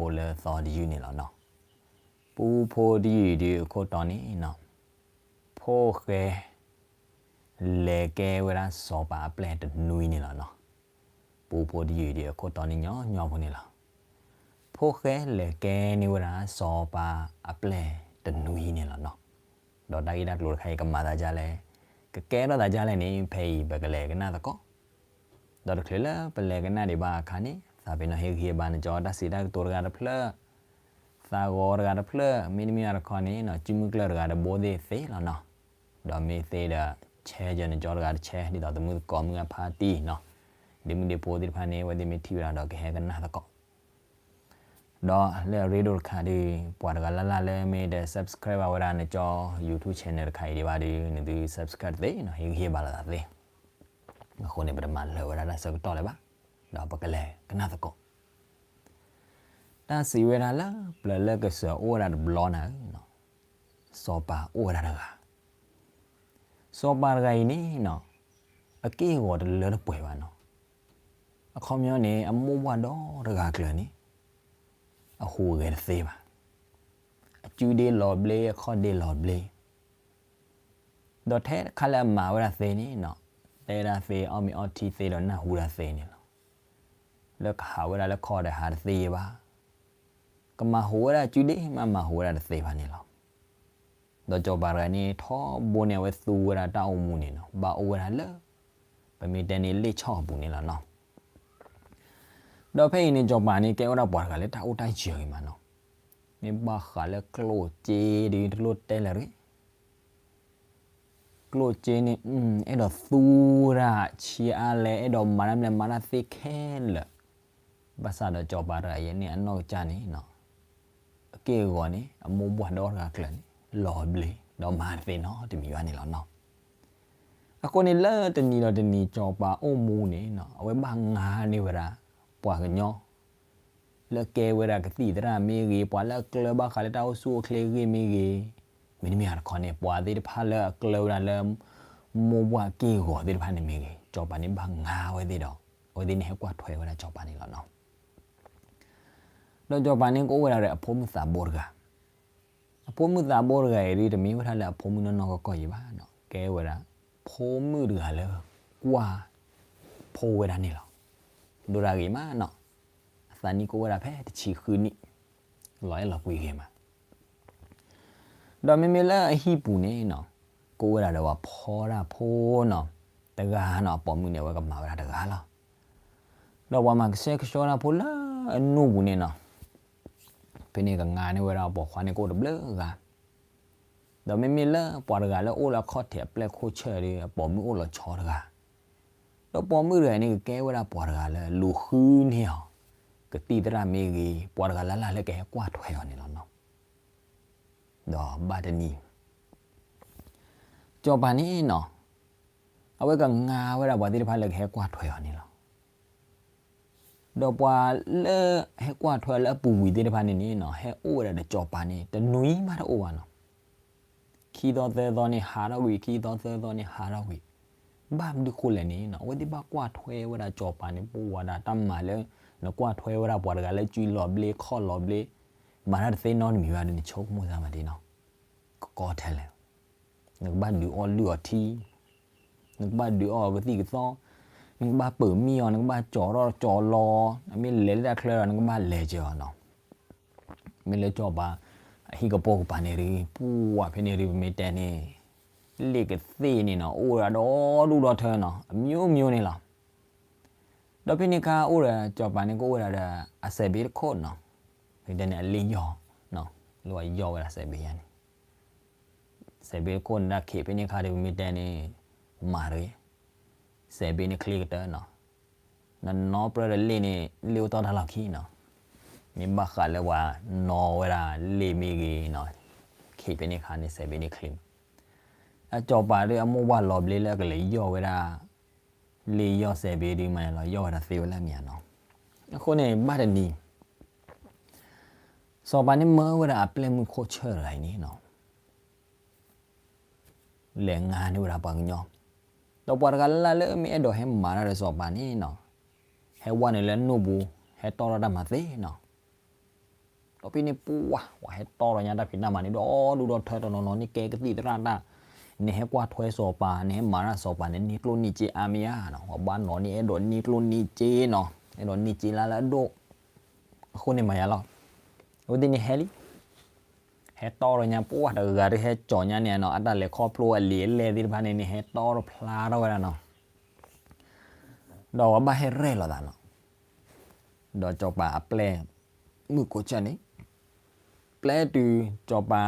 ပူဖိတယုၢ်အံၤဒုးအိၣ်လၢသီတယုၢ်န့ၣ်လီၤနီၤ. ပူဖိတယုၢ်အံၤဒုးအခိၣ်တီန့ၣ်နီၤ, ဖိၣ်ဃဲ လဲၤကဲဝဲဒၣ်စီၤပၤအပျဲၢ်တနွံန့ၣ်လီၤနီၤ. ပူဖိတယုၢ်အံၤဒုးအခိၣ်တီန့ၣ်ညီညီဖိန့ၣ်လီၤ. ဖိၣ်ဃဲလဲၤကဲန့ၢ်ဝဲဒၣ်စီၤပၤအပျဲၢ်တနွံန့ၣ်လီၤနီၤ. ဒီးတၢ်ဂ့ၢ်တၢ်ကျိၤတခါအံၤကမၤသးဒ်လဲၣ်, ကကဲထီၣ်သးဒ်လဲၣ်န့ၣ် ဖဲအံၤပကလဲၤကနၣ်သကိး ဒီးတချုးလၢပလဲၤကနၣ်ဒံးဘၣ်အခါန့ၣ် သးပ့ၤနီၣ်ဟ့ၣ်ဂံၢ်ဟ့ၣ်ဘါနကၠီတၢ်စံးတၢ်ကတိၤတဂၤတဖျၢၣ်, သးဂီၤတဂၤတဖျၢၣ်, မ့တမ့ၢ်တခီန့ၣ်နီၤ ကုမုၢ်ကျၢၢ်တဂၤတဘိသ့ၣ်သ့လီၤနီၤ. ဒီးမ့ၢ်သ့ဒီး share ကၠီနကၠီတဂၤတ share ဒ်သိးသမုၣ်သကိးမုၣ်အဖါတံၢ်နီၤ, ဒ့မုၣ်ဒ့ဖိသ့ၣ်တဖၣ်န့ၣ် အဝဲသ့ၣ်မ့ၢ်ထံၣ်ဝဲဒၣ်ဒီးကဟဲကနၣ်သကိး ဒီးလၢအရ့ဒိၣ်တခါဒီး ပှၤတဂၤလၢ်လၢ်လၢမ့ၢ်တ subscribe ဘၣ်ဝဲဒၣ်နကၠီ YouTube channel တခါအံၤဒံးဘၣ်ဒီး နသု subscribe တသ့နီၤ, ဟ့ၣ်ဂံၢ်ဟ့ၣ်ဘါလိာ်သးသ့. အဃိန့ၣ် ပတမၤလၢာ်ဝဲဒၣ်တၢ်ဆၢကတီၢ်လၢၤဘၣ်, ဒီးပကလဲၤကနၣ်သကိး တၢ်စံးဝဲဒၣ်လၢပျၢၤလၢကစၢၢ်အိၣ်ဝဲဒၣ်တဘျီနၤဧၢ, စီၤပၤအိၣ်ဝဲဒၣ်တဂၤ, စီၤပၤတဂၤအံၤန့ၣ်နီၤ အက့ၢ်အဂီၤတလၢတပှဲၤဘၣ်နီၤ. အခီပညီန့ၣ် အမိၢ်ပှၢ်ဒီတဂၤကျၢၤန့ၣ် အဟူးဂဲၤတသ့ဘၣ်. အစုဒ့လီၤဘျ့ အခီၣ်ဒ့လီၤဘျ့, ဒီးထဲတခါလၢအမၤဝဲဒၣ်သ့န့ၣ်နီၤ, တဲဒၣ်သ့ အီၣ်မ့ၤအီထံသ့ဒီးနၢ်ဟူဒၣ်သ့န့ၣ်လီၤ. လၢကဟးဝဲဒၣ်လၢခီၣ်ဒီးဟးတသ့ဘၣ်, ကမၤဟူးဝဲဒၣ်စုဒ့မး မၤဟူးဝဲဒၣ်တသ့ဘၣ်န့ၣ်လီၤ. ဒီးစီၤပၤတဂၤန့ၣ် ထီဘိန့ၣ် အဝဲသူဝဲဒၣ်တၢ်အိၣ်မူန့ၣ်နီၤ ဘၣ်အိၣ်ဝဲဒၣ်လၢ ပမ့ၢ်တဲန့ၣ် လ့ၣ်ဆီၣ်အပူၤန့ၣ်လီၤနီၤ. ဒီးဖဲအံၤန့ၣ် စီၤပၤန့ၣ် ကဲဝဲဒၣ်ပှၤတဂၤလၢတၢ်အိၣ်တၢ်ယၢၤဂ့ၤမးနီၤ. မ့ၢ်ဘၣ်ဃးလၢကျိၣ်စ့ဒီး တလိၣ်တဲလၢၤတဂ့ၤ ကျိၣ်စ့န့ၣ် အဲၣ်ဒိးသူဝဲဒၣ်ဆံးအါလဲၣ် အဲၣ်ဒိးမၤတၢ်မနုၤလဲၣ် မၤတၢ်သ့ခဲလၢာ်, ဘၣ်ဆၣ်ဒီးစီၤပၤတဂၤအံၤန့ၣ် အနီၢ်ကစၢ်န့ၣ် အက့ၢ်အဂီၤန့ၣ် အမိၢ်ပှၢ်ဒီတဂၤကျၢၤန့ၣ် လီၤဘျ့ ဒီးမၤတသ့နီတမံၤဘၣ်န့ၣ်လီၤနီၤ. အဃိန့ၣ် လၢတနံၤဒီးတနံၤစီၤပၤအိၣ်မူန့ၣ်နီၤ အဝဲဘၣ်ငါန့ၢ်ဝဲဒၣ် ပှၤကညီ လၢကဲဝဲဒၣ်ကသံၣ်သရၣ်မ့ၢ်ဂ့ၤ, ပှၤလၢအကျၢၤဘၣ်ဃးလၢတၢ်အိၣ်ဆူၣ်အိၣ်ချ့အဂ့ၢ်မ့ၢ်ဂ့ၤ, မ့တမ့ၢ်တခီန့ၣ် ပှၤသ့ၣ်တဖၣ်လၢအကျၢၤဝဲဒၣ်လၢ မိၢ်ပှၢ်က့ၢ်ဂီၤသ့ၣ်တဖၣ်န့ၣ်မ့ၢ်ဂ့ၤ, စီၤပၤန့ၣ်ဘၣ်ငါဝဲသ့ၣ်ဒီး အဝဲသ့ၣ်န့ၣ်ဟဲကွၢ်ထွဲဝဲဒၣ်စီၤပၤန့ၣ်လီၤနီၤ. ဒီးစီၤပၤန့ၣ်ကအိၣ်ဝဲဒၣ်ဒီးအဖိမုၣ်သးဘိတဂၤ အဖိမုၣ်သးဘိတဂၤအံၤဒ် တမ့ၢ်ဝဲဒၣ်လၢအဖိမုၣ်နီၢ်နီၢ်ကီၢ်ကီၢ်အံၤဘၣ်နီၤ, ကဲဝဲဒၣ် ဖိမုၣ်တဂၤလၢ ကွၢ်ဖိဝဲဒၣ်န့ၣ်လီၤ. ဒိၣ်တၢ်ဂ့ၤမးနီၤ, အသးနံၣ်ကအိၣ်ဝဲဒၣ်ဖဲတဆံဃုနံၣ်, လီၤအဲၣ်လီၤကွံဂ့ၤမး ဒီးမ့မ့ၢ်လၢအဟံၣ်ပူၤန့ၣ်နီၤ, ကအိၣ်ဝဲဒၣ်ဒီးပှၤဖီတၢ်ဖိနီၤ, တဂၤနီၤ, အပိာ်မုၣ်န့ၣ် အဝဲကမၤဝဲဒၣ်တဂၤလီၤ. ဒီးပှၤမၤကဆှဲကဆှီတၢ်ဖိလၢအနူၢ်ပူၤန့ၣ်နီၤ, ဖဲန့ၣ်ကငါန့ၢ်ဝဲဒၣ်အပိာ်ခွါန့ၣ် ကအိၣ်တဘျုးဂၤ ဒီးမ့မ့ၢ်လၢပှၤတဂၤလၢအိၣ်လၢအခီၣ်ထံးအပျဲၢ်ခိၣ်ဆၢၣ်ဒီး အပိာ်မုၣ်အိၣ်လီၤဆီတဂၤ, ဒီးပိာ်မုၣ်တဂၤန့ၣ် ကကဲဝဲဒၣ်ပှၤတဂၤလၢလူၤဃုန့ၢ်အီၤ ကသံၣ်သရၣ်မ့ၢ်ဂ့ၤ, ပှၤတဂၤလၢ်လၢ်လၢကဟဲကွၢ်ထွဲအီၤန့ၣ်လီၤနီၤ. ဒီးဘၣ်တနံၤ စီၤပၤန့ၣ်နီၤ, အဝဲကငါဝဲဒၣ်ပှၤသ့ၣ်တဖၣ်လၢကဟဲကွၢ်ထွဲအီၤန့ၣ်လီၤ. ဒီးပှၤလၢဟဲကွၢ်ထွဲလၢအပူၤကွံာ်သ့ၣ်တဖၣ်န့ၣ်န့ၣ်နီၤ, ဟဲအိၣ်ဝဲဒၣ်ဒီးစီၤပၤန့ၣ် တနွံမးတအိၣ်ဘၣ်နီၤ. ခံသီသၢသီန့ၣ်ဟးထီၣ်ကွံာ်, ခံသီသၢသီန့ၣ်ဟးထီၣ်ကွံာ်, ဘၣ်မနုၤဃိလဲၣ်န့ၣ်နီၤ, အဝဲသ့ၣ်ဘၣ်ကွၢ်ထွဲဝဲဒၣ်စီၤပၤန့ၣ် ပဝဲဒၣ်တၢ်မၤလၢ နကွၢ်ထွဲဝဲဒၣ်ပှၤတဂၤလၢစုလီၤဘျ့ခီၣ်လီၤဘျ့, မၤတၢ်တသ့နီတမံၤဘၣ်ဒီး နဆိကမိၣ်သးမးဒ်နီၤ, ကကီထဲလဲၣ် နကဘၣ်ဒုးအီၣ်လုၢ်အီၤထံ, နကဘၣ်ဒုးအီၣ်အီၤကသံၣ်ကသီ, နကဘၣ်ပၢၤမံအီၤ, နကဘၣ်ကၠီၤထီၣ်ကၠီၤလီၤ, အမ့ၢ်လဲၤလၢတၢ်ချၢဒီး နကဘၣ်လဲၤကၢၤအီၤနီၤ. မ့ၢ်လၢစီၤပၤ အဟံၣ်ကပိာ်ကပၤန့ၣ်ဒုး ပှၤဖဲန့ၣ်ဒုး ပမ့ၢ်တဲန့ၣ် လ့ၣ်ကသ့ၣ်န့ၣ်နီၤ အိၣ်ဝဲဒၣ်ဒီဒူၣ်ဒီထၢနီၤ အမျိုးမျိုးန့ၣ်လီၤ. ဒီးဖဲန့ၣ်အခါအိၣ်ဒီး စီၤပၤန့ၣ်ကအိၣ်ဝဲဒၣ်ဒီး အစဲးဘ့တခိၣ်နီၤ, ဖဲန့ၣ်အလ့ၣ်ယီၢ်, လၢအယီၢ်ဝဲဒၣ်စဲးဘ့ယါန့ၣ် စဲးဘ့တခိၣ်န့ၣ်ဒၣ်ခံးဖဲန့ၣ်အခါဒီး ပမ့ၢ်တဲန့ၣ် မၤတဂ့ၤ, စဲးဘ့န့ၣ်ချ့ကတၢၢ်နီၤ, နနီပြၢဒီးလ့ၣ်န့ၣ် လ့ၣ်အိၣ်တီၢ်တၢ်လီၢ်ခံနီၤ, မ့ၢ်ဘၣ်ဃးလၢပှၤနီဝဲဒၣ်လ့ၣ်မ့ၢ်ဂ့ၤနီၤ, ခံးဖဲန့ၣ်အခါန့ၣ် စဲးဘ့န့ၣ်ချ့, အစီၤပၤဒီးအမိၢ်ပှၢ်လီၤဘျ့လၢအကလဲၤယီၢ်ဝဲဒၣ် လ့ၣ်ယီၢ်စဲးဘ့ဒုးမးန့ၣ်လီၤ ယီၢ်ဝဲဒၣ်သ့ဝဲလၢအမ့ၢ်ဧါနီၤ. အဃိန့ၣ် ဘၣ်တနံၤ စီၤပၤန့ၣ်မၢဝဲဒၣ်အပျဲၢ်မုၣ်ခိၣ်ဆၢၣ်တဂၤအံၤန့ၣ်နီၤ လဲၤငါန့ၢ်ဝဲဒၣ်ပှၤကညီ, ဒီးပှၤတဂၤလၢ်လၢ်လၢမ့ၢ်အဲၣ်ဒိးဟဲမၤတၢ်ဒီးစီၤပၤန့ၣ်နီၤ, ဟဲဝဲနုာ်လၢနူၢ်ပူၤ ဟဲတီၢ်ထီၣ်တၢ်မၤသ့နီၤ. ဒီးဖဲန့ၣ်ပှၢ် ပှၤဟဲတီၣ်ထီၣ်ညါတၢ်ဖံးတၢ်မၤန့ၣ် ဒီဒူၣ်ဒီထၢ တနီၤနီၤန့ၣ်ကဲကသံၣ်သရၣ်တၢ်, နဟဲကွၢ်ထွဲစီၤပၤ နဟဲမၤတၢ်စီၤပၤန့ၣ် န့ၢ်ကျိၣ်န့ၢ်စ့အါမးဧါနီၤ, ပှၤဘၣ်နီၤန့ၣ် အဲၣ်ဒိးန့ၢ်ကျိၣ်န့ၢ်စ့နီၤ, အဲၣ်ဒိးန့ၢ်စ့လၢလၢအဒိၣ်, အဃိန့ၣ်မၤယၤလီၤ, အဝဲသ့ၣ်န့ၣ်ဟဲလံ ဟဲတီၣ်ထီၣ်ညါ ပှၢ်တဂၤတဟဲကၠီၤညါန့ၣ်နီၤ, အတၢ်လဲၤခီဖျိအလံာ်အလဲၢ်သ့ၣ်တဖၣ်န့ၣ်န့ၣ် ဟဲတီၣ်ထီၣ်ဖျါထီၣ်ဝဲဒၣ်နီၤ, ဒီးပှၤဘၣ်ဟဲရဲၣ်လိာ်သးနီၤ, ဒီးစီၤပၤအပျဲၢ်မုၣ်ခိၣ်ဆၢၣ်န့ၣ် ပျဲတုၤစီၤပၤ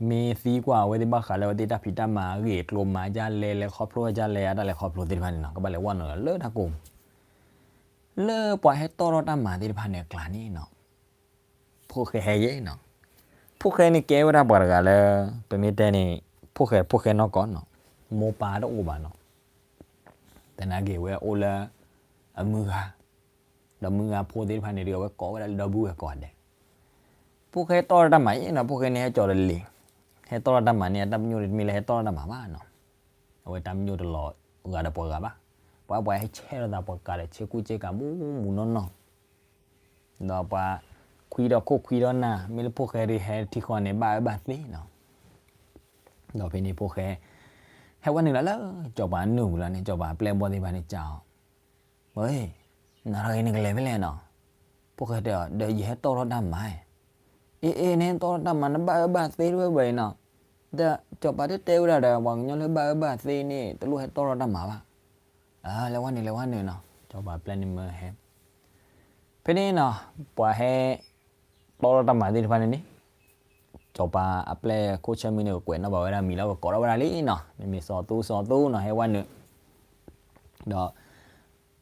မ့ၢ်သံကွၢ်အဝဲသ့ၣ်ဘၣ်ဃးလၢအဝဲသ့ၣ်တၢ်ဖံးတၢ်မၤအဂ့ၢ်အကျိၤမၤဒ်လဲၣ် လဲၤခီဖျိဒ်လဲၣ် အတၢ်လဲၤခီဖျိသ့ၣ်တဖၣ်န့ၣ်နီၤ, ကဘၣ်လဲၤဝဲနုာ်လီၤလၢတၢ်ကိးပူၤ, လၢပှၤဟဲတီၣ်ထီၣ်တၢ်မၤသ့ၣ်တဖၣ်န့ၣ်အကျါန့ၣ်နီၤ, ဖိၣ်ဃဲဟဲယဲနီၤ, ဖိၣ်ဃဲန့ၣ်ကဲဝဲဒၣ်ပှၤတဂၤလၢ ပမ့ၢ်တဲန့ၣ် ဖိၣ်ဃဲဖိၣ်ဃဲနီၢ်ကီၢ်နီၤ, မိၢ်ပၢ်တအိၣ်ဘၣ်နီၤ, သနာ်က့ဝဲအိၣ်လၢ အမုၢ်ဂၤ, ဒီးမုၢ်ဂၤဖိသ့ၣ်တဖၣ်န့ၣ်ဒီး အဝဲကိးဝဲဒၣ်လၢဒီပုၢ်ဝဲၢ်ကိးဂၤဒဲး, ဖိၣ်ဃဲတီၢ်ထီၣ်တၢ်မၤအံၤနီၤ, ဖိၣ်ဃဲန့ၣ်ဟဲကၠီၤတလ့ၤ, ဟဲတီၢ်ထီၣ်တၢ်မၤန့ၣ် အတၢ်ပညိၣ်တမ့ၢ်လၢဟဲတီၢ်ထီၣ်တၢ်မၤဘၣ်နီၤ, အဝဲတၢ်ပညိၣ်တလီၤဂာ်ဒီးပှၤဂၤဘၣ်, ပှၤပှၤဟဲဆဲးထီၣ်သးပှၤကးဒီးဆ့ကူဆ့ကၤမူးမူးနီၢ်နီၢ် ဒီးပှၤခွံဒီးခိၣ်ခွံဒီးနၢ် မ့ၢ်လၢဖိၣ်ဃဲဒုးဟဲထံဃီန့ၣ် ဘၣ်အၢဘၣ်သီနီၤ, ဒီးဖဲန့ၣ်ဖိၣ်ဃဲ ဟဲဝဲနုာ်လီၤလၢ စီၤပၤနုာ်ပူၤလီၤန့ၣ် စီၤပၤအပျဲၢ်ဘီၣ်သ့ၣ်တဖၣ်န့ၣ်စံးအီၤ, နၤတဂၤအံၤနကလဲၤဖဲလဲၣ်နီၤ, ဖိၣ်ဃဲတဲအီၤ ဒီးယဟဲတီၢ်ထီၣ်တၢ်မၤ, အ့ အ့ နဟဲတီၢ်ထီၣ်တၢ်မၤ နဘၣ်အၢဘၣ်သီတဝဲဘၣ်အံၤနီၤ, ဒီးစီၤပၤတတဲဝဲဒၣ်ဒီး ပှၤကညီလၢဘၣ်အၢဘၣ်သီန့ၣ် တလိၣ်ဟဲတီၢ်ထီၣ်တၢ်မၤဘၣ် လဲၤဝဲနုာ် လဲၤဝဲနုာ်နီၤ, စီၤပၤအပျဲၢ်န့ၣ်မၢဟဲ, ဖဲန့ၣ်နီၤ ပှၤဟဲတီၢ်ထီၣ်တၢ်မၤသ့ၣ်တဖၣ်န့ၣ်န့ၣ်, စီၤပၤအပျဲၢ်ခိၣ်ဆၢၣ်မုၢ်န့ၣ် ကကွဲးနီၣ်ဘၣ်ဝဲဒၣ်မံၤလၢကကိးထီၣ်ဝဲဒၣ်လံနီၤ, မ့မ့ၢ်စီၤသူစီၤသူနီၤ ဟဲဝဲနုာ်, ဒီး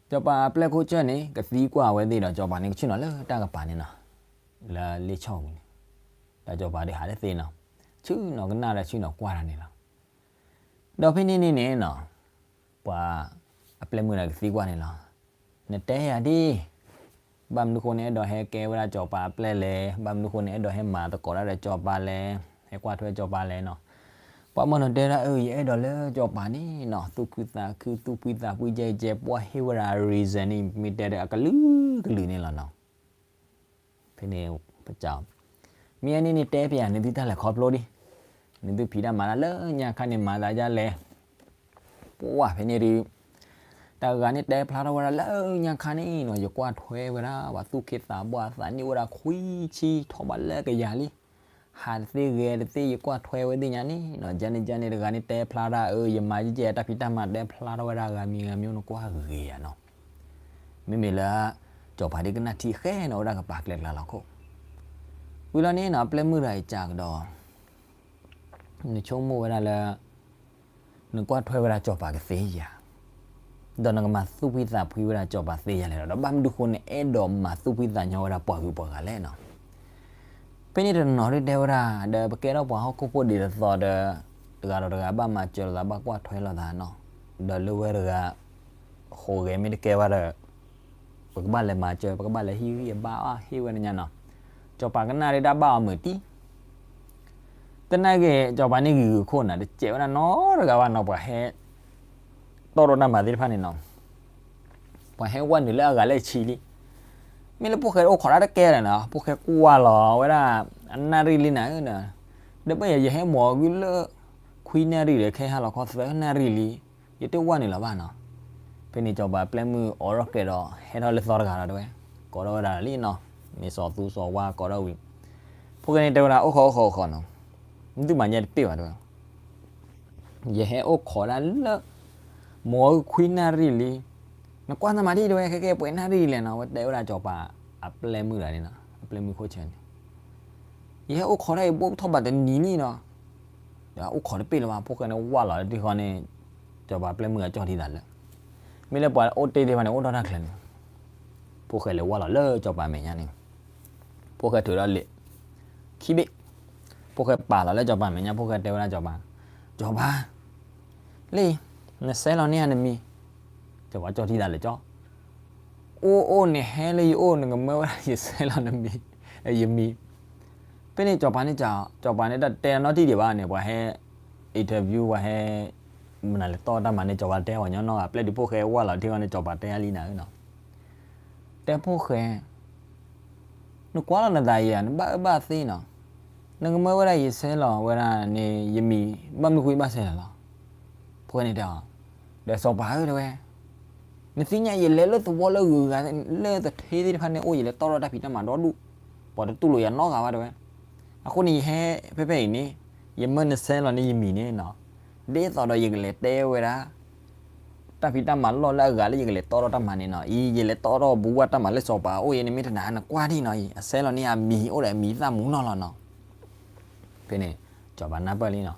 စီၤပၤအပျဲၢ်ခိၣ်ဆၢၣ်န့ၣ် ကသံကွၢ်အဝဲသ့ၣ်ဒီး စီၤပၤန့ၣ်ကဆ့ၣ်နီၤလၢတၢ်ကပၤန့ၣ်နီၤ, လၢလ့ဆီၣ်ပူၤန့ၣ်, ဒီးစီၤပၤဒုးဟးတသ့နီၤ, ဆ့ၣ်နီၤကနၣ်ဒီးဆ့ၣ်နီၤကွၢ်တၢ်န့ၣ်လီၤ. ဒီးဖဲန့ၣ်န့ၣ်န့ၣ်နီၤ, ပှၤအပျဲၢ်မုၣ်ဒီးကသံကွၢ်န့ၣ်လီၤ, နတဲယၤဒ် ဘၣ်မနုၤဃိန့ၣ်အဲၣ်ဒိးဟဲကဲဝဲဒၣ်စီၤပၤအပျဲၢ်လဲၣ်, ဘၣ်မနုၤဃိန့ၣ်အဲၣ်ဒိးဟဲမၤသကိးတၢ်ဒီးစီၤပၤလဲၣ်, ဟဲကွၢ်ထွဲစီၤပၤလဲၣ်နီၤ, ပှၤမ့ၢ်နတဲဒၣ်အၢ ယအဲၣ်ဒိးလၢစီၤပၤန့ၣ်နီၤ, သူၣ်ခုသးခု သူၣ်ဖှံသးဖှံ ကဲကဲ ပှၤဟ့ၣ်ဝဲဒၣ် reason န့ၣ် မ့ၢ်တဲဒီးအကလုာ်ကလုာ်န့ၣ်လီၤနီၤ. ဖဲန့ၣ်ပစံး, မ့ၢ်အန့ၣ်န့ၣ် တဲပျးနသုတၢ်လဲၤခီဖျိဒံး, နသုဖံးတၢ်မၤတၢ်လၢညါခါန့ၣ် မၤသးဒ်လဲၣ်, ပှၢ်ဖဲန့ၣ်ဒုး တၢ်ဂၤန့ၣ်တဲဖျါထီၣ်ဝဲဒၣ်လၢညါခါန့ၣ်နီၤ, ယကွၢ်ထွဲဝဲဒၣ် ပှၤသူၣ်က့သးပှၢ်သးန့ၢ်ဝဲဒၣ်ခွံဆံထီၣ်ဘၣ်လၢကယၤလံ, ဟးတသ့ဂဲၤတသ့ ယကွၢ်ထွဲဝဲသ့ၣ်ညါန့ၣ်နီၤ, ကန့ၣ်ကန့ၣ်တဂၤန့ၣ်တဲဖျါဒၣ်အၢ ယမၤယကဲတၢ်ဖံးတၢ်မၤ တဲဖျါထီၣ်ဝဲဒၣ်ဂၤမံၤဂၤမံၤ နကွၢ်ဂ့ၤယၤနီၤ. မ့မ့ၢ်လၢ စီၤပၤဒ်ကနၣ်ထံဃဲနီၤဝဲဒၣ်ကပၤကျဲကျါလီၤခိၣ်, ဝံၤလီၤန့ၣ်နီၤ အပျဲၢ်မုၣ်တဂၤအံၤစံးကဒီး နဆိကမိၣ်ဝဲဒၣ်လၢ နကွၢ်ထွဲဝဲဒၣ်စီၤပၤကသ့ဧါ, ဒီးနကမၤသူၣ်ဖှံသးဖှံဝဲဒၣ်စီၤပၤသ့ဧါလဲၣ်ဒီး ဒီးဘၣ်မနုၤဃိနအဲၣ်ဒိးမၤသူၣ်ဖှံသးညီဝဲဒၣ်ပှၤဂုၤပှၤဂၤလဲၣ်နီၤ. ဖဲန့ၣ်တနီၤဒုးတဲဝဲဒၣ် ဒီးပကဲထီၣ်ပှၤဟီၣ်ခိၣ်ဖိဒ်သိးဒီး တဂၤဒီးတဂၤဘၣ်မၤစၢၤလိာ်သး ဘၣ်ကွၢ်ထွဲလိာ်သးနီၤ, ဒီးလၢဝဲတဂၤ ဟူးဂဲၤမ့ၢ်တကဲဘၣ်ဒီး ပကဘၣ်လဲၤမၤစၢၤ ပကဘၣ်လဲၤဟ့ၣ်ဂံၢ်အဘါအီၣ်ဟ့ၣ်ဝဲတညါနီၤ. စီၤပၤကနၣ်ဒၣ်တၢ်ဘၣ်အီၤမုာ်တံၢ်, သနာ်က့ စီၤပၤန့ၣ်ဂ့ၤဂ့ၤခိၣ်နၤ တစဲးဝဲဒၣ်နီတဂၤဘၣ်နီၤ ပှၤဟဲ တီၣ်ထီၣ်တၢ်မၤသ့ၣ်တဖၣ်န့ၣ်နီၤ. ပှၤဟဲဝဲနုာ်လၢအဂၤလၢအဆံလံ. မ့ၢ်လၢဖိၣ်ဃဲအိၣ်ခိးတၢ်တကဲလၢာ်နီၤ ဖိၣ်ဃဲကွၢ်လီၤဝဲဒၣ် အနၣ်ရံၣ်လံနၤဧၢ, ဒီးပယဲယဟဲမိၢ်ဂံၢ်လၢ ခွံနၣ်ရံၣ်ဒီး ခဲဟါလီၤခီသၢနၣ်ရံၣ်လံ, ယတဝဲနုာ်လီၤဘၣ်နီၤ. ဖဲန့ၣ်စီၤပၤပျဲၢ်မုၣ်အိးထီၣ်ကျဲဒီး ဟဲထီၣ်လၢသီတဂၤလီၤတဲဝဲ, ကိးထီၣ်ဝဲဒၣ်လံနီၤ, မ့ၢ်စီၤသူစီၤဝါကိးထီၣ်ဝံၤ, ဖိၣ်ဃဲန့ၣ်တဲဝဲဒၣ် အိၣ်ခိးအိၣ်ခိးအိၣ်ခိးနီၤ, မ့ၢ်သုမၤညါတပ့ၢ်ဘၣ်တဲဝဲ ယဟဲအိၣ်ခိးဒၣ်လၢ မိၢ်ဂံၢ်ခွံနၣ်ရံၣ်လံ, နကွၢ်သးမၤဒ်တဲဝဲ ခဲကဲပှဲၤနၣ်ရံၣ်လဲၣ်နီၤ, ဝဲတဲဝဲဒၣ်စီၤပၤအပျဲၢ်မုၣ်တဂၤန့ၣ်နီၤ, အပျဲၢ်မုၣ်ခိၣ်ဆၢန့ၣ် ယဟဲအိၣ်ခိးဒၣ်အံၤ ဘိၣ်ထီၣ်ဘးတနံၤလံနီၤ, ဒီးအိၣ်ခိးတပ့ၢ်လၢၤဘၣ်, ဖိၣ်ဃဲန့ၣ်ဝၢ်လီၤလၢထံဃီန့ၣ်, စီၤပၤပျဲၢ်မုၣ်အကၠီၣ်ထံသးလၢာ်, မ့ၢ်လၢပှၤအိၣ်တ့ၢ်သ့ၣ်တဖၣ်န့ၣ် အိၣ်ဒီးတၢ်ချၢန့ၣ်, ဖိၣ်ဃဲလဲၤဝၢ်လီၤလၢစီၤပၤမဲာ်ညါန့ၣ်, ဖိၣ်ဃဲထုးဒီးလံာ် ခံဘ့ၣ်, ဖိၣ်ဃဲပာ်လီၤလၢစီၤပၤမဲာ်ညါ ဖိၣ်ဃဲတဲဝဲဒၣ်စီၤပၤ, စီၤပၤ လံာ်, နဆဲးလီၤန့ၢ်ယၤနမံၤ, စီၤပၤကၠီၣ်ထံသးလၢာ်ကၠီ, အိၣ်အိၣ်န့ၣ်ဟဲလၢယအိၣ် နကမၢဝဲဒၣ်ယဆဲးလီၤနမံၤ, ယမံၤ, ဖဲန့ၣ်စီၤပၤန့ၣ်, စီၤပၤန့ၣ်တၢ်တဲနီတံၢ်ဒံးဘၣ်န့ၣ် ပှၤဟဲ interview ပှၤဟဲ မနုၤလဲၤတီၢ်တၢ်မၤန့ၣ် စီၤပၤတဲပှၤညီနီၢ်ဂၤ ပျဲၢ်ဒုးဖိၣ်ဃဲဝၢ်လီၤထံဃီန့ၣ် စီၤပၤတဲယၤလံနၤဧၢနီၤ, တဲဖိၣ်ဃဲ န နကွၢ်လီၤနသးယၤ နဘၣ်အၢဘၣ်သီနီၤ, နကမၢဝဲဒၣ်ယဆဲးလီၤဝဲဒၣ်န့ၣ် ယမံၤဘၣ်မနုၤဃိဘၣ်ဆဲးလီၤလီၤ. ဖိၣ်ဃဲန့ၣ်တဲအီၤ, ဒီးစီၤပၤဧၢတဲဝဲ, နသ့ၣ်ညါယလဲၤလၢသဝီလၢဂုၤဂၤ လၢသထ့သ့ၣ်တဖၣ်န့ၣ်အိၣ် ယလဲၤတီၢ်ထီၣ်တၢ်ဖံးတၢ်မၤဒီဒူၣ်, ပှၤတတူၢ်လိာ်ယၤနီတဂၤဘၣ်တဲဝဲ. အဃိန့ၣ် ယဟဲဖဲဖဲအံၤန့ၣ် ယမၢနဆဲးလီၤန့ၢ်ယမံၤန့ၣ်နီၤ, ဒ်သိးဒီးယကလဲၤတဲဝဲဒၣ် တၢ်ဖံးတၢ်မၤလီၢ်လၢအဂၤလၢယကလဲၤတီၢ်ထီၣ်တၢ်မၤန့ၣ်နီၤ, အံၤ ယလဲၤတီၢ်ထီၣ်ဘူးဝဲတၢ်မၤလၢစီၤပၤအအိၣ်အံၤန့ၣ် မ့ၢ်တနၤ နကွၢ်ဒံးနီၤအံၤ အဆဲးလီၤန့ၢ်အမံၤအိၣ်ဒီးအမံၤသၣ်မူနီၤလီၤနီၤ. ဖဲန့ၣ် စီၤပၤနၢ်ပၢၢ်လံနီၤ,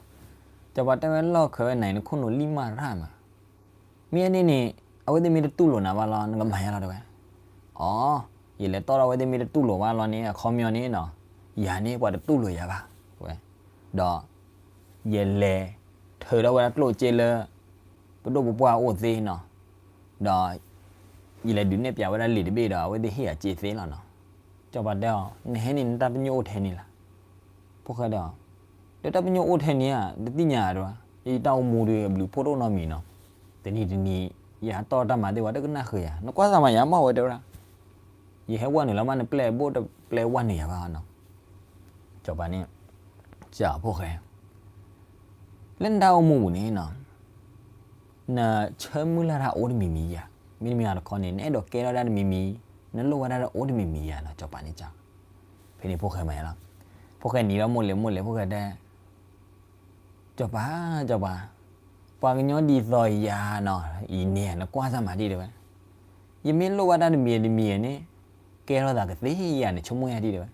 စီၤပၤတဲဝဲ လီၢ်ခၢးဝဲနၤအံၤ နခိၣ်နူာ်လံၣ်မၢ်ရၣ်မး, မ့ၢ်န့ၣ်န့ၣ် အဝဲသ့ၣ်မ့ၢ်တတူၢ်လိာ်နၤဘၣ်လီၤ နကမၤယါလီၤတဲဝဲ. အီ ယလဲၤတီၢ်ထီၣ်အဝဲသ့ၣ်မ့ၢ်တတူၢ်လိာ်ဘၣ်လီၤန့ၣ် အခီပညီန့ၣ်နီၤ, ယၤန့ၣ်ပှၤတတူၢ်လိာ်ယၤဘၣ်ဝဲ, ဒီး ယလဲၤထုးထီၣ်ဝဲဒၣ်ကျိၣ်စ့လၢ ပဒိၣ်ပပှၢ်အအိၣ်သ့နီၤ, ဒီး ယလဲၤဒုးနဲၣ်ပၠးဝဲဒၣ်လံာ်တဘ့ၣ်ဒီး အဝဲသ့ၣ်ဟ့ၣ်ယၤစ့သ့လီၤနီၤ. စီၤပၤတဲအီၤ နဟဲန့ၣ် နတၢ်ပညိၣ်အိၣ်ထဲန့ၣ်လီၤ. ဖိၣ်ဃဲတဲအီၤ ဒီးတၢ်ပညိၣ်အိၣ်ထဲန့ၣ်ဧါ တသ့ၣ်ညါဧါတဲဝဲ, ယတၢ်အိၣ်မူဒီးအဘျုးဖှိၣ်တအိၣ်နီတမံၤနီၤ, တနံၤတနံၤ ယဟးတီၢ်တၢ်မၤသ့ၣ်ဝဲ တကနၣ်ဃုာ်ယၤ နကွၢ်သးမၤယၤမ့ၢ်ဝဲတဲဝဲဒၣ်, ယဟဲဝဲနုာ်လီၤမး နပျဲၢ်ဘိၣ်တပျဲၢ်ဝဲနုာ်ယၤဘၣ်နီၤ. စီၤပၤန့ၣ် စံးဖိၣ်ဃဲ လၢနတၢ်အိၣ်မူပူၤန့ၣ်နီၤ, နဆၢမုၢ်လၢ်တၢ်အိၣ်တမံၤမံၤဧါ, မ့တမ့ၢ်တခီန့ၣ် နအဲၣ်ဒိးကဲထီၣ်တၢ်တမံၤမံၤ, နလိၣ်ဘၣ်တၢ်တအိၣ်တမံၤမံၤဧါနီၤ စီၤပၤန့ၣ်စံး. ဖဲန့ၣ်ဖိၣ်ဃဲမၤယါလီၤ, ဖိၣ်ဃဲနံၤဒီးမိၢ်လဲၤမိၢ်လဲၤ ဖိၣ်ဃဲတဲ စီၤပၤ စီၤပၤ, ပှၤကညီဒ်သိးယၤနီၤ အံၤန့ၣ် နကွၢ်စၢ်မၤဒံးတဲဝဲ, ယမ့ၢ်လိၣ်ဘၣ်တၢ်တမံၤတမံၤန့ၣ် ကဲထီၣ်သးကသ့ဧါ နဆိကမိၣ်ယၤဒံးတဲဝဲ,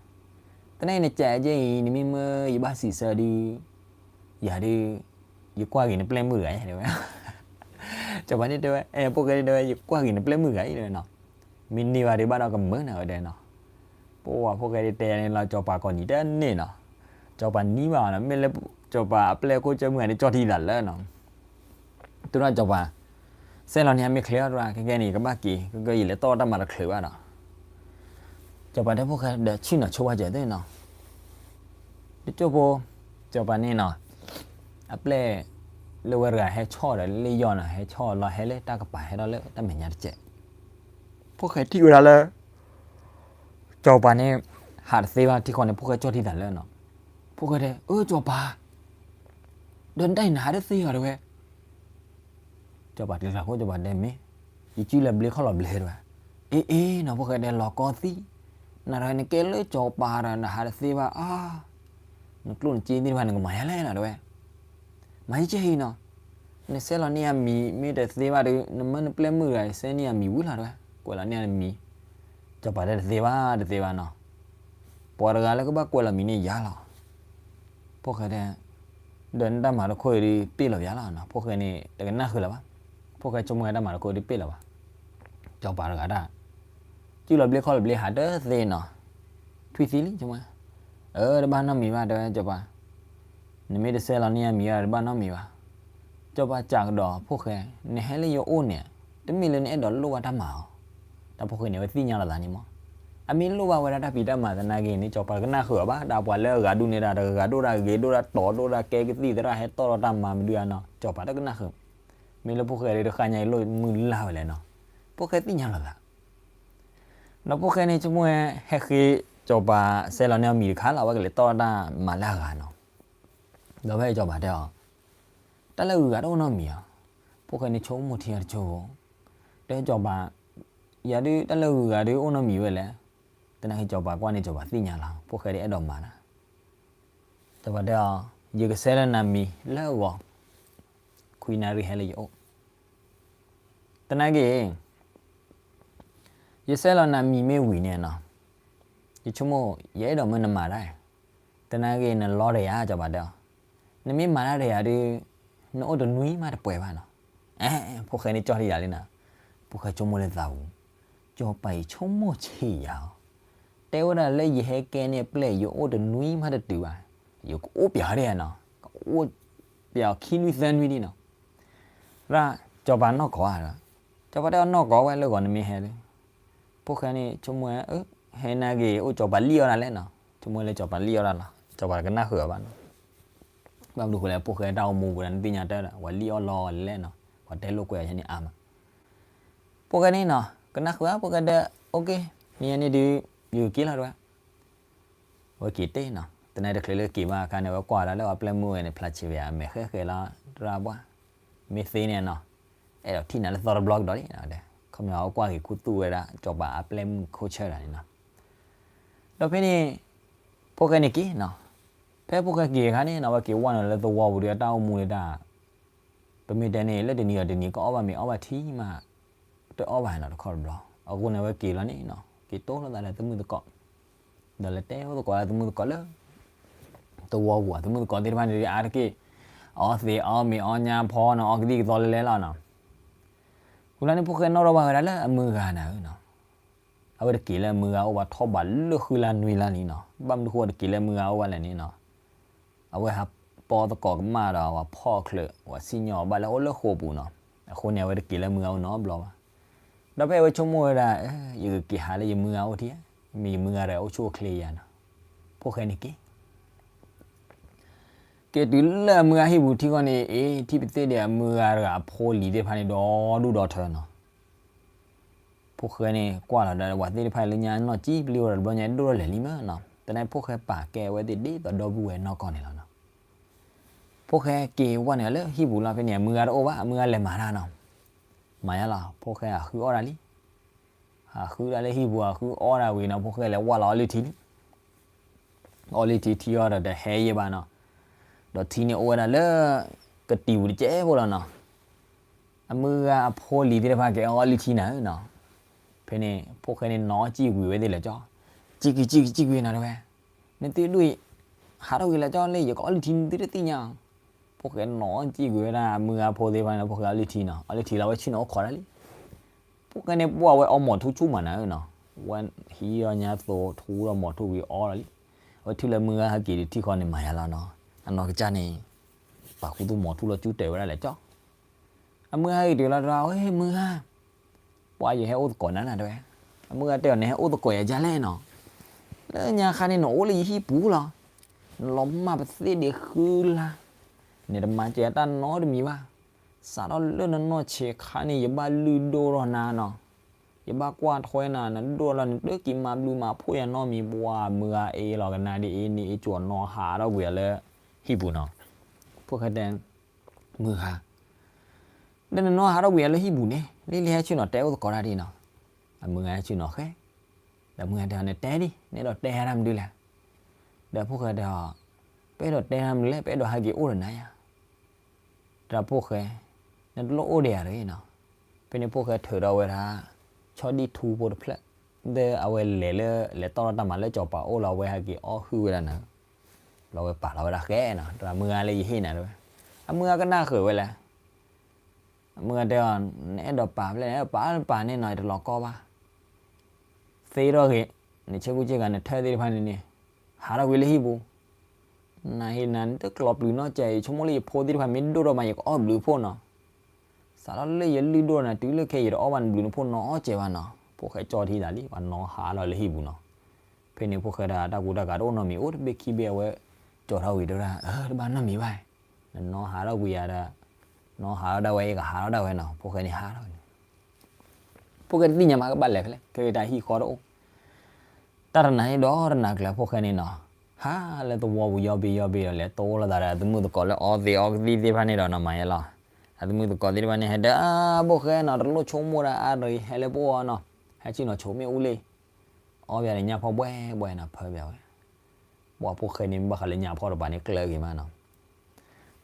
သနာ်က့နကးကဲအံၤ နမ့ၢ်မၢယဘၣ်စံးဆၢဒုး ယၤဒုး ယကွၢ်က့ၤနပျဲၢ်မုၣ်တဂၤအံၤတဲဝဲ. စီၤပၤန့ၣ်တဲဝဲ အဲ ဖိၣ်ဃဲန့ၣ်တဲဝဲ ယကွၢ်က့ၤနပျဲၢ်မုၣ်တဂၤအံၤတဲဝဲနီၤ, မ့ၢ်န့ၢ်ဘၣ်ဒံးဘၣ်ဒီးကမၢနၤဝဲတဲနီၤ. ပဝဲဖိၣ်ဃဲဒ်တဲန့ၣ်လီၤ စီၤပၤကိးနံၤတန့ၢ်နီၤ, စီၤပၤနံၤဘၣ်နီၤ မ့ၢ်လၢ စီၤပၤအပျဲၢ်ခိၣ်ကၢမုၢ်ဂၤန့ၣ် ကၠီၣ်ထံသးလၢနီၤ, တုၤထီၣ်စီၤပၤ စဲးလီၤန့ၢ်အမ့ၢ်ချ့အီၤတရၣ် ခဲကဲန့ၣ် ကဘၣ်က့ၤ ကကဲယလဲၤတီၢ်တၢ်မၤတချုးဘၣ်နီၤ. စီၤပၤတဲဖိၣ်ဃဲဒီးဆ့ၣ်နီၤဆိပှၤစၢၤသ့ၣ်နီၤ, တကၠိၢ်ဖိ စီၤပၤန့ၣ်နီၤ အပျဲၢ် လၢဝဲတဂၤဟဲဆီၣ်ဒီးလ့ၣ်ယီၢ်နီၤ ဟဲဆီၣ်လီၤဟဲလၢတၢ်ကပၤဟဲထီၣ်လၢတၢ်မဲာ်ညါတစဲး, ဖိၣ်ဃဲထံၣ်ဝဲဒၣ်လၢ စီၤပၤန့ၣ် ဟးတသ့ဘၣ်ထံဃီန့ၣ် ဖိၣ်ဃဲကၠီၣ်ထံသးလၢနီၤ, ဖိၣ်ဃဲတဲ အၢ စီၤပၤ ဒီးနတၢ်အံၤနဟးတသ့ဘၣ်တဲဝဲ, စီၤပၤကျဲၤကျၢၤခိၣ် စီၤပၤတဲမ့ၢ် ယစုလီၤဘျ့ခီၣ်လီၤဘျ့တဲဝဲ, အ့အ့နီၤ ဖိၣ်ဃဲတဲလီၤကီသံ, နၤဒီးနကဲလၢစီၤပၤဒီးနဟးတသ့ဘၣ်အါ, နကျိၣ်နစ့သ့ၣ်တဖၣ် နကမၤယါလဲၣ်နီၤတဲဝဲ, မၤယကဲအံၤနီၤ, နဆဲးလီၤန့ၢ်အမံၤမ့ၢ်တသ့ဘၣ်ဒီး နမၢနပျဲၢ်မုၣ်တဂၤဆဲးန့ၢ်အမံၤဝံၤလီၤတဲဝဲ, ကွဲးလီၤန့ၢ်အမံၤ, စီၤပၤတဲတသ့ဘၣ် တသ့ဘၣ်နီၤ, ပှၤတဂၤလၢကဘၣ်ကွဲးလီၤမံၤန့ၢ်ယၤလီၤ. ဖိၣ်ဃဲတဲ ဒီးနတၢ်မၤတခိၣ်အံၤဒုးပ့ၢ်လီၤယၤလီၤနီၤ, ဖိၣ်ဃဲန့ၣ် တကနၣ်ဃုာ်လၢၤဘၣ်, ဖိၣ်ဃဲဆိကမိၣ်တၢ်မၤတခိၣ်ဒုးပ့ၢ်လီၤဘၣ်, စီၤပၤတဂၤတၢ် စုလီၤဘျ့ခီၣ်လီၤဘျ့ဟးတသ့နီၤ, ထွံၣ်သံလံ ဆိကမိၣ်, အၢ တဘၣ်နီတမံၤဘၣ်တဲဝဲစီၤပၤ, နမ့ၢ်တဆဲးလီၤန့ၢ်အမံၤဘၣ်တဘၣ်နီတမံၤဘၣ်, စီၤပၤစံးကဒီးဖိၣ်ဃဲ, နဟဲလၢယအိၣ်န့ၣ် တမ့ၢ်လၢနအဲၣ်ဒိးလိၣ်ဘၣ်တၢ်မၤအီၤ, တၢ်ဖိၣ်ဃဲန့ၣ် အဝဲသ့ၣ်ညါလီၤသးန့ၣ်မး, အမ့ၢ်လိၣ်ဘၣ်ဝဲဒၣ်တၢ်ဖံးတၢ်မၤသနာ်က့န့ၣ် စီၤပၤတကနၣ်ဃုာ်အီၤဘၣ်, ဒီးပှၤလၢအဂၤဒူၣ်န့ၣ်ဒီး တဂၤဒိၣ်ဒၣ်ဂ့ၤဒိၣ်ဒၣ်တီၤဒိၣ်ဒၣ်ကဲကသံၣ်သရၣ်ဟဲတီၢ်ဒီးတၢ်မၤမနုၤဧါနီၤ စီၤပၤတကနၣ်ဃုာ်, မ့ၢ်လၢဖိၣ်ဃဲဒုးတဃၣ်ညါအံၤလိၣ်မုၢ်လၢ်ဝဲလဲၣ်နီၤ, ဖိၣ်ဃဲသ့ၣ်ညါလီၤသး ဒီးဖိၣ်ဃဲန့ၣ်ဆိကမိၣ်ဝဲ ဟဲဃ့စီၤပၤဆဲးလီၤန့ၢ်အမံၤတခါလီၤ အဝဲကလဲၤတီၢ်တၢ်မၤလၢအဂၤနီၤ, ဒီးဖဲစီၤပၤတဲအီၤ, တၢ်လၢဂုၤဂၤတအိၣ်နီတမံၤဧါ, ဖိၣ်ဃဲန့ၣ်ဆိကမိၣ်ထံအီၤတဆိ, တဲစီၤပၤ, ယၤဒုးတၢ်လၢဂုၤဂၤဒုးအိၣ်နီတမံၤဝဲလဲၣ်, သနာ်က့စီၤပၤကွၢ်န့ၣ်စီၤပၤသ့ၣ်ညါလီၤ ဖိၣ်ဃဲဒုးအဲၣ်ဒိးမၤနၤ စီၤပၤတဲအီၤ, ယကဆဲးလီၤနၤမံၤလၢအဂီၢ်, ခွံနၣ်ရံၣ်ဟဲလၢယအိၣ်, သနာ်က့ ယဆဲးလီၤနၤမံၤမ့ၢ်ဝံၤန့ၣ်နီၤ, ယဆိကမိၣ် ယအဲၣ်ဒိးမၢနမၤတၢ်, သနာ်က့နလီတယၤ စီၤပၤတဲအီၤ, နမ့ၢ်မၤတၢ်တယၤဒုး နအိၣ်တနွံမးတပှဲၤဘၣ်နီၤ, အဲ ဖိၣ်ဃဲန့ၣ်ကၠီၣ်ထံယၤလံနီၤ, ဖိၣ်ဃဲဆိကမိၣ်လၢသးပူၤ, စီၤပၤအံၤဆိကမိၣ်ဆံးယၤအီၤ, တဲဝဲဒၣ်လၢယဟဲကဲန့ၢ်အပျဲၢ် ယအိၣ်တနွံမးတတုၤဘၣ်, ယကအိၣ်ပျးဒ်နီၤ, ကအိၣ်ပျးအီၤခံနွံသၢနွံဒ်နီၤ, ရၣ် စီၤပၤနီၢ်ကီၢ်ဧါ, စီၤပၤတဲအီၤနီၢ်ကီၢ်ဝဲလၢဂီၤနမ့ၢ်ဟဲလၢ, ဖိၣ်ဃဲန့ၣ်ဆိကမိၣ်ဝဲ, ဟဲနာ်က့ၤအိၣ်စီၤပၤလံၣ်အီၣ်ဒၣ်လဲၣ်နီၤ, ဆိကမိၣ်လၢစီၤပၤလံၣ်အီၣ်ဒၣ်လီၤ, စီၤပၤတကနၣ်ဃုာ်အီၤဘၣ်နီၤ, ဘၣ်မနုၤဃိလဲၣ် ဖိၣ်ဃဲတၢ်အိၣ်မူပူၤဒီးနသ့ၣ်ညါတၢ်ဒီး ပှၤလံၣ်အီၣ်လီအီၤလဲၣ်နီၤ, ပှၤတဲလိာ်ကွဲအီၤယဲန့ၣ်အါမး, ဖိၣ်ဃဲန့ၣ်နီၤ ကနၣ်ဃုာ်ဧါ ဖိၣ်ဃဲဒီး OK, မ့ၢ်ယဲန့ၣ်ဒုး ယက့ၤလီၤတဲဝဲ, ဝဲက့ၤတဲနီၤ, တနံၤတချုးလၢက့ၤဘၣ်အခါန့ၣ် ဝဲကွၢ်ဒၣ်လၢအပျဲၢ်မုၣ်ဝဲန့ၣ် ဖျါဆံးဝဲအမဲာ်ဃဲဃဲလီၤ တရၣ်ပှၢ်, မ့ၢ်သ့န့ၣ်နီၤ, အဲၣ်ဒိးထံၣ်နၤလၢသီတဘျီကဒီးလံနီၤ, ခီပညီအဝဲကွၢ်က့ၤခူသူၣ်ဝဲဒၣ် စီၤပၤအပျဲၢ်မုၣ်ခိၣ်ဆၢဒၣ်န့ၣ်နီၤ. ဒီးဖဲန့ၣ် ဖိၣ်ဃဲန့ၣ်က့ၤနီၤ, ဖဲဖိၣ်ဃဲက့ၤအခါန့ၣ်နီၤ ဝဲက့ၤဝဲနုာ်လၢသဝီပူၤဒီးအတၢ်အိၣ်မူလၢတၢ် ပမ့ၢ်တဲန့ၣ် လၢတနံၤအီၤတနံၤ ကအီၣ်ဘၣ်မ့ၤအီဘၣ်ထံမး, တအီၣ်ဘၣ်နီၤတခီတဘျီ, အဃိန့ၣ် အဝဲက့ၤလီၤန့ၣ်နီၤ က့ၤတိၢ်လိာ်သးဒီးသမုၣ်သကိး, ဒီးလဲၤတဲအိၣ်သကိးလၢသမုၣ်သကိးလၢ သဝီပူၤ, သမုၣ်သကိးသ့ၣ်တဖၣ်န့ၣ် အါတက့ၢ် အီသံးအီမ့ၤအီညါဖီနီၤ အီကသံၣ်ကသီလဲလဲလီၤနီၤ. ဃုလါန့ၣ်ဖိၣ်ဃဲနီၣ်ထီၣ်ဘၣ်ဝဲဒၣ်လၢအမုၢ်ဂၤနၤဧၢနီၤ, အဝဲတက့ၤလၢအမုၢ်ဂၤအိၣ်ဘၣ်ထီၣ်ဘးလၢဃုလါနွံလါလံနီၤ, ဘၣ်မနုၤဃိတက့ၤလၢအမုၢ်ဂၤအိၣ်ဘၣ်လဲၣ်န့ၣ်နီၤ အဝဲဟးပီသကိးကမၣ်ဒီး ပှၤဖီၣ်ချၢး ပှၤစံၣ်ညီၣ်အီၤဘၣ်လၢအအိၣ်လၢဃိာ်ပူၤနီၤ, အဃိန့ၣ် အဝဲတက့ၤလၢမုၢ်ဂၤအိၣ်နီတဘျီဘၣ်. ဒီးဖဲအဝဲဆိကမိၣ်ဝဲဒၣ် ယကက့ၤဟးလၢယမုၢ်ဂၤအိၣ်ထံဧါ, မ့ၢ်ယမုၢ်ဂၤဒီးအိၣ်ဆူၣ်အိၣ်ချ့ယၤနီၤ, ဖိၣ်ဃဲန့ၣ်က့ၤ က့ၤတုၤလၢအမုၢ်ဂၤဟံၣ်ပူၤထံဃီန့ၣ် အ့ ထံၣ်ပသ့ၣ်ဒီးအမုၢ်ဂၤတဂၤအဖိလံၤသ့ၣ်တဖၣ်န့ၣ် ဒီဒူၣ်ဒီထၢနီၤ. ဖိၣ်ဃဲန့ၣ် ကွၢ်လီၤဒီးပှၤသ့ၣ်တဖၣ်လၢညါနီၢ်ကံၣ်ပျံၤဝဲဒီးတဘျီညါဒိၣ်ထီၣ်လဲၤလံမးနီၤ, သနာ်က့ဖိၣ်ဃဲပာ်ကဲအဝဲသ့ၣ်ဒ်သိးဒီပုၢ်ဝဲၢ်နီၢ်ကီၢ်န့ၣ်လီၤနီၤ. ဖိၣ်ဃဲက့ၤဝဲနုာ်လၢဟံၣ်ပူၤလီၤ, ဖဲန့ၣ် အမုၢ်ဂၤတအိၣ်ဘၣ်, အမုၢ်ဂၤလဲၤမၤတၢ်နီၤ, မၤယါလီၤ, ဖိၣ်ဃဲအဃုအီၣ်ဒၣ်လံ အဃုဒၣ်လၢဟံၣ်ပူၤ အဃုအီၣ်ဒၣ်ဝံၤနီၤ ဖိၣ်ဃဲလဲၤဝါလီၤအီလုၢ်ထံလံ. အီလုၢ်ထံထံအီၣ်ဒီးတဟဲယဲၢ်ဘၣ်နီၤ, ဒီးထံန့ၣ်အိၣ်ဝဲဒၣ်လၢ ကတံၤပူၤတကဲဖိလီၤနီၤ. အမုၢ်ဂၤအဖိလံၤသ့ၣ်တဖၣ်က့ၤအီၣ်အီလုၢ်ထံနၤဧၢနီၤ. ဖဲန့ၣ် ဖိၣ်ဃဲန့ၣ်နီၤစံၣ်ကွံာ်ဝဲသ့ၣ်လဲၤကၠီ, စံၣ်ကွံာ်စံၣ်ကွံာ်စံၣ်ကွံာ်နီၤတဲဝဲ, နသုဒူၣ်အံၤ ဟးထီၣ်ကွံာ်လဲၤကၠီလၢ ယကအီၣ်လုၢ်ထံနသုတသ့ၣ်ညါဧါ. ဖိၣ်ဃဲနီၤစံၣ်ကွံာ်ဝဲဒၣ် အမုၢ်ဂၤဖိသ့ၣ်တဖၣ်န့ၣ် ဖိၣ်ဃဲအီၣ်လုၢ်ထံနီၤ, အီလုၢ်ထံလီၤဝဲဆ့ၣ်နီၤအိၣ်ခိးဒၣ်လံ. ဖိၣ်ဃဲန့ၣ် ပှၢ်ဝဲအီမီၤထူဆူၣ်မးနၤဧၢနီၤ, ဝဲဟံးအီၣ်ညါသိးထူဒီးမီၤထူဝံၤအီလီၤလံ. အဝဲထံၣ်လၢမုၢ်ဂၤဟဲက့ၤဒံးထံၣ်ဃီန့ၣ် မၤယါလီၤနီၤ, အနီၢ်ကစၢ်န့ၣ် ပာ်ခူသူၣ်မီၤထူလီၤကၠူတဲာ်ဝဲဒၣ်လဲၤကၠီ. အမုၢ်ဂၤဟဲက့ၤတုၤလီၤတၢ် ဝဲမုၢ်ဂၤ ပှၤယဟဲအိၣ်သကိးနၤနၤတဲဝဲ, အမုၢ်ဂၤတဲအီၤ နဟဲအိၣ်သကိးယၤဒ်လဲၣ်နီၤ, လၢညါခါန့ၣ် နအိၣ်လၢယဟံၣ်ပူၤလီၤ, နလီၤမၢ်ပသ့ၣ်ဒံးဃုလါ, နတမၤစၢၤယၤတၢ်နီတမံၤဘၣ်, စးထီၣ်လၢနနီၢ်ဆံးခါန့ၣ် ယဘၣ်လုၢ်ဒိၣ်ထီၣ်နၤနီၤ, ယဘၣ်ကွၢ်ထွဲနၤ နဒိၣ်လီၤ နတက့ၤမၤဘျုးမၤဖှိၣ်ယၤနီတမံၤ, ပှၤမုၢ်ဂၤအ့ၣ်လီၤကနၣ်ဒ်အ့ၣ်န့ၣ် အ့ၣ်ကၠီနီၤဟးထီၣ်ကွံာ်အီၤလၢ ဟံၣ်ပူၤနီၤ. ဖိၣ်ဃဲတဲ မုၢ်ဂၤ ဒီးနနီၤဟးထီၣ်ကွံာ်အီၤလၢဟံၣ်ပူၤန့ၣ် လၢလၢဟဲဆ့ၣ်နီၤတဲအိၣ်သကိးတၢ်ဒ်နီၤ. အမုၢ်ဂၤဟဲဆ့ၣ်နီၤဃဲ, ဒီးမုၢ်ဂၤတဲအီၤ နတဲဒ် နအဲၣ်ဒိးတဲယၤတၢ်မနုၤလဲၣ်. ဒီးဖိၣ်ဃဲတဲအီၤ ပအဲၣ်ဒိးတဲတၢ်မနုၤလဲၣ် ပအဲၣ်ဒိးဟဲက့ၤအိၣ်ဒီးနၤယၤ တၢ်ဖိၣ်ဃဲ နတလိၣ်အိၣ်ဒီးယၤတဂ့ၤနီၤ. ဖဲန့ၣ်ဖိၣ်ဃဲထုးထီၣ်ဝဲဒၣ် ဆီဒံၣ်ထူဖိတဖျၢၣ် ဒီးအဝဲလဲၤလၢ လဲၤတီၢ်ထီၣ်တၢ်မၤလၢစီၤပၤအိၣ်လီၤ အဝဲဟဲက့ၤအီၣ်ဟုၣ်ဝဲဒၣ်နၤ, လီၤဝဲပာ်လီၤဝဲဒၣ်ဃဲနီၤ တၢ်မုၢ်ဂၤလၢယဟ့ၣ်နၤတဲဝဲ. အမုၢ်ဂၤကနၣ်ဃုာ်ဝဲလဲၣ် အမုၢ်ဂၤတဲအီၤ နအဲၣ်ဒိးပာ်ဖဲလဲၣ် နအဲၣ်ဒိးပာ်လၢပာ်န့ၣ်နီၤ ယတလီၤကီဘၣ် သ့ထီၣ်ဂ့ၤ, နဆ့ကူဆ့ကၤနထၢၣ်သ့ၣ်တဖၣ်န့ၣ်န့ၣ် ဟးထီၣ်ကွံာ်လၢဟံၣ်ပူၤ, နဟ့ၣ်နၤ နတကျိးပျုၤနီတစဲး ယဆိကမိၣ်လၢယဖိသ့ၣ်တဖၣ်မ့ၢ်ဒိၣ်ထီၣ်မး ယကအီၣ်ဘျုးအဖှိၣ်နီၤ. စးထီၣ်လၢယလုၢ်ဒိၣ်နၤတုၤလၢခဲအံၤ ယတအီၣ်ဘၣ်နဘျုးနဖှိၣ်နီတစဲးဘၣ်နီၤ. ဖိၣ်ဃဲကၠီထံသးလံ ပှၤနီၤဟးထီၣ်လၢဟံၣ်ပူၤနီၤ. ဖဲန့ၣ်ဖိၣ်ဃဲတဂၤတၢ်ကူတၢ်ကၤတအိၣ်နီတမံၤ အိၣ်တဘ့ၣ်ခံဘ့ၣ် အဝဲကၠီထီၣ်ဝံၤတဲဝဲဒၣ် အၢ တဘၣ်နီတမံၤဘၣ်, နနီၤဟးထီၣ်ကွံာ်ယၤဒီး နီၤဟးထီၣ်ဒၣ်ဝဲ ယကဟးထီၣ်ဒၣ်ဝဲနီၤ. ဖိၣ်ဃဲန့ၣ်ဟးထီၣ်ဝဲန့ၣ် ဖိၣ်ဃဲတသ့ၣ်ညါမး ကဘၣ်လဲၤဖဲလဲၣ် ခဲအံၤတၢ်ဟံၣ်ဃီတအိၣ်. တၢ်တနၤန့ၣ်ဒီးတနၤကျၢၤ ဖိၣ်ဃဲန့ၣ်နီၤ ဟးလၢသဝီပူၤယီဘ့ၣ်ယီဘ့ၣ်ဒီး လဲၤတိၢ်လိာ်သးဒီးအသမုၣ်သကိးလၢအီသံးအီကသံၣ်သ့ၣ်တဖၣ်န့ၣ်ဒီးနီၤ မၤယဲလီၤ. အသမုၣ်သကိးသ့ၣ်တဖၣ်န့ၣ် ဟဲဒီး ဖိၣ်ဃဲနီၤ တလိၣ်ဆိကမိၣ်ဒၣ်အါတဂ့ၤ ဟဲလၢပအိၣ်အီၤနီၤ. ဟဲဆ့ၣ်နီၤဆိးမ့ၣ်အူလံ အီဘၣ်န့ၣ်ညၣ်ဖီၣ်ဘှဲဘှဲနီၤ ဖၢဘၣ်ဝဲ ပှၤဖိၣ်ဃဲန့ၣ် မ့ၢ်ဘၣ်ဃးလၢညၣ်ဖီၣ်တပၤန့ၣ် ကျၢၤဂ့ၤမးနီၤ.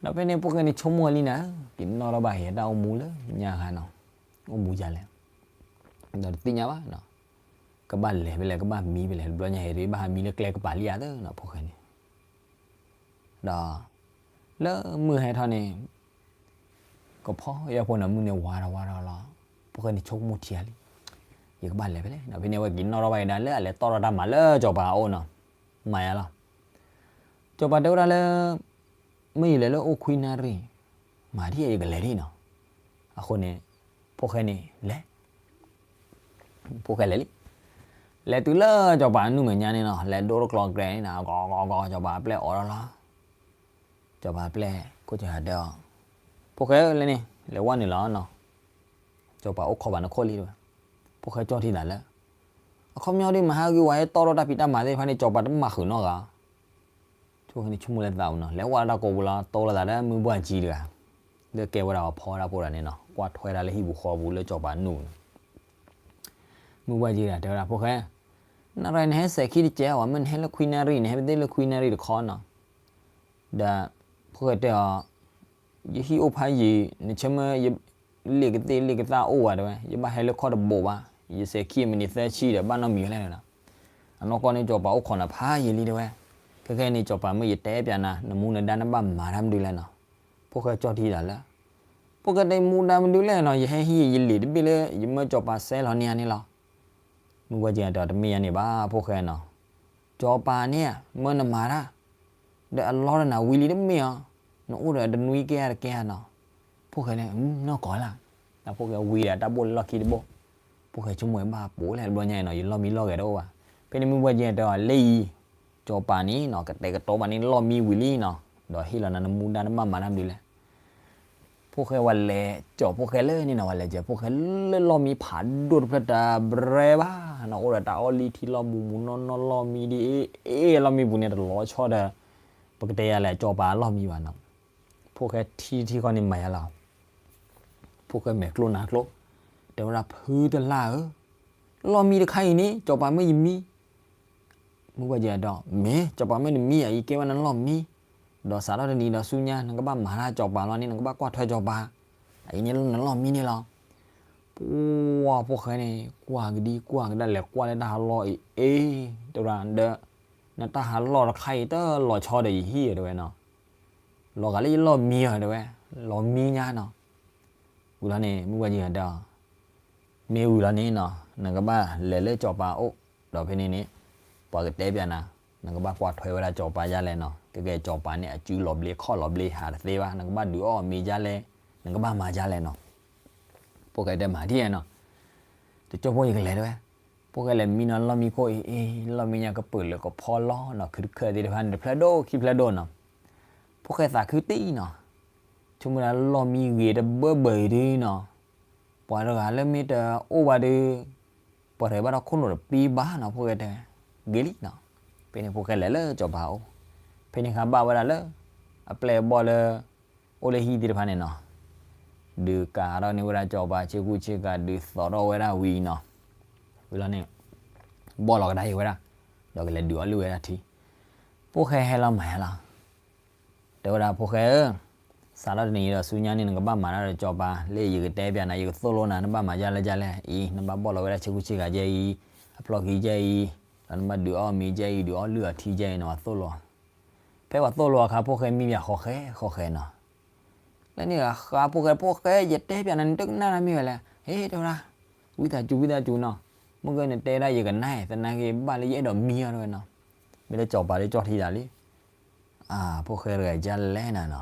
ဒီးဖဲန့ၣ်ဖိၣ်ဃဲန့ၣ်ဆိကမိၣ်လံနၤ က့ၤနီၣ်ထီၣ်ဘၣ်က့ၤတၢ်အိၣ်မူလၢညါဂၤနီၤ အိၣ်မူယၤလဲၣ် ဒီးတသ့ၣ်ညါဘၣ်နီၤ ကဘၣ်လဲၤဖဲလဲၣ် ကဘၣ်မံဖဲလဲၣ် တဘျီညါအံၤ ဘၣ်ဟးမံလၢကျဲကပၤလံဧါသ့နီၤ ဖိၣ်ဃဲန့ၣ် ဒီး လၢမုၢ်ဟဲထီၣ်န့ၣ် ကဖီယီဖိန့ၣ် မုၢ်န့ၣ်ဝါထီၣ်ဝါထီၣ်လီၤ. ဖိၣ်ဃဲန့ၣ်ဆိကမိၣ်ထံဧါလံ ယကဘၣ်လဲၤဖဲလဲၣ်နီၤ ဖဲန့ၣ်အဝဲက့ၤနီၣ်ထီၣ်ဘၣ်က့ၤဒၣ်လၢအလဲၤတီၢ်ထီၣ်တၢ်မၤလၢစီၤပၤအအိၣ်နီၤ မၤယဲလီၤ. စီၤပၤတဲဝဲဒၣ်လၢ မ့ၢ်ယလဲၤလၢအိၣ်ခွံနၣ်ရံၣ် မၤဒ်ယကလဲၤဒ်နီၤ. အဃိန့ၣ် ဖိၣ်ဃဲန့ၣ်လဲၤ ဖိၣ်ဃဲလဲၤလံ လဲၤတုၤလၢစီၤပၤအနုၢ်မဲာ်ညါန့ၣ်နီၤ လဲၤဒိတကျီကျဲန့ၣ်နီၤ ဂီၤဂီၤဂီၤ စီၤပၤအပျဲၢ်အိးထီၣ်လီၤ. စီၤပၤအပျဲၢ်ခိၣ်စဟၤတဲအီၤ ဖိၣ်ဃဲလဲၤန့ၣ် လဲၤဝဲနုာ်လီၤနီၤ. စီၤပၤအိၣ်ခိးဘၣ်နခိၣ်လံတဲဝဲ. ဖိၣ်ဃဲကၠီထံသးလၢ ခီပညီဒ်မဟါဂ့ၤဝဲဟဲတီထီၣ်တၢ်ဖံးတၢ်မၤသ့ၣ်တဖၣ်န့ၣ် စီၤပၤတဘၣ်မၤဃုာ်နီတဂၤ ဆိကမိၣ်လၢသးပူၤနီၤ လဲၤအိၣ်ဝဲဒၣ်တၢ်ကိးပူၤလီၤ တိလီၤသးဒီးမုၢ်ဘှၢ်ကၠံတဂၤ လၢကဲဝဲဒၣ်အဖီဝဲဒၣ်ဖိတဂၤန့ၣ်နီၤ ကွၢ်ထွဲဒၣ်လၢဟံၣ်ပူၤဃီပူၤလၢစီၤပၤနူၣ်န့ၣ် မုၢ်ဘှၢ်ကၠံတဂၤတဲဝဲဒၣ် ဖိၣ်ဃဲ, နရၢၣ်နဟဲစဲးခံတကဲးဝဲ မ့ၢ်နဟဲလၢခွံနၣ်ရံၣ် နဟဲပသ့ၣ်လၢခွံနၣ်ရံၣ်တခီနီၤ, ဒီး ဖိၣ်ဃဲတဲအီၤ ယဟံၣ်အိၣ်ဖးယံာ် နဆၢမၢယ လ့ၣ်ကသ့ၣ်လ့ၣ်ကသၣ်အိၣ်ဝဲတဲဝဲ ယဘၣ်ဟဲလၢခီၣ်တဘိးဘၣ်, ယစဲးခံမံးနံးသၢဆံဒီး ဘၣ်နီတမံၤဝဲလဲၣ်နီၤ, အနီၢ်ကီၢ်န့ၣ် စီၤပၤအိၣ်ခိးနၤဖးယံာ်လံတဲဝဲ, ခဲခဲအံၤန့ၣ် စီၤပၤမၢယတဲပျးနၤ နမူနဒါနဘၣ်မၤတၢ်မနုၤလဲၣ်နီၤ, ဖိၣ်ဃဲကၠီၣ်ထံသးလၢ ဖိၣ်ဃဲတဲမူဒါမနုၤလဲၣ်နီၤ ယဟဲဟံးယလ့ၣ်တဘ့ၣ်လၢ ယမၢစီၤပၤစဲလီၤန့ၢ်ဧါန့ၣ်လီၤ, မုၢ်ဘှၢ်ကၠံတဲအီၤ တမ့ၢ်ယၤန့ၣ်ဘၣ် ဖိၣ်ဃဲနီၤ, စီၤပၤန့ၣ် မၢနမၤတၢ် ဒီးအလီၢ်ဒီးနၤဝံၤလံတမ့ၢ်ဧါ, နအိၣ်ဒီးတနွံကဲဧါတကဲဧါနီၤ, ဖိၣ်ဃဲန့ၣ် နီၢ်ကီၢ်လၢ်, ဒီးဖိၣ်ဃဲဝံၤဒီးတၢ်ဘိၣ်လၢလီၢ်ခံတဘိၣ်, ဖိၣ်ဃဲဆိကမိၣ်ဘၣ်ပိာ်လဲၣ်တဘျီညါအံၤနီၤ ယလီၢ်မံလီၢ်ဂဲၤတအိၣ်ဘၣ်, ဖဲန့ၣ်မုၢ်ဘှၢ်ကၠံတဲအီၤ လၢအံၤ စီၤပၤန့ၣ်နီၤ ကတဲာ်ကတီၤဘၣ်န့ၣ်လီၢ်မံဝံၤလံနီၤ, ဒီးဟ့ၣ်လီၤနၤနမူဒါနဘၣ်မၤတၢ်မနုၤလဲၣ် ဖိၣ်ဃဲဝဲလဲၤကၠီၤဖိၣ်ဃဲလၢန့ၣ်နီၤ ဝဲလဲၤကၠီၤဖိၣ်ဃဲလၢလီၢ်မံဖးဒိၣ်တဖျၢၣ်တဘြဲဘၣ်နီၤ, အိၣ်ဒီးတၢ်အီၣ်လံထံလီၢ်မူးမူးနီၢ်နီၢ်လီၢ်မံဒ်အ့ၣ်အ့ၣ်လီၢ်မံပူၤန့ၣ် တလီၤဆီဒီး ပကတဲယၤလဲၣ် စီၤပၤလီၢ်မံဘၣ်နီၤ, ဖိၣ်ဃဲထံထံဃီန့ၣ်မၤယၤလီၤ, ဖိၣ်ဃဲမဲာ်ကျိနါကျိ, တဲဝဲဒၣ်ဖုတလၢ်ဧၢ, လီၢ်မံတခါအံၤန့ၣ် စီၤပၤမၢယမံ မုၢ်ဘှၢ်ကၠံတဲအီၤ မ့ၢ် စီၤပၤမၢနမံဧါ ယကဲဝဲနလီၢ်မံ, ဒီးစးထီၣ်တနံၤဒီးဆူညါ နကဘၣ်မၤတၢ်စီၤပၤလီၤန့ၣ် နကဘၣ်ကွၢ်ထွဲစီၤပၤ, အအံၤန့ၣ်နလီၢ်မံန့ၣ်လီၤ, ပှၤဖိၣ်ဃဲန့ၣ် ကွၢ်ကဒံကွၢ်ကဒါလဲၤကွၢ်လၢတၢ်ဟးလီၢ်အံၤ အ့ တဲဝဲဒၣ်ဒီး နတၢ်ဟးလီၢ်တခါအံၤတလီၤဆီဒီးယဟံၣ်ဧါတဲဝဲနီၤ, လီၤဂာ်လၢယလီၢ်မံဧါတဲဝဲ, လီၤမံညါနီၤ, ဝံၤလီၤန့ၣ် မုၢ်ဘှၢ်ကၠံတဲအီၤ မ့ၢ်ဝံၤလီၤန့ၣ်နီၤ နကဘၣ်လဲၤလၢစီၤပၤအိၣ်, ဒီးဖဲန့ၣ်န့ၣ် ပှၤကတဲပျးနၤ, နကဘၣ်ကွၢ်ထွဲဝဲဒၣ်စီၤပၤဒ်လဲၣ်နီၤ, ကဲကဲစီၤပၤန့ၣ် အစုလီၤဘျ့ခီၣ်လီၤဘျ့ဟးတသ့ဘၣ်, နကဘၣ်ဒုးအီၣ်မ့ၤဒ်လဲၣ်, နကဘၣ်မၤဒ်လဲၣ်နီၤ, ဖိၣ်ဃဲတဲမၤဒ်လဲၣ်နီၤ, တကၠိဖိယကလဲၤတဲဝဲ, ဖိၣ်ဃဲလဲၤမံနီၤလီၢ်မံခိၣ်အံၤ အ့ လီၢ်မံညါကပၢၢ်လၢကဖီလီၤနီၤ ခုတခၢၣ်သ့ၣ်တဖၣ်န့ၣ် တဖျၢၣ်ဒိၣ်ခံဖျၢၣ်ဒိၣ်နီၤ, ဖိၣ်ဃဲသးခုတံၢ်နီၤ, ဆိကမိၣ်ဒၣ်လီၢ်မံဂ့ၤတဘၢဘၢအံၤဒုနီၤ, ပှၤတဂၤလၢမ့ၢ်တအိၣ်ဘၣ်ဒီး ပှၤတဂၤဘၣ်ဒီးခိၣ်နူာ်တပံဘၣ်နီၤ ဖိၣ်ဃဲတဲ, ဂ့ၤလံနီၤ, ဖဲန့ၣ်ဖိၣ်ဃဲလဲၤလၢစီၤပၤအိၣ်, ဖဲန့ၣ်ခါဘၣ်ဝဲဒၣ်လၢ အပျဲၢ်အဘီၣ်လၢ အိၣ်လၢဟံၣ်သ့ၣ်တဖၣ်န့ၣ်နီၤ, ဒုးကးထီၣ်န့ၢ်ဝဲဒၣ်စီၤပၤဆ့ကူဆ့ကၤ ဒုးသိးထီၣ်ဝဲဒၣ်ဝံၤနီၤ, ဝံၤလီၤန့ၣ် ဘီၣ်လီၤကဒါက့ၤဝဲဒၣ်, ဒီးကလဲၤဒုးအီၣ်လုၢ်ဝဲဒၣ်ထံ, ဖိၣ်ဃဲဟဲလီၤမၤဟဲလီၤ တဲဝဲဒၣ်ဖိၣ်ဃဲဧၢ, စးထီၣ်တနံၤအံၤဒီးဆူညါန့ၣ် နကဘၣ်မၤတၢ်ဒီးစီၤပၤ, လၢယကတဲပျးနၤ ယကသိၣ်လိနၤ နဘၣ်မၤဒ်လဲၣ်ဒ်လဲၣ်အံၤ, နဘၣ်ဘီၣ်လီၤဝဲဒၣ်ဆ့ကူဆ့ကၤကဲအံၤ, အဖျီၣ်ခံကဲအံၤ, ဒီးနဘၣ်ဒုးအီၣ်မ့ၤကဲအံၤ ဒုးအီၣ်လုၢ်အီထံကဲအံၤနီၤ အသိၣ်လိ, ဖဲပှၤသိၣ်လိအခါ ဖိၣ်ဃဲမံဘၣ်ဃီဃဲဃီဃဲနီၤ, လၢန့ၣ်အခါဖိၣ်ဃဲ ဖိၣ်ဃဲ ယတဲပျးနၤ နတကနၣ်တၢ်မ့ၢ်ဝဲလဲၣ်, ဟ့ၣ်တဲဝဲဒၣ်, ဝံသးစူၤဝံသးစူၤနီၤ, မ့ၢ်ဂ့ၤနတဲဒၣ်ယကနၣ် သနာ်က့ဘၣ်လၢယအဲၣ်ဒိးမံအီၤတဲဝဲနီၤ, မ့ၢ်လၢစီၤပၤလၢကၠီၣ်ထံသးလံ အၢ ဖိၣ်ဃဲတဂၤဒ်လဲၣ်နၤနီၤ,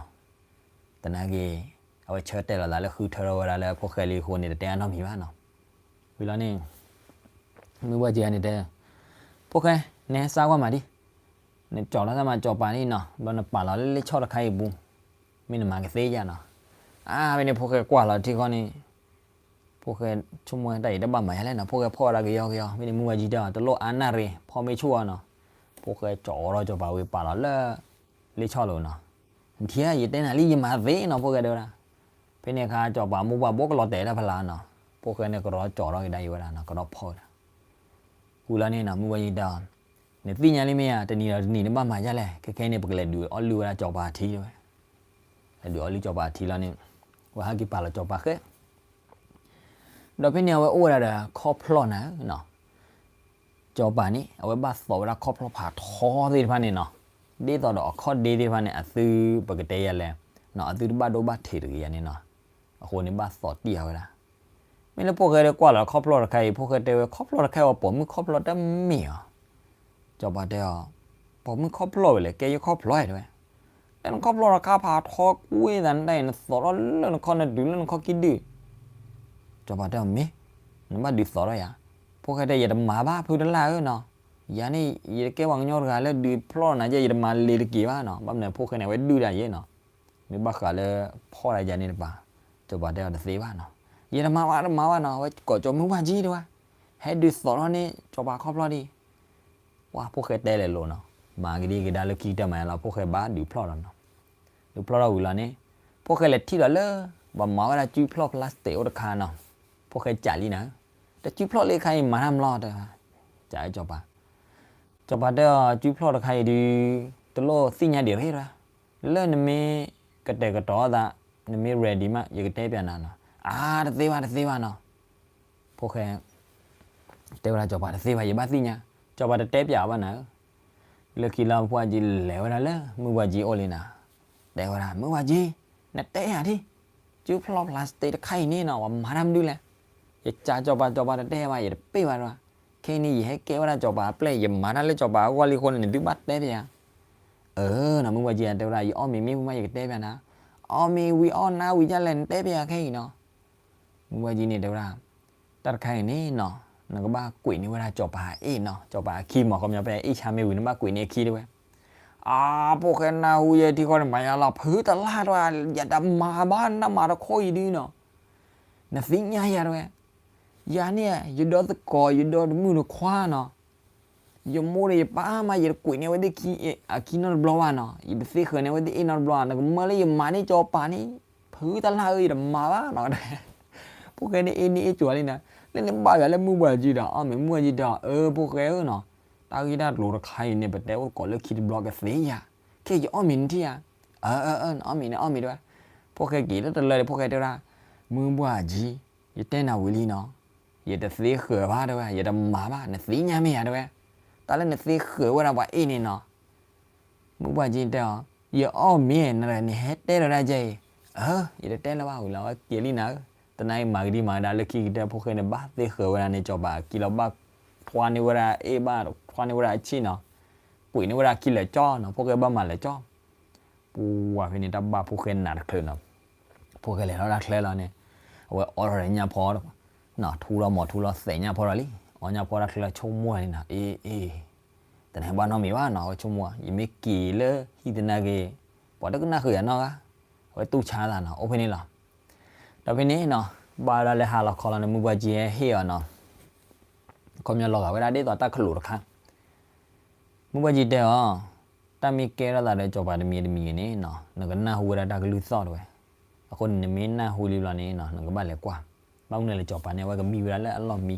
သနာ်က့ အဝဲဆၢတဲာ်လီၤသးလၢဃုထၢထီၣ်ဝဲဒၣ်လၢဖိၣ်ဃဲလံအဃိန့ၣ် တတဲအနီတမံၤဘၣ်နီၤ, ဝံၤလီၤန့ၣ် မုၢ်ဘှၢ်ကၠံန့ၣ်တဲ, ဖိၣ်ဃဲ နဟဲစါကွၢ်မးဒံး, နကၠီၣ်လီၤတၢ်မၤစီၤပၤန့ၣ်နီၤ ဘျီနပာ်လီၤလၢလ့ၣ်ဆီၣ်တခါအံၤပူၤ, မ့ၢ်နမၤကသ့ဧါနီၤ, အါ ဖဲန့ၣ်ဖိၣ်ဃဲကွၢ်လီၤထံဃီန့ၣ် ဖိၣ်ဃဲဆိကမိၣ်တၢ်အံၤတဘၣ်မၤယၤလဲၣ်နီၤ ဖိၣ်ဃဲဖီၣ်ဝဲဒၣ်ကယီကယီ မ့ၢ်န့ၣ်မုၢ်ဝဲကၠံတဲအီၤ တလိၣ်အါနၣ်ရံၣ် ဖီမ့ၢ်ဆူၣ်အီၤနီၤ, ဖိၣ်ဃဲကၠီၣ်အီၤဒီးစီၤပၤဝံၤပာ်လီၤလၢ လ့ၣ်ဆီၣ်လိၤနီၤ, နထံၣ်ဧါ ယတဲနၤလံ ယမၤသ့နီၤ ဖိၣ်ဃဲတဲဝဲဒၣ်, ဖဲန့ၣ်အခါစီၤပၤမိၢ်ပှၢ်ဘိကလီၤတဲာ်တၢ်ဖးလၢ်နီၤ, ဖိၣ်ဃဲန့ၣ်ကရီကၠီၣ်ထီၣ်ကဒါအံၤဝဲဒၣ်နီၤ ကရီဖီၣ်ဝဲဒၣ်, ဝံၤလီၤန့ၣ်နီၤ မုၢ်ဝဲကၠံတဲအီၤ, နသ့ၣ်ညါလံမ့ၢ်ဧါ တနံၤဒီးတနံၤနဘၣ်မၤယၤလဲၣ် ခဲခဲန့ၣ် ပကလဲၤဒုးအီၣ်လုၢ်ဝဲဒၣ်စီၤပၤထံတဲဝဲ လဲၤဒုးအီၣ်လုၢ်စီၤပၤထံလီၤန့ၣ်, ဝဲဟဲက့ၤပာ်လီၤစီၤပၤဃဲ, ဒီးဖဲန့ၣ်အဝဲအိၣ်ဝဲဒၣ်ဒီးခီၣ်ဖျီၣ်နၤဧၢနီၤ, စီၤပၤန့ၣ် အဝဲဘၣ်သိးဝဲဒၣ်ခီၣ်ဖျီၣ်ဖးထီသ့ၣ်တဖၣ်န့ၣ်နီၤ, ဒ်သိးဒီးအခီၣ်ဒ့သ့ၣ်တဖၣ်န့ၣ် အသုပကတဲယၤလဲၣ်, အသုတဘၣ်ဒိဘၣ်ထံးတဂ့ၤယၤန့ၣ်နီၤ, အဃိန့ၣ်ဘၣ်သိးတံၢ်အီၤဝဲဒၣ် မ့ၢ်လၢဖိၣ်ဃဲဒီးကွၢ်လီၤခီၣ်ဖျီၣ်တခါအံၤ ဖိၣ်ဃဲတဲဝဲ ခီၣ်ဖျီၣ်တခါအံၤဝဲပိာ်မုၣ်ခီၣ်ဖျီၣ်တမ့ၢ်ဧါ, စီၤပၤတဲအီၤ, ပိာ်မုၣ်ခီၣ်ဖျီၣ်ဝဲလဲၣ် ကဲယခီၣ်ဖျီၣ်တဲဝဲ, လၢနခီၣ်ဖျီၣ်တခါဖးထီကွံာ်သးနတၢ်အံၤ နသိးထီၣ်လၢနခီၣ်နဒုလၢနခီၣ်ကံၢ်ဒုၣ် စီၤပၤတဲအီၤမ့ၢ်, နဘၣ်ဒုးသိးထီၣ်ယၤ, ဖိၣ်ဃဲတဲ ယတမၤဘၣ်ဖုတလၢ်ဧၢနီၤ, ယၤန့ၣ် ယတကဲပှၤကညီတဂၤလၢဒုးဖျီၣ်နၤယဲ ယတမၤလ့ၤတက့ၤဘၣ်နီၤ, ဘၣ်မနုၤဖိၣ်ဃဲန့ၣ် အဝဲဒုၣ်ဒၣ်ယဲနီၤ, မ့ၢ်ဘၣ်ဃးလၢဖီၣ်ဒၣ်ယၤန့ၣ်တပၤ, စီၤပၤတဲအီၤတသ့ဘၣ်နီၤ, ယတမၤဘၣ်တမၤဘၣ်နီၤ, အဝဲကိးကၠီမုၢ်ဝၢ်ကၠံတဲဝဲ, ဟဲဒုးသိးထီၣ်န့ၢ်စီၤပၤခီဖျိဒံး. ပှၢ်ဖိၣ်ဃဲတဲလဲၤလိၤနီၤ, မၤကဒံကဒါလၢခံကတၢၢ်မးလီၤ, ဖိၣ်ဃဲဘၣ်ဒုးဖျီၣ်ဒီးနီၤ. ဒုးဖျီၣ်ထီၣ်ဝံၤလီၤန့ၣ်, ဖိၣ်ဃဲလဲၤထံၣ်ဒီးလၢ ပှၤမၤဝဲဒၣ်စုဖျီၣ် plastic အိၣ်တခါနီၤ. ဖိၣ်ဃဲကးလံနၤ, တစုဖျီၣ်လၢခါအံၤမၤတၢ်မလီၤတၢ်, ကးစီၤပၤ စီၤပၤတဲအီၤ စုဖျီၣ်တခါအံၤဒုး တလိၣ်သ့ၣ်ညါဒံးရ့ၣ်, လၢနမ့ၢ်ကတဲာ်ကတီၤသး, နမ့ၢ် ready မး ယကတဲပၠးနၤနီၤ. အါ တသ့ဘၣ် တသ့ဘၣ်နီၤ. ဖိၣ်ဃဲ တဲဝဲဒၣ်စီၤပၤ တသ့ဘၣ် ယဘၣ်သ့ၣ်ညါ, စီၤပၤတတဲပၠးအီၤဘၣ်နၤဧၢ. လၢခံလီၤ ဖိၣ်ဃဲလဲၤဝဲဒၣ်လၢမုၢ်ဘှၢ်ကၠံအိၣ်လံနၤ, တဲဝဲဒၣ် မုၢ်ဘှၢ်ကၠံ, နတဲယၤဒံး, စုဖျီၣ် plastic တခါအံၤန့ၣ်နီၤ ပှၤမၤတၢ်မနုၤလဲၣ်. ယကးစီၤပၤ စီၤပၤတတဲဘၣ် ယတပ့ၢ်ဘၣ်ဒံး, ခဲအံၤန့ၣ် ယဟဲကဲဝဲဒၣ်စီၤပၤအပျဲၢ် ယမၤတၢ်လၢစီၤပၤအဂီၢ်လံအဃိန့ၣ် နသုဘၣ်တဲပၠးယၤ. အၢနီၤ မုၢ်ဘှၢ်ကၠံတဲဝဲဒၣ် ယအီၣ်မ့ၤမ့ၢ်ပူၤမး ယကတဲပၠးနၤ, အီၣ်မ့ၤဝံၤအီၣ်နါဝံၤဒ်လဲၣ် နတဲပၠးယၤခဲအံၤနီၤ. မုၢ်ဘှၢ်ကၠံန့ၣ်တဲဝဲဒၣ် တၢ်တခါအံၤန့ၣ်နီၤ နကဘၣ်ကွံာ်န့ၢ်ဝဲဒၣ်စီၤပၤအ့ၣ်နီၤ, စီၤပၤအခံမး ခီပညီဖဲအ့ၣ်ဆါမ့ၢ်ဝံၤ နဘၣ်ကွံာ်န့ၢ်အခံတဲဝဲ. အါ ဖိၣ်ဃဲနၢ်ဟူယဲထံဃီန့ၣ် မၤယၤလီၤ ဖုတလၢ်တဝဲ, ယတမၤဘၣ် နမၤတခီအံၤဒုနီၤ, နသ့ၣ်ညါယၤတဝဲ. ယၤန့ၣ် ယဒီသကိး ယဒီတမုၣ်တခွါနီၤ, ယမိၢ်ဒီးယပၢ်မး ယတကွံာ်န့ၢ်ဝဲသ့ၣ်အခံနီတဘျီဘၣ်နီၤ, ယတသ့ဃၢၤန့ၢ်ဝဲသ့ၣ်အ့ၣ်နီတဘျီ, နကမၢလၢယမၤန့ၢ်စီၤပၤန့ၣ် ဖုတလၢ်ဧၢ ယတမၤဘၣ်နီၤ. ဖိၣ်ဃဲန့ၣ်အ့ၣ်န့ၢ်အ့ၣ်ကၠီၤလံနၤ, လၢန့ၣ်ဘၣ်ယၤလၢမုၢ်ဘှၢ်ကၠံဒီး အီၣ်မ့ၤ မုၢ်ဘှၢ်ကၠံတဲအီၤ အၢ ဖိၣ်ဃဲဧၢနီၤ, တၢ်ဂ့ၢ်တၢ်ကျိၤတခါအံၤန့ၣ် ပတဲအိၣ်သကိးလၢခံတဘျီကသ့ဧါ, ခဲအံၤယအီၣ်မ့ၤနထံၣ်ဧါ. အၢ အၢ အၢ နအီၣ်မ့ၤန့ၣ်အီၣ်မ့ၤတဲဝဲ. ဖိၣ်ဃဲက့ၤလၢတလၢန့ၣ် ဖိၣ်ဃဲတဲဝဲဒၣ် မုၢ်ဘှၢ်ကၠံ, ယတဲနၤဝံၤလံနီၤ, ယတသ့ဃၢၤဘၣ်တဲဝဲ, ယတမၤဘၣ် နသ့ၣ်ညါမ့ၢ်ဧါတဲဝဲ, တၢ်လၢနသ့ဃၢၤဝဲဒၣ်ပှၤအ့ၣ်န့ၣ်နီၤ. မုၢ်ဘှၢ်ကၠံတဲအီၤ ယအီၣ်မ့ၤနၤန့ၣ် ဟဲတဲလီၤဒၣ်ကဲအံၤ. အၢ ယတတဲလၢၤဘၣ်ဝံၤလီၤ အဝဲက့ၤလံနၤဧၢ. တနၤအံၤမၤကဒံမၤကဒါလၢခံကတၢၢ် ဖိၣ်ဃဲန့ၣ် ဘၣ်သ့ဃၢၤဝဲဒၣ်န့ၣ် စီၤပၤအခံလီၤ ဘၣ်ထွါန့ၢ်ဝဲဒၣ်အ့ၣ် ဘၣ်ထွါန့ၢ်ဝဲဒၣ်အဆ့ၣ်နီၤ, ကွံာ်န့ၢ်ဝဲဒၣ်အခံလၢာ်ကၠီနီၤ, ဖိၣ်ဃဲဘၣ်မၤလၢာ်ကၠီ. ပူၤဝဲဖဲန့ၣ် တၢ်ဘၣ်ဖိၣ်ဃဲနးတချုးနီၤ. ဖိၣ်ဃဲလဲၤထီၣ်တၢ်ချၢလီၤန့ၣ်, အဝဲအီထီၣ်ဒီးညၣ်ဖီ, ထူလီၤမီၤထူလီၤသဲးညၣ်ဖီဒီးလံ, အီညၣ်ဖီတၢ်ချၢဆိကမိၣ်လံနီၤ, အ့ အ့ တနၤဘၣ်နီတမံၤဘၣ်နီၤ, အဝဲဆိကမိၣ် ယမ့ၢ်က့ၤလၢဟံၣ်သနာ်က့ ပှၤတကနၣ်ဃုာ်ယၤနီတဂၤ, အဝဲတူၢ်ဆါသးနီၤ, အိၣ်ဖဲန့ၣ်လီၤ. ဒီးဖဲန့ၣ်နီၤ, ဘၣ်ဝဲဒၣ်လၢဟါလီၤခီလီၤန့ၣ် မုၢ်ဘှၢ်ကၠံဟဲဟ့ၣ်အီၤနီၤ, ခီပညီလီၤဂာ်ဝဲဒၣ်ဒ်သိးတၢ်ခလိာ်တခါ. မုၢ်ဘှၢ်ကၠံတဲအီၤ, တၢ်မ့ၢ်ကဲထီၣ်သးဒီးစီၤပၤတမံၤတမံၤန့ၣ်နီၤ, နကနၢ်ဟူဝဲဒၣ်တၢ်ကလုၢ်သီၣ်တဲဝဲ, အဃိန့ၣ် နမ့ၢ်နၢ်ဟူလံဘျီန့ၣ်နီၤ နကဘၣ်လဲၤကွၢ်, ဘၣ်မနုၤလဲၣ် စီၤပၤန့ၣ် အဝဲကမံဝဲဒၣ်လၢအလီၢ်မံ,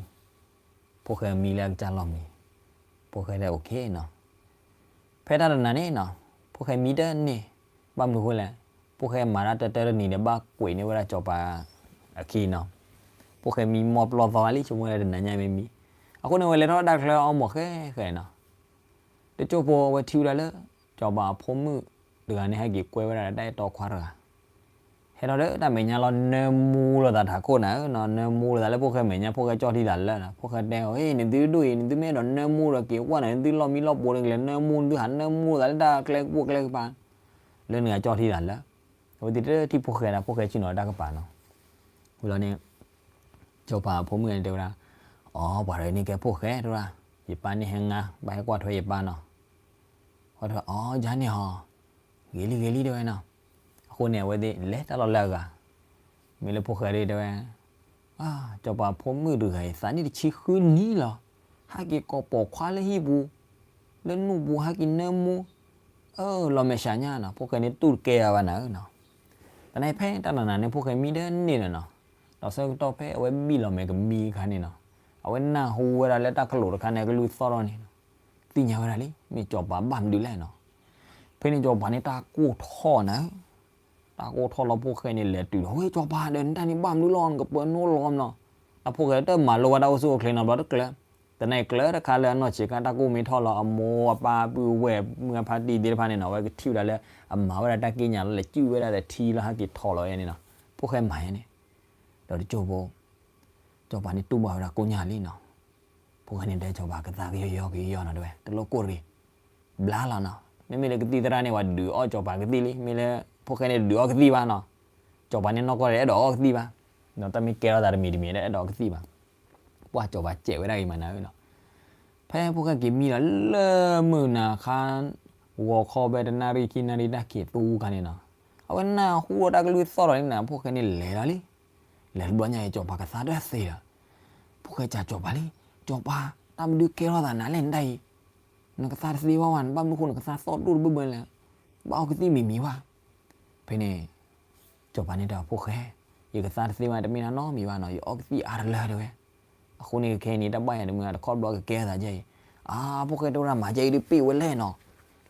ဖိၣ်ဃဲမံလၢအကစၢ်လီၢ်မံ, ဖိၣ်ဃဲတဲ okay နီၤ. ဖဲတၢ်တနၤန့ၣ်နီၤ, ဖိၣ်ဃဲမံတန့ၢ်, ဘၣ်မနုၤအဃိလဲၣ်, ဖိၣ်ဃဲမၤတၢ်တၢတနံၤဒီး ဘၣ်ကွံာ်န့ၢ်ဝဲဒၣ်စီၤပၤအခံနီၤ. ဖိၣ်ဃဲမံမီၢ်ပျီၢ်သီလံ ဆိကမိၣ်ဝဲဒၣ်တနၤညါမ့ၢ်မံ, အဃိန့ၣ် အဝဲလဲၤထီၣ်တၢ်ချၢအီၣ်မီၢ်ဃဲဃဲနီၤ. တစိၢ်ဖိအဝဲထံၣ်ဝဲဒၣ်လၢ စီၤပၤအဖိမုၣ်တဂၤန့ၣ် ဟဲက့ၤကွဲဝဲဒၣ်တၢ်အဲၣ်တီခွါတဂၤ ဟဲထီၣ်ဒီးတၢ်မဲာ်ညါလီၤ နၢမူလိာ်သးထးခိၣ်နၤဧၢနီၤ, နၢမူလိာ်သးလၢဖိၣ်ဃဲမဲာ်ညါ ဖိၣ်ဃဲကၠီၣ်ထံသးလၢာ်နီၤ, ဖိၣ်ဃဲတဲအီၤ နသုဒိၣ်အံၤ နသုမ့ၢ်အဲၣ်ဒိးနၢမူဒီးက့ၤကွၢ်နၤ နသုလီၢ်မံလီၢ်ပိၤန့ၣ် ကလဲၤနၢမူ နသုဟးနၢမူလိာ်သးလၢတၢ်ကျဲကပိာ်ကျဲကပၤ လၢနဂၤကၠီၣ်ထံသးလၢာ်, အဝဲသ့ၣ်တထံၣ်ဖိၣ်ဃဲဒၣ် ဖိၣ်ဃဲဆ့ၣ်နီၤတၢ်ကပၤနီၤ, ဝံၤလီၤန့ၣ် စီၤပၤအဖိမုၣ်န့ၣ်တဲဝဲဒၣ်, အိ ပှၤတဂၤန့ၣ်ကဲဖိၣ်ဃဲတဲဝဲဒၣ်, ယပၢ်န့ၣ်ဟဲငါ ဘၣ်ဟဲကွၢ်ထွဲယပၢ်နီၤ, အဝဲတဲ အိ ယၤန့ၣ်ဟီ ဂ့ၤလံဂ့ၤလံတဲဝဲနီၤ, အဃိန့ၣ် အဝဲသ့ၣ်လဲၤတၢ်လီၢ်လၢအဂၤ, မ့ၢ်လၢဖိၣ်ဃဲဒၣ်တဲဝဲ, စီၤပၤဖိမုၣ်တဂၤအံၤ သးနံၣ်တဆံဃုနံၣ်လီၤ, ဟဲက့ၤကိးပိာ်ခွါလၢဟံၣ်ပူၤ, လၢနူၢ်ပူၤဟဲက့ၤနၢမူ, အၢ လီၤမဲာ်ဆှးညါနီၤ, ဖိၣ်ဃဲန့ၣ်တူၢ်တကဲအီၤဘၣ်နၤဧၢနီၤ, တနံၤဖဲတၢ်နၤနၤန့ၣ် ဖိၣ်ဃဲမံတန့ၢ်လၢၤနီၤ, ဒီးဆၢကတီၢ်ဖဲအဝဲဘံၣ်လီၤမဲာ်ကမံအခါန့ၣ်နီၤ, အဝဲနၢ်ဟူဝဲဒၣ်လၢတၢ်ခလိာ်တခါန့ၣ် ကလုၢ်သီၣ်ထီၣ်န့ၣ်နီၤ, သ့ၣ်ညါဝဲဒၣ်လံ မ့ၢ်စီၤပၤဘၣ်မနုၤလဲၣ်နီၤ, ဖဲန့ၣ်စီၤပၤန့ၣ်တၢ်ကိၢ်ထီၣ်နၤဧၢ တၢ်ကိၢ်ထီၣ်လီၤ ဖိၣ်ဃဲန့ၣ်လဲၤတုၤဒီး ဝဲစီၤပၤဒီး နတၢ်န့ၣ်ဘၣ်မနုၤလီၤ နကပၢၤနီၢ်လီၤနီၤ, ဒီးဖိၣ်ဃဲတမၤလိဘၣ်တၢ်အိၣ်ဆူၣ်အိၣ်ချ့နီတဘျီတကျၢၤ, တနံၤကျၢၤတခါလၢအနီၢ်ဆံးခါ တၢ်ကိၢ်မ့ၢ်ထီၣ်လီၤ အမိၢ်အပၢ်ပုၢ်ဝဲၢ် မုၢ်အဖါတံၢ်သ့ၣ်တဖၣ်န့ၣ်နီၤ အဝဲကထံၣ်ဝဲဒၣ်လၢ အမၤဝဲဒၣ်တၢ်က့ၢ်ညါလီၤ လဲၤစုၣ်ဝဲဒၣ်ဒီးထံလီၤ ဟဲက့ၤထီၣ်လီၤန့ၣ်နီၤ, ဖိၣ်ဃဲမၤယဲန့ၣ်, ဒီးတစိၢ်ဖိ စီၤပၤန့ၣ်တူၢ်ဘၣ်ဝဲဒၣ်ကိၣ်ညါလံနီၤ, ဖိၣ်ဃဲန့ၣ်တဲစီၤပၤကသါကယီကယီကယီနီၤ တဲဝဲ တလိၣ်ကိၢ်တဂ့ၤ, ဘျါလီၤနီၤ, မ့မ့ၢ်လၢကသံၣ်သရၣ်န့ၣ် ပှၤဒုးအီၣ်စီၤပၤကသံၣ်လံ မ့ၢ်လၢ ဖိၣ်ဃဲန့ၣ်ဒုးအီၣ်ကသံၣ်ဘၣ်နီၤ, စီၤပၤန့ၣ်နီၢ်ကီၢ်ဒီးအဲၣ်ဒိးအီၣ်ကသံၣ်ဘၣ်, ဒီးတၢ်မ့ၢ်ကဲထီၣ်သးတမံၤတမံၤဒီးအဲၣ်ဒိးအီၣ်ကသံၣ်ဘၣ်, ပှၢ်စီၤပၤစဲးဝဲဒၣ်ဂ့ၤမးနၤဧၢနီၤ, ဖဲဖိၣ်ဃဲက့ၤမံဒီးလၢမုၢ်နၤခါ ဂီၤခီဖဲတနၣ်ရံၣ်ခံနၣ်ရံၣ်တၢ်ခံးသူခါန့ၣ်နီၤ, အဝဲနၢ်ဟူဒီးတၢ်ကလုၢ်သီၣ်ထီၣ်န့ၣ်နီၤ ဖိၣ်ဃဲန့ၣ်လဲၤလီၤလံ, လဲၤတဘျီညါအံၤ စီၤပၤကသါတသ့လီၤ, ဖိၣ်ဃဲစံးစီၤပၤလံ, စီၤပၤ, တၢ်မနုၤကဲထီၣ်သးနၤလဲၣ်နတၢ်အံၤ, နကသါတသ့ဘၣ်ဝဲ, နဘၣ်မနုၤဃိနကသါသီၣ်ဒိၣ်တဘၣ်ဘၣ်လဲၣ်, ဘၣ်အီကသံၣ်မံၤမံၤဘၣ်. ဖဲန့ၣ် စီၤပၤန့ၣ်တဲအီၤ ဖိၣ်ဃဲ, ယကသါတသ့ဘၣ်တမ့ၢ်တၢ်နီတမံၤဘၣ်နီၤ, ယအီကသံၣ်အါတလၢတဲဝဲ. အဃိန့ၣ်ခဲအံၤန့ၣ် တၢ်ဘၣ်ယၤတမုာ်တခီဘျီကကဲအသးယဲအံၤ. အါ ဖိၣ်ဃဲတဲဝဲဒၣ် မၤယဲအံၤဒုးပ့ၢ်ဝဲလဲၣ်နီၤ,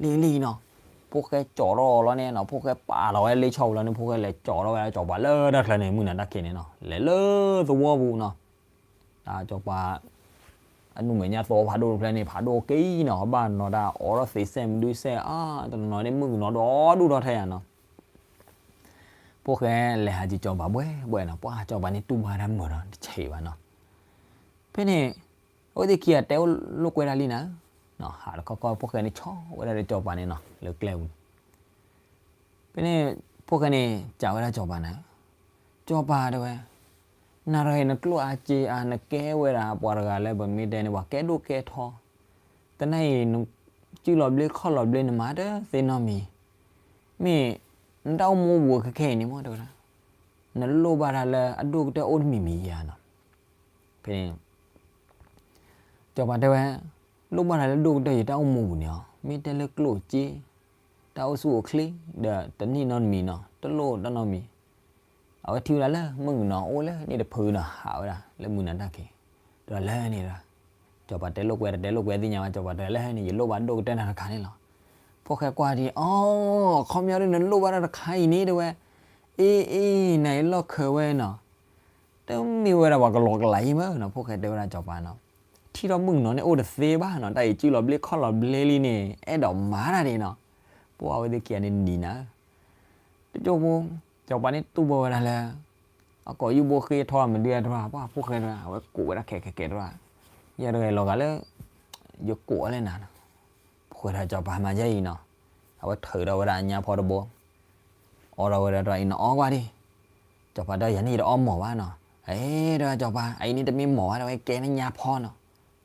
လံလံနီၤ. ဖိၣ်ဃဲကၠီထီၣ်လီၤန့ၣ်နီၤ, ဖိၣ်ဃဲပာ်လီၤဝဲလ့ဆီပူၤလီၤန့ၣ်, ဖိၣ်ဃဲလဲၤကၠီထီၣ်ဝဲဒၣ်စီၤပၤလၢတၢ်ချၢန့ၣ် မုၢ်နၤတၢ်ခံးန့ၣ်နီၤ, လဲၤလၢသဝီပူၤနီၤ. စီၤပၤ အနုာ်မဲာ်ညါသီဖးဒိၣ်တဖျၢၣ်န့ၣ် ဖးဒိၣ်က့နီၤ, ဘၣ်နီၤတၢ်အီထီၣ်သ့စဲးမနုၤစဲး အါ တနီၤနီၤန့ၣ် မုၣ်ကနီၤဒီဒူၣ်ဒီထၢယၤနီၤ. ဖိၣ်ဃဲလဲၤဟးက့ၤစီၤပၤဘှဲဘှဲနီၤ, ပှၢ်စီၤပၤန့ၣ်တူၢ်ဘၣ်တၢ်မုာ်ဒီးတဆံးဘၣ်နီၤ. ဖဲန့ၣ် အဝဲသ့ၣ်ခံဂၤတဲလိာ်ကွဲတၢ်လံနၤဧၢ, ဟးတခီခီ ဖိၣ်ဃဲန့ၣ်ဆီၣ်ဝဲဒၣ်ဒီးစီၤပၤန့ၣ်နီၤ လၢကျဲပူၤ ဖဲန့ၣ် ဖိၣ်ဃဲန့ၣ် စံးဝဲဒၣ်စီၤပၤနၤဧၢ, စီၤပၤတဲဝဲ, နၤတဂၤအံၤနကျိၣ်အါစ့အါ နကဲဝဲဒၣ်ပှၤတဂၤလၢပမ့ၢ်တဲန့ၣ် ပှၤကဲဒိၣ်ကဲထီ, သနာ်က့ နစုၣ်လီၤဘျ့ခီၣ်လီၤဘျ့ နမၤတသ့နီတမံၤ, မ့ၢ်နတၢ်အိၣ်မူပူၤခဲခဲအံၤန့ၣ်မ့ၢ်တဲဝဲဒၣ်, နလိၣ်ဘၣ်တၢ်လၢအဒိၣ်ကတၢၢ်အိၣ်တမံၤမံၤဧါနီၤ. ဖဲန့ၣ် စီၤပၤတဲဝဲ, လိၣ်ဘၣ်တၢ်လၢဒိၣ်ကတၢၢ်ယတၢ်အိၣ်မူပူၤန့ၣ်အီၤ မ့ၢ်တဲလၢကျိၣ်စ့, တၢ်အိၣ်ဆူၣ်အိၣ်ချ့, ဒီးတန့ၢ်နီတမံၤနီၤ, တလိၣ်တၢ်နီတမံၤ. အဝဲထံၣ်ဝဲဒၣ်လၢမုၣ်ကနီၤအိၣ်လၢန့ၣ်တဖုနီၤ, ဟးဝဲဒၣ်လၢမုၢ်နၤတၢ်ခံး, ဒီးလၢန့ၣ်ဒီး စီၤပၤတဲလိာ်ကွဲ တတဲလိာ်ကွဲသ့ၣ်ညါဘၣ်, စီၤပၤတဲလၢန့ၣ် ယလိၣ်ဘၣ်ဒိၣ်ကတၢၢ်နၤတခါန့ၣ်လီၤ. ဖိၣ်ဃဲကွၢ်ဒ်အံၤ, အိ ခီပညီဒ်နလိၣ်ဘၣ်တၢ်တခါအံၤန့ၣ်တဲဝဲ, အ့ အ့ နၤအံၤလီၢ်ခၢဝဲနီၤ တမ့ၢ်ဝဲဒၣ်ပှၤကလီကလးအံၤမ့ၢ်နီၤ, ဖိၣ်ဃဲတဲဝဲဒၣ်စီၤပၤနီၤ, ထံၣ်ထီၣ်မုၣ်ကနီၤန့ၣ်အိၣ်တသ့ဘၣ်နီၤ, တၢ်အံၤစုၣ်လီၤဘျ့ခီၣ်လီၤဘျ့လံန့ၣ် အဲၣ်ဒိးမၤတၢ်ဒ်နီၤ, ပှၢ်အဝဲသ့ၣ်ခံဂၤန့ၣ်နံၤနၤဧၢ, တကၠိဖိ, စီၤပၤန့ၣ်တူၢ်ဘၣ်ဝဲဒၣ်လၢ အကိာ်ယူၢ်ဘိဃ့ထီၣ်မဒုတြၢ်, ပှၢ်ဖိၣ်ဃဲတဂၤ အဝဲကိးဝဲဒၣ်ခဲကဲကဲတဂၤ, ယၤတဂၤအံၤလီၤဂာ်လၢ ယကိးအီၤလဲၣ်နၤနီၤ, ဖိၣ်ဃဲတဂၤစီၤပၤမၤယဲအံၤနီၤ, အဝဲထုးထီၣ်ဝဲဒၣ်အညါဖီတဘိ အီထီၣ်ဝဲဒၣ်တဂၤအံၤ နအီကွၢ်ဒံး, စီၤပၤတဲ ယၤန့ၣ်ယတအီမီၢ်ဘၣ်နီၤ, အဲ တဂၤစီၤပၤ အအံၤန့ၣ်တမ့ၢ်မီၢ်ဘၣ် တဝဲကဲန့ၢ်ညါဖီနီၤ,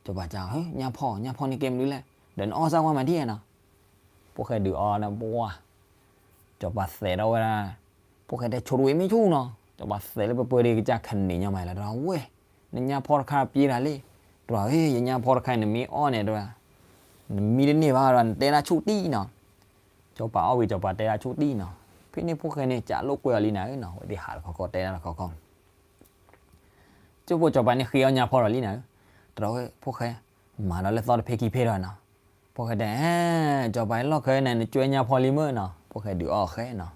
စီၤပၤစံး ညါဖီ ညါဖီန့ၣ်ကဲမနုၤလဲၣ်, ဒီးနအီစၢ်ကွၢ်မၤဒ်နီၤ, ဖိၣ်ဃဲဒုးအီန့ၣ်ပှၢ် စီၤပၤသဲးထီၣ်ဝဲဒၣ်, ဖိၣ်ဃဲတဲဆိတဝံၤမ့ၢ်ဆူၣ်နီၤ, စီၤပၤသဲးလၢပပၢၤဒံးကစၢ်ခန့ၣ်ညီမးလီၤ, တဂၤဝဲ, နညါဖီတခါပျ့တၢ်လံ, တဂၤဧၢ ယညါဖီတခါအံၤနမ့ၢ်အီၣ်န့ၣ်တဂၤ, နမံတန့ၢ်ဘၣ်ဒီး နတဲဒၣ်ဆူၣ်တံၢ်နီၤ, စီၤပၤအီၣ်ဝံၤစီၤပၤတဲဒၣ်ဆူၣ်တံၢ်နီၤ, ဖဲန့ၣ်ဖိၣ်ဃဲန့ၣ် စးလိာ်ကွဲအီၤလံနၤဧၢနီၤ, ဝဲသ့ၣ်ဟးတခီခီတဲဒၣ်တခီခီ ကၠိဖိစီၤပၤန့ၣ်ဃ့အီၣ်ညါဖီဒီးလံနၤဧၢ, တဂၤဧၢ ဖိၣ်ဃဲ, မၤဒီးလၢသီတဖဲခံဖဲဒီးနီၤ, ဖိၣ်ဃဲတဲ စီၤပၤအံၤလီၢ်ခၢနၤ နကွဲညါဖီလံမ့ၢ်နီၤ, ဖိၣ်ဃဲဒုးအီၣ်ဃဲနီၤ,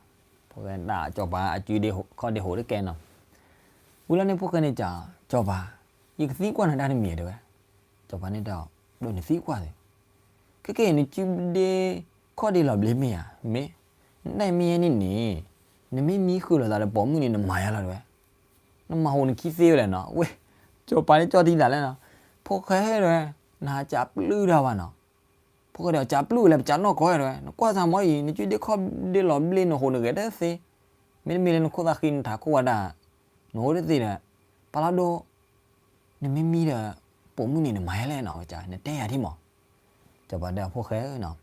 ဖိၣ်ဃဲဒၣ်စီၤပၤအစုဒ့ခီၣ်ဒ့ဟိးတကဲနီၤ, ဝံၤလီၤန့ၣ်ဖိၣ်ဃဲန့ၣ်စံး စီၤပၤ, ယကသံကွၢ်နၤတၢ်တမံၤတဲဝဲ, စီၤပၤန့ၣ်တဲအီၤ, ဒီးနသံကွၢ်သ့ ခဲကဲအံၤ နစုဒ့ခီၣ်ဒ့လီၤဘျ့မ့ၢ်ဧါ, မ့ၢ်, နတၢ်အံၤမ့ၢ်ယဲန့ၣ်န့ၣ်, နမ့ၢ်မံဃုာ်လိာ်သးဒီးပိာ်မုၣ်န့ၣ် နမၤယါလီၤတဲဝဲ, နမၤဟူးနခံသ့ဝဲလဲၣ်နီၤ, ဝဲ, စီၤပၤန့ၣ်ကၠီၣ်တံၢ်သးလၢနီၤ, ဖိၣ်ဃဲတဲဝဲ, နဟးကးပျုၢ်တၢ်ဘၣ်နီၤ, ဖိၣ်ဃဲတဲအီၤ ကးပျုၢ်လဲၣ် ပကးနီၢ်ကီၢ်တဲဝဲ, နကွၢ်စၢ်မ့ၢ်အံၤ နစုဒ့ခီၣ်ဒ့လီၤဘျ့နဟူးနဂဲၤတသ့, မ့တမ့ၢ်လၢနခိၣ်သၣ်ဃံနထးခိၣ်ဝဲဒၣ်, နဟူးတသ့ဒီး, ပာ်လီၤဒိ နမ့ၢ်မံဒီး, ပိာ်မုၣ်န့ၣ်နမၤယါလဲၣ်နီၤ, နတဲယၤဒ်မး, စီၤပၤတဲအီၤဖိၣ်ဃဲဧၢနီၤ,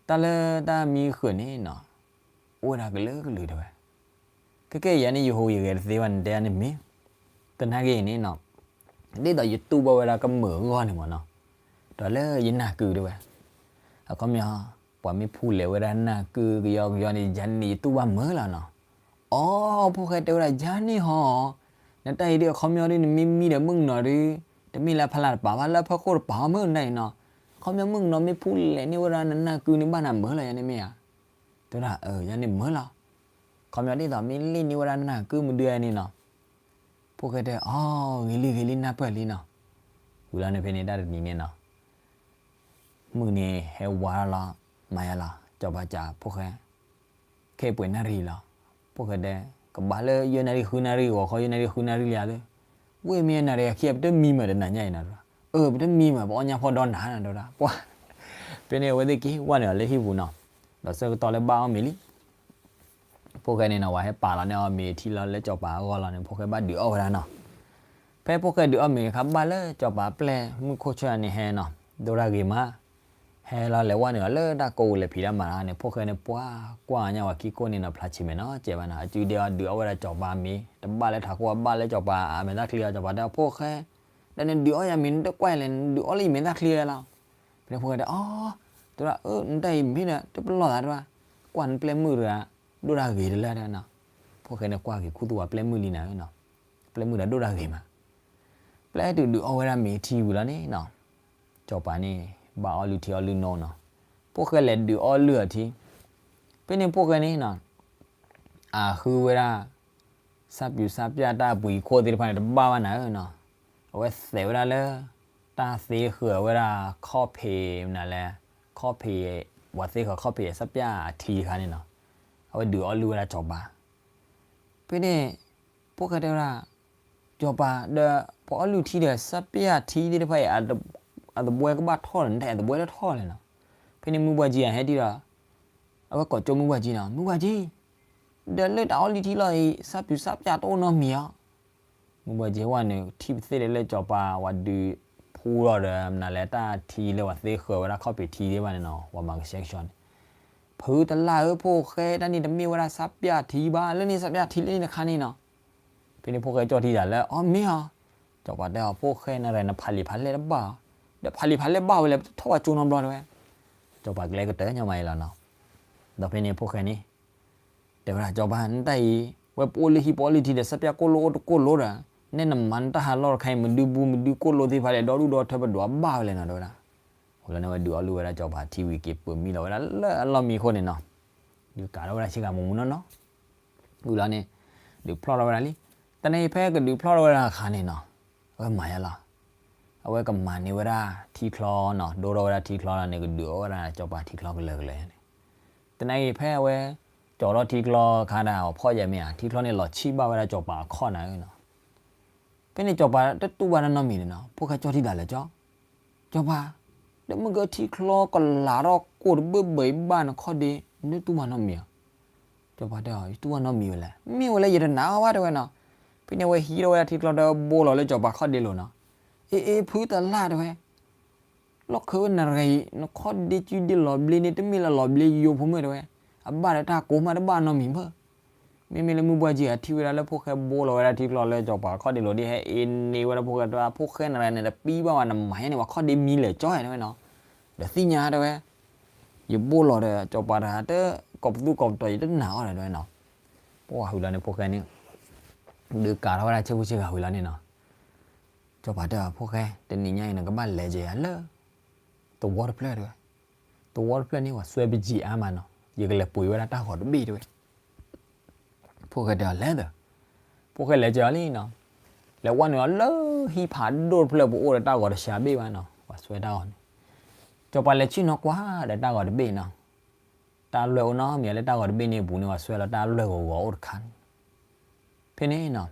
တၢ်လၢတၢ်မံဃုာ်န့ၣ်နီၤ, အိၣ်ဝဲဒၣ်ကလုာ်ကလုာ်တဲဝဲ, ခဲကဲအံၤယၤန့ၣ်ယဟူးယဂဲၤတသ့ဘၣ် နတဲယၤန့ၣ်မ့ၢ်, သနာ်က့န့ၣ်နီၤ, ဒ်သိးယတူၢ်ဘၣ်ဝဲဒၣ်ကမုာ်အဂီၢ်န့ၣ်မ့ၢ်နီၤ, ဒီးလၢယနၢ်ကုတဲဝဲ, အခီပညီ, ပှၤမ့ၢ်ဖူလဲၤဝဲဒၣ်နၢ်ကုကယီကယီန့ၣ် ယၤန့ၣ်ယတူၢ်ဘၣ်မုာ်လီၤနီၤ, အိ ဖိၣ်ဃဲတဲဝဲဒၣ်ယၤန့ၣ်ဟီ နတၢ်အံၤဒ်အခီပညီဒ်နမ့ၢ်မံဒီးမုၣ်ကနီၤဒ်, တမ့ၢ်လၢဖီလာ်တပၤဘၣ် လၢဖီခိၣ်တပၤအီၤမ့ၢ်နတၢ်အံၤနီၤ, အခီပညီမုၣ်ကနီၤမ့ၢ်ဖူလဲၤန့ၢ်ဝဲဒၣ်နနၢ်ကုန့ၣ်ဘၣ်နၤမုာ်လီၤယၤန့ၣ်မ့ၢ်ဧါ, တဲဝဲဒၣ်အၢ ယၤန့ၣ်မုာ်လီၤ, အခီပညီဒ်သိးမ့ၢ်လ့ၣ်န့ၢ်ဝဲဒၣ်နနၢ်ကုမဒုယၤန့ၣ်နီၤ, ဖိၣ်ဃဲတဲအီၤ ဂ့ၤလံဂ့ၤလံနၢ်ပၢၢ်လံနီၤ, ဝံၤလီၤန့ၣ်ဖဲန့ၣ်တၢ်တနံၤန့ၣ်နီၤ မုၢ်န့ၣ်ဟဲဝါထီၣ်လီၤ, မၤယါလီၤ, စီၤပၤစံးဖိၣ်ဃဲ, ခဲအံၤပှဲၤနၣ်ရံၣ်လီၤ, ဖိၣ်ဃဲတဲ, ကဘၣ်လၢယဲၢ်နၣ်ရံၣ်ဃုနၣ်ရံၣ် ဂီၤခီယဲၢ်နၣ်ရံၣ်ဃုနၣ်ရံၣ်လံဧါသ့, ဝဲမ့ၢ်ယဲၢ်နၣ်ရံၣ်အခံ ပတမံမးတနၤညါအံၤနီၤ, အၢ ပတမံမး ပအီၣ်ညါဖီဒီနၤနီၤတဲဝဲဒၣ်, ပှၤ, ဖဲန့ၣ်အဝဲသ့ၣ်က့ၤဝဲနုာ်လၢဟံၣ်ပူၤနီၤ, ဒီးဆၢကတီၢ်လၢဘၣ်အီၣ်မ့ၤလံ ဖိၣ်ဃဲန့ၣ်နီၤ ဝဲဟဲပာ်လီၤန့ၢ်အီၤမ့ၤထံလီၤလၢစီၤပၤအဂီၢ်လီၤန့ၣ် ဖိၣ်ဃဲဘၣ်ဒုးအီၣ်ဝဲဒၣ်နီၤ, ဖဲဖိၣ်ဃဲဒုးအီၣ်မ့ၤအခါဘၣ်လၢစီၤပၤအပျဲၢ်မုၢ်ခိၣ်ဆၢန့ၣ်ဟဲနီၤ, ဒိၣ်တၢ်ဂ့ၤမး, ဟဲလီၤလဲၤဝဲနုာ်အီၤလၢတၢ်ကိးကလဲၤဖံးတၢ်မၤတၢ်န့ၣ် ဖိၣ်ဃဲန့ၣ်ပှၤကွၢ်ညါဝဲခံကိၢ်န့ၣ်နီၤ ဖျါဆံးမဲာ်နီၤ ကဲဘၣ်နီၤ အစုဒ့အီၤဒုးအီၣ်ဝဲဒၣ်စီၤပၤမ့ၤ တဘၣ်လၢထးခိၣ်ဘၣ်လၢစီၤပၤအမဲာ်သၣ်ချံအီၤ စီၤပၤတဲဖိၣ်ဃဲ တ ဒီးနဒုးအီယၤမ့ၢ်နတကွၢ်လဲၣ်, နဒုးအီလၢယမဲာ်သၣ်ချံဝဲလီၤ. ဖဲန့ၣ်ဖိၣ်ဃဲတဲအီၤ, တဲဝဲဒၣ် အၢ နတၢ်အံၤမ့ၢ်ဒီး တပလီၢ်သးတဲဝဲဒၣ်, ကွၢ်နပျဲၢ်မုၣ်တဂၤ ဒိၣ်တၢ်ဂ့ၤတလၢတဲဝဲနီၤ. ဖိၣ်ဃဲန့ၣ်ကွၢ်က့ၤခူသူၣ်ဝဲပျဲၢ်မုၣ်လံနၤဧၢနီၤ, ပျဲၢ်မုၣ်ဒီးဒိၣ်တၢ်ဂ့ၤမး. ပျဲတုၤဒုးအီဝဲဒၣ်မ့ၤထံဝံၤလီၤန့ၣ်နီၤ, စီၤပၤန့ၣ် ဘၣ်အီလုၢ်ထံအီလုၢ်နိနီၤ. ဖိၣ်ဃဲလဲၤဒုးအီလုၢ်အီထံ, ဖဲန့ၣ်ဖိၣ်ဃဲန့ၣ်နီၤ အဃုဝဲဒၣ် ဆၣ်ပျူၤဆၣ်ပျၢ်တၢ်ပှ့ၤခိၣ်သ့ၣ်တဖၣ်န့ၣ် တဘၣ်ဘၣ်နၤဧၢနီၤ. အဝဲသဲးဝဲဒၣ်လၢ တၢ်သ့ဃၢၤဝဲဒၣ်ခီၣ်ဖံးမနုၤလဲၣ်, ခီၣ်ဖံး, ပှၤသ့ဃၢၤခီၣ်ဖံးအဆၣ်ပျၢ်အထံတခါန့ၣ်နီၤ. အဝဲဒုးအီလုၢ်ဝဲဒၣ်စီၤပၤ. ဖဲန့ၣ် ဖိၣ်ဃဲတဲဝဲဒၣ် စီၤပၤ ဒီးပှၤအီလုၢ်ထံဒီးဆၣ်ပျၢ်ထံသ့ၣ်တဖၣ်အံၤ အသဘှဲကဘၣ်ထီၣ်ဒီး နတၢ်အသဘှဲတထီၣ်လဲၣ်နီၤ. ဖဲန့ၣ်မုၢ်ဘှၢ်ကၠံအဟဲဒံးဒီး အဝဲကိးကၠိမုၢ်ဘှၢ်ကၠံနီၤ, မုၢ်ဘှၢ်ကၠံ, ဒီးလၢတၢ်အီလုၢ်ထံလီၢ်အံၤ ဆၣ်ပျူၤဆၣ်ပျၢ်တအိၣ်နီတမံၤဧါ. မုၢ်ဘှၢ်ကၠံဝဲန့ၣ် ထံၣ်ပသ့ၣ်လၢစီၤပၤ ပှၤဒုးဖှူထီၣ်ဒီး မနုၤလဲၣ် တၢ်ထံလၢပှၤသ့ဃၢၤဝဲဒၣ်ခီၣ်ဖံးထံသ့ၣ်တဖၣ်န့ၣ်နီၤ, ပှၤမၤကဆှဲကဆှီန့ၣ်. ဖုတလၢ်ဧၢ ဖိၣ်ဃဲ တၢ်န့ၣ်တမ့ၢ်ဝဲဒၣ်ဆၣ်ပျၢ်ထံဘၣ်, လၢန့ၣ်ဆၣ်ပျၢ်ထံလၢန့ၣ်တခါန့ၣ်နီၤ. ဖဲန့ၣ်ဖိၣ်ဃဲကၠီၣ်ထံသးလၢ အီ မ့ၢ်ဧါ. စီၤပၤတဲအီၤ ဖိၣ်ဃဲ နရဲၣ်နဖးလံာ်ဖးလဲၢ်တဘၣ်ဧါ, ဒီးဖးလံာ်ဖးလဲၢ်ဘၣ်ဝဲလဲၣ် ပတထီၣ်ဘၣ်ကၠိနီတဘျီတဲဝဲ. စီၤပၤကျဲကတၢၢ်ညီမးအံၤလီၤနီၤ. ဒီးဖဲန့ၣ်ဖိၣ်ဃဲန့ၣ် တဲဝဲဒၣ် စီၤပၤ နတၢ်အံၤ ဝဲပအိၣ်လၢဟံၣ်ပအိၣ်လၢထံဒီး ဆၣ်ပျၢ်ကိၣ်လိၣ်အိၣ်တကိၣ်လိၣ်ဒီး နဲနမၤနတၢ်ဟးလီၢ်တခါအံၤ မဒုဘူးမဒုကိၣ်လိၣ်သ့ၣ်တဖၣ်ဒီး ဒီဒူၣ်ဒီထၢပဒွးဘၣ်ဝဲလဲၣ်နီၤ တဲဝဲဒၣ်. ဝံၤလီၤန့ၣ် အဝဲဒုးအီလုၢ်ဝဲဒၣ်စီၤပၤထံဝံၤက့ၤ ပၢၤမံလီၤဝဲဒၣ်လၢအလီၢ်မံအဃိန့ၣ်နီၤ, ဒုးကးထီၣ်ဝဲဒၣ်ဆ့ကၤမူးမူးနီၢ်နီၢ်. ဝံၤလီၤန့ၣ် ဒုးဖျီၣ်ထီၣ်ဝဲဒၣ်လံ. တနံၤအံၤဖဲကဒုးဖျီၣ်ထီၣ်ဝဲဒၣ်အခါန့ၣ်နီၤ, အဝဲမၤယါလီၤ. အဝဲကမၤန့ၢ်ဝဲဒၣ်ထံချီနီၤ, ဒိထီၣ်ဝဲဒၣ်ထံချီလီၤန့ၣ် ကဒုးအီၣ်ဝဲဒၣ်စီၤပၤထံချီကလၢာ်ကလၢာ်န့ၣ်. တနံၤအံၤဖဲအဝဲ ကၠီၤထီၣ်ထံချီအခါဒၣ် အဖီၣ်ယဲၢ်မ့ၢ်ဧါ, ထံချီန့ၣ်လီၤဆံၣ်ဘၣ်ဝဲဒၣ်စီၤပၤအခီၣ်နၤဧၢနီၤ. ဖဲန့ၣ်စီၤပၤတတူၢ်ဘၣ်တၢ်နီတမံၤန့ၣ်နီၤ, ဖိၣ်ဃဲကၠီၣ်ထံသးလၢကၠီ, စီၤပၤ, ဒီးမ့ၢ်ကထံချီကလးထီၣ်ကိၣ်တဘ့ၣ်ဘၢအံၤဘၣ်နခီၣ်ဒ့ နတူၢ်ဘၣ်နီတမံၤဧါ. စီၤပၤတဲအီၤ ယတူၢ်ဘၣ်နီတမံၤဝဲလဲၣ်, မ့ၢ်ဝဲလၢယတနာ်အီၤဘၣ်တဲဝဲနီၤ. ဖဲန့ၣ်အဝဲဟံးထီၣ်ဝဲဒၣ်ထံချီဒီးဘိလီၤလၢစီၤပၤခီၣ်ဒ့လိၤနီၤ. အ့ အ့ ဖုတလၢ်တဲဝဲ လီၢ်ခၢဝဲနရဲၣ်အံၤ နခီၣ်ဒ့စုဒ့လီၤဘျ့န့ၣ် တမ့ၢ်လၢလီၤဘျ့ယိယိဖိမုၣ်တဲဝဲ, အဘၣ်ဒီးတၢ်ကိးမးတဘၣ်နီတမံၤမ့ၢ်. မ့မ့ၢ်လၢမုၢ်ဘှၢ်ကၠံအထံၣ်ဝဲဒၣ်လၢဖိၣ်ဃဲဘိလီၤဝဲဒၣ်ထံချီလၢစီၤပၤခီၣ်ဒ့လိၤဒ် ဟဲအ့န့ၢ်ဝဲဒၣ်ဖိၣ်ဃဲတဲဝဲဒၣ် ဖိၣ်ဃဲနရဲၣ်န့ၣ် တပံဘၣ်ဝဲ နမၤယဲန့ၣ် ပှၤခီၣ်ဒ့မံလၢာ်ကၠီတဲဝဲနီၤ. ဒီးသ့ၣ်ညါတဲဝဲ ယဘိလီၤဒီးစီၤပၤတဂၤတကိးပသူကိးပတီၤ ယတနာ်အီၤဒီးတဲဝဲနီၤ. ပှၤဝံၤလီၤန့ၣ် ဖိၣ်ဃဲန့ၣ် ဒုးကးထီၣ်ဝဲဒၣ်ဆ့ကူဆ့ကၤဝံၤလီၤန့ၣ်နီၤ. စီၤပၤတဲအီၤ ဖိၣ်ဃဲ တနံၤညါအံၤ နကဘၣ်လဲၤက့ၤယၤလၢ သဝီတဖျၢၣ်တဲဝဲ, သဝီတဖျၢၣ်န့ၣ် ပှၤစွဲပယံာ်အါမးနီၤ, ယကလဲၤပှ့ၤဝဲဒၣ်တၢ်ဂီၤတဘ့ၣ်တဲဝဲ. ဖိၣ်ဃဲတဲအီၤလဲၤသၢ, ဖိၣ်ဃဲလဲၤက့ၤအီၤလံနီၤ. လဲၤဝဲနုာ်အီၤလၢဟံၣ်ဖးဒိၣ်တဖျၢၣ် ပအိၣ်ဒီးတၢ်ဂီၤတဆံဘ့ၣ်ဘၣ်နီၤ, ပှၤစွဲတၢ်ဂီၤန့ၣ်. စီၤပၤလဲၤဆ့ၣ်နီၤကွၢ်ဒီးတၢ်ဂီၤတဘ့ၣ်နီၤ. တၢ်လွဲၢ်အိၣ်နီတမံၤလၢတၢ်ဂီၤတဘ့ၣ်န့ၣ်အပူၤန့ၣ် ပှၤစွဲလီၤတၢ်လွဲၢ်ဂီၤဂီၤအိၣ်တခါန့ၣ်. ဖဲန့ၣ်နီၤ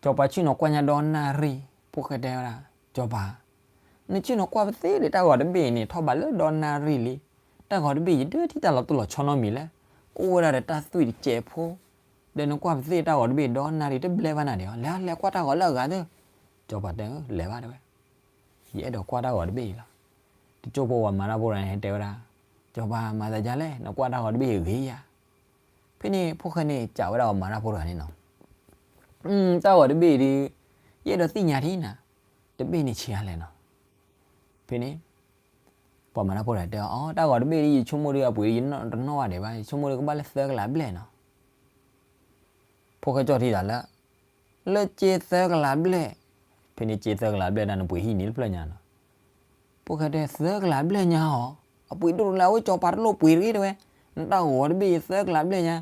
စီၤပၤဆ့ၣ်နီၤကွၢ်ညါဒီနၣ်ရံၣ်, ဖိၣ်ဃဲတဲဝဲဒၣ် စီၤပၤ, နဆ့ၣ်နီၤကွၢ်ပသ့ဒီးတၢ်ဂီၤတဘ့ၣ်န့ၣ် ထီၣ်ဘးလၢဒီနၣ်ရံၣ်လံ. တၢ်ဂီၤတဘ့ၣ်ယဒၢထံၣ်တၢ်လီၤတိၢ်လီၤဆီနီတမံၤလဲၣ်, အိၣ်ဝဲဒၣ်ဒီးတၢ်သွံၣ်တစဲးဖိ, ဒီးနကွၢ်ပသ့တၢ်ဂီၤတဘ့ၣ်ဒီနၣ်ရံၣ်တဘျဲဘၣ်နၤဒံးဧါ, လဲၤ လဲၤကွၢ်တၢ်ဂီၤလၢအဂၤသၢ. စီၤပၤတဲ လဲၤဘၣ်တဲဝဲ, ယအဲၣ်ဒိးကွၢ်တၢ်ဂီၤတဘ့ၣ်အံၤလီၤ. တကၠိဖိပှၤမၤတၢ်ဖိတဂၤန့ၣ် ဟဲတဲဝဲဒၣ်, စီၤပၤမၤသးဒ်လဲၣ်, နကွၢ်တၢ်ဂီၤတဘ့ၣ်အံၤဂ့ၤယၤ. ဖဲန့ၣ်ဖိၣ်ဃဲန့ၣ် စံးဝဲဒၣ်ပှၤမၤတၢ်ဖိတဂၤန့ၣ်နီၤ, တၢ်ဂီၤတဘ့ၣ်အံၤဒီး ယအဲၣ်ဒိးသ့ၣ်ညါထံၣ်နၤ, တဘ့ၣ်န့ၣ်ဆံးအါလဲၣ်နီၤ. ဖဲန့ၣ် ပှၤမၤတၢ်ဖိတဂၤတဲအီၤ, တၢ်ဂီၤတဘ့ၣ်အံၤ ယဆိကမိၣ်ဒီးအပှ့ၤ ယတနီၣ်ဘၣ်ဒံးဘၣ်, ယဆိကမိၣ်ဒီးကဘၣ်လၢသၢကလးဘျဲၣ်နီၤ. ဖိၣ်ဃဲကၠီၣ်ထံသးလၢ လၢက့သၢကလးဘျဲၣ်, ဖဲန့ၣ်က့သၢကလးဘျဲၣ်ဒၣ်နပှ့ၤဟံၣ်န့ၣ်တဖျၢၣ်ညါနီၤ. ဖိၣ်ဃဲတဲ သၢကလးဘျဲၣ်ညါဧါ, အပှ့ၤဒိၣ်တလၢအဝဲစီၤပၤတလိၣ်ပှ့ၤတဂ့ၤတဲဝဲ, နတၢ်ဂီၤတဘ့ၣ်အံၤသၢကလးဘျဲၣ်ညါ,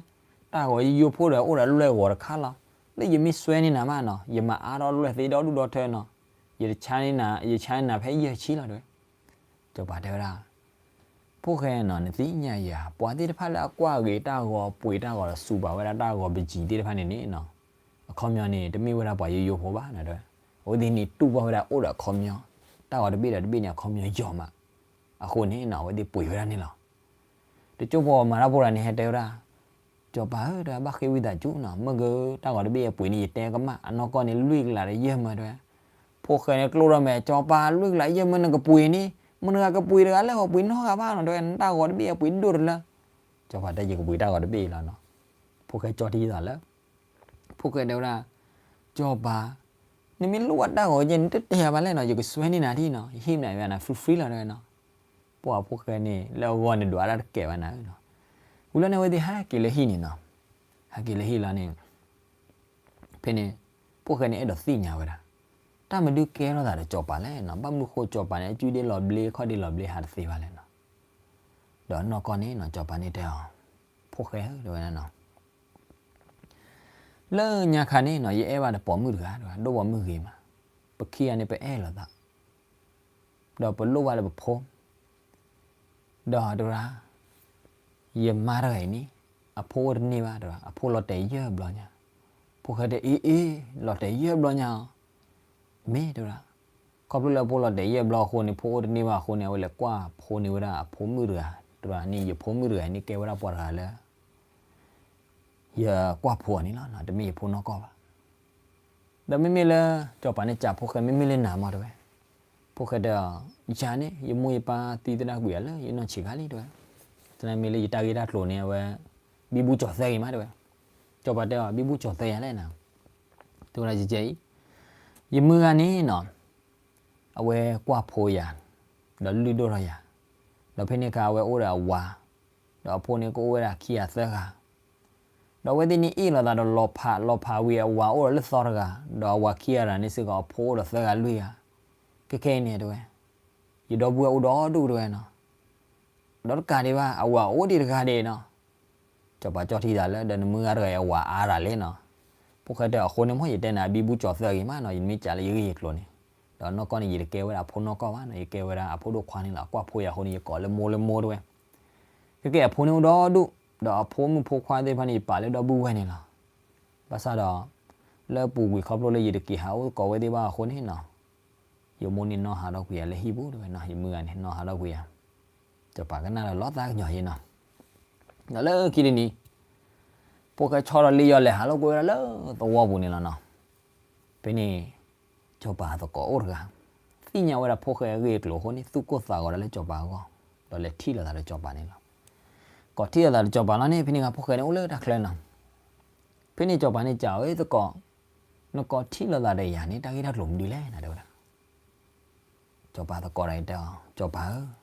တၢ်ဂီၤယယိဖိဒီးအိၣ်ဒီးလွဲၢ်ဂီၤတခါလီၤ, လၢယမ့ၢ်စွဲန့ၢ်နၤမးနီၤ, ယမၤအါထီၣ်လွဲၢ်သ့ဒီဒူၣ်ဒီထၢနီၤ, ယတဆါန့ၢ်နၤ, ယဆါန့ၢ်နၤဖဲယဲၢ်ဆံလီၤတဲဝဲ. စီၤပၤတဲဝဲဒၣ်, ဖိၣ်ဃဲနီၤ နသ့ၣ်ညါယၤ ပှၤသ့ၣ်တဖၣ်လၢအကွၢ်ဂ့ၤတၢ်ဂီၤ ပှ့ၤတၢ်ဂီၤဒီးစူးပာ်ဝဲဒၣ်တၢ်ဂီၤပစံးသ့ၣ်တဖၣ်န့ၣ်န့ၣ်နီၤ, အခီပညီန့ၣ် တမ့ၢ်ဝဲဒၣ်ပှၤယိယိဖိဘၣ်နတဲဝဲ, အဝဲသ့ၣ်န့ၣ်တူၢ်ဘၣ်ဝဲဒၣ်အိၣ်ဒီးအခီပညီ, တၢ်ဂီၤတဘ့ၣ်ဒီးတဘ့ၣ်န့ၣ် အခီပညီယီၤမး, အဃိန့ၣ်နီၤ အဝဲသ့ၣ်ပှ့ၤဝဲဒၣ်န့ၣ်လီၤ. တကၠိဖိပှၤမၤတၢ်ဖိတဂၤန့ၣ် ဟဲတဲဝဲဒၣ်, စီၤပၤဧၢ တဘၣ်ဃ့ဝံသးစူၤနီၤ, မ့ၢ်ဂ့ၤတၢ်ဂီၤတဘ့ၣ်အပှ့ၤန့ၣ် ယတဲကမၣ်, အနီၢ်ကီၢ်န့ၣ် လွံၢ်ကလးဒီးယဲၢ်မၢတဲဝဲ. ဖိၣ်ဃဲန့ၣ်ကျိၣ်ထီၣ်မဲာ်, စီၤပၤ လွံၢ်ကလးယဲၢ်မၢနကပှ့ၤန့ၣ် မ့ၢ်နဂၤကပှ့ၤတဂၤလၢဂီၤပှ့ၤနီတဂၤဘၣ်နီၤတဲဝဲ, နတၢ်ဂီၤတဘ့ၣ်အပှ့ၤဒိၣ်တလၢ. စီၤပၤတဲ ယကပှ့ၤတၢ်ဂီၤတဘ့ၣ်အံၤလီၤနီၤ. ဖိၣ်ဃဲကၠီၣ်ထံသးလၢ ဖိၣ်ဃဲတဲဝဲဒၣ်, စီၤပၤ, တ နမ့ၢ်လိၣ်ဘၣ်တၢ်ဂီၤကဲ နတတဲယၤဘၣ်လဲၣ်နီၤ, ယကစွဲန့ၢ်နၤဒ်နီၤ, ယဟ့ၣ်နၤဝဲနၤ free free လီၤတဲဝဲနီၤ. ပှၤဖိၣ်ဃဲန့ၣ် လၢအဂီၢ်န့ၣ်ဒွးတၢ်တကဲဘၣ်နၤနီၤ. ဝံၤလီၤန့ၣ်အဝဲသ့ၣ်ဟဲက့ၤလၢဟံၣ်န့ၣ်နီၤ, ဟဲက့ၤလၢဟံၣ်လီၤန့ၣ် ဖဲန့ၣ် ဖိၣ်ဃဲန့ၣ်အဲၣ်ဒိးသ့ၣ်ညါဝဲဒၣ် တၢ်မနုၤကဲထီၣ်သးဒီးစီၤပၤလဲၣ်နီၤ, ဘၣ်မနုၤဃိစီၤပၤန့ၣ် အစုဒ့လီၤဘျ့ ခီၣ်ဒ့လီၤဘျ့ဟးတသ့ဘၣ်လဲၣ်နီၤ. ဒီးနီၢ်ကီၢ်န့ၣ်နီၤ စီၤပၤန့ၣ်တဲအီၤ, ဖိၣ်ဃဲဧၢ တဲဝဲဒၣ်နီၤ, လၢညါခါန့ၣ်နီၤ ယအဲၣ်ဘၣ်ဒီးပိာ်မုၣ်တဂၤ တဲဝဲ, ဒိၣ်ပိာ်မုၣ်ဂ့ၤမး, ပခံဂၤန့ၣ် ပအဲၣ်လိာ်သး ဒီးပလိၣ်ဘၣ်လၢပဖိ, ဒီးတဲဝဲဒၣ် ယမါတဂၤအံၤန့ၣ် အဖိအိၣ်တန့ၢ်ဘၣ် တဲဝဲ, အဖိလီၤတဲာ်ယဲၢ်ဘျီညါ. ဖိၣ်ဃဲတဲ အ့ အ့ လီၤတဲာ်ယဲၢ်ဘျီညါအီၤ, မ့ၢ် တဲဝဲဒၣ်, ခီဖျိလၢအဖိလီၤတဲာ်ယဲၢ်ဘျီအဃိန့ၣ် ဖိအိၣ်တန့ၢ်ဘၣ်အဃိန့ၣ် အဝဲလဲၤကွၢ်ဖိန့ၢ်ဝဲဒၣ်အဖိမုၣ်တဂၤ, တဲဝဲဒၣ်န့ၣ် ယဖိမုၣ်တဂၤအံၤန့ၣ် ကဲဝဲဒၣ်ပှၤတဂၤလၢ ယကွၢ်ဖိအီၤန့ၣ်လီၤ, တမ့ၢ်ယဖိနီၢ်ကီၢ်ဘၣ်. ဒီးမ့မ့ၢ်လၢ စီၤပၤန့ၣ်စံးဖိၣ်ဃဲ မ့မ့ၢ်လၢနၤမး တဲဝဲ, ဖိၣ်ဃဲတဲအီၤ ယၤန့ၣ် ယမိၢ်ယပၢ်သံသဒၣ်ကွံာ်ယၤလၢယနီၢ်ဆံးခါလံ တဲဝဲ, သနာ်က့မ့ၢ်လၢယတၢ်ဂ့ၢ်တၢ်ကျိၤန့ၣ် အဝဲ ဘံဘူကၠီၤသဲဂ့ၤမး တဲဝဲ. စီၤပၤတဲအီၤ ဘံဘူကၠီၤသဲယၤလဲၣ်နၤ, တဲဝဲဒၣ် ယကဲအံၤ ယမုၢ်ဂၤန့ၣ်နီၤ အဝဲကွၢ်ဖိယၤ, ဒီးလုၢ်ဒိၣ်ထီၣ်ယၤ, ဒီးဖဲန့ၣ်အခါအဝဲအိၣ်ဒီးအဝၤ, ဒီးအဖိန့ၣ်ကအိၣ်ဝဲဒၣ်ခံဂၤသၢဂၤ, ဒီးအဝဲသ့ၣ်န့ၣ်အ့ၣ်လိာ်သးဒီးလီၤဖး, လီၤဖးဝံၤအဝၤအိၣ်ဒီးလၢသီတဂၤ, ဒီးအဝၤခံဂၤတဂၤန့ၣ်စ့ၢ်ကီးအဖိအိၣ်ဒီးသၢဂၤလွံၢ်ဂၤ, ခဲခဲအံၤန့ၣ်တဲဝဲ, ယဒီပုၢ်ဝဲၢ်အိၣ်ဒီဒူၣ်တဲဝဲနီၤ, ဒီးတကးဒံးဘၣ် အဝၤအိၣ်ဒံးတဂၤဒံးနီၤ. စီၤပၤကၠီၣ်ထံသးလၢ ဒီးနမုၢ်ဂၤတဂၤအံၤအဝၤအါတၢ်လဲၣ်နီၤ. ဖိၣ်ဃဲတဲအဃိန့ၣ်မ့ၢ် ယတဲနၤ အဘံဘူကၠီၤသဲဂ့ၤမးနီၤ, ယမ့ၢ်စံးလၢယဂ့ၢ်ယကျိၤန့ၣ်, ဒီးနီၢ်ကီၢ်န့ၣ် ယတကဲဝဲဒၣ်အဖိနီၢ်ကီၢ်ဘၣ်နီၤ, ယကဲဝဲဒၣ်အဖိဒိၣ်ခွါန့ၣ်လီၤ, ကွၢ်ဖိယၤအဃိန့ၣ် ယကိးလၢမိၢ်လၢမိၢ်တဲဝဲ. ခဲကဲအဖိန့ၣ်အိၣ်ဒီဒူၣ်, ဒီးအဖိမုၣ်ဖိခွါသ့ၣ်တဖၣ်န့ၣ် ယပာ်လၢဒီပုၢ်ဝဲၢ်န့ၣ်လီၤ. ဘၣ်ဆၣ်ဒီး လၢပူၤကွံာ်ခီဖျိလၢယတက့ၤဟးအိၣ်သကိးဝဲသ့ၣ်ဘၣ်အဃိန့ၣ်နီၤ, ယမိၢ်န့ၣ်နီၢ်ဟးထီၣ်ကွံာ်ယၤလၢဟံၣ်ပူၤတဲဝဲနီၤ, ယမုၢ်ဂၤန့ၣ်နီၢ်ဟးထီၣ်ကွံာ်ယၤ. စီၤပၤကနၣ်ဒီးလီၤသးကညီၤယံၤနီၤ. ဒီးလၢခံတနံၤ ဖိၣ်ဃဲဆီဒီးလ့ယီၤလဲၤဟးလိာ်ကွဲဝဲဒၣ်လၢသဝီပူၤန့ၣ်လီၤနီၤ. ဖဲန့ၣ် စီၤပၤသကိးအိၣ်တဂၤ သ့ၣ်ညါဝဲဒၣ်ဖိၣ်ဃဲအဂ့ၢ်အကျိၤအဃိန့ၣ် သူၣ်ကိၢ်သးဂီၤဒၣ်လၢစီၤပၤအဂီၢ်, ဒီးလဲၤထံၣ်လိာ်သးဒီးစီၤပၤန့ၣ်လီၤ. ကိးထံၣ်လိာ်သးဒီးစီၤပၤလီၤန့ၣ် ဖဲန့ၣ်အခါဖိၣ်ဃဲန့ၣ်အိၣ်လၢတၢ်ချၢနီၤ. ဖဲန့ၣ်စီၤပၤန့ၣ်စံးဝဲသကိး, နကိးထံၣ်လိာ်သးဒီးယၤန့ၣ် တၢ်ဂ့ၢ်တၢ်ကျိၤမနုၤလဲၣ်နၤတဲဝဲဒၣ်. စီၤပၤသကိးဒီးတဲအီၤ, စီၤပၤဧၢ,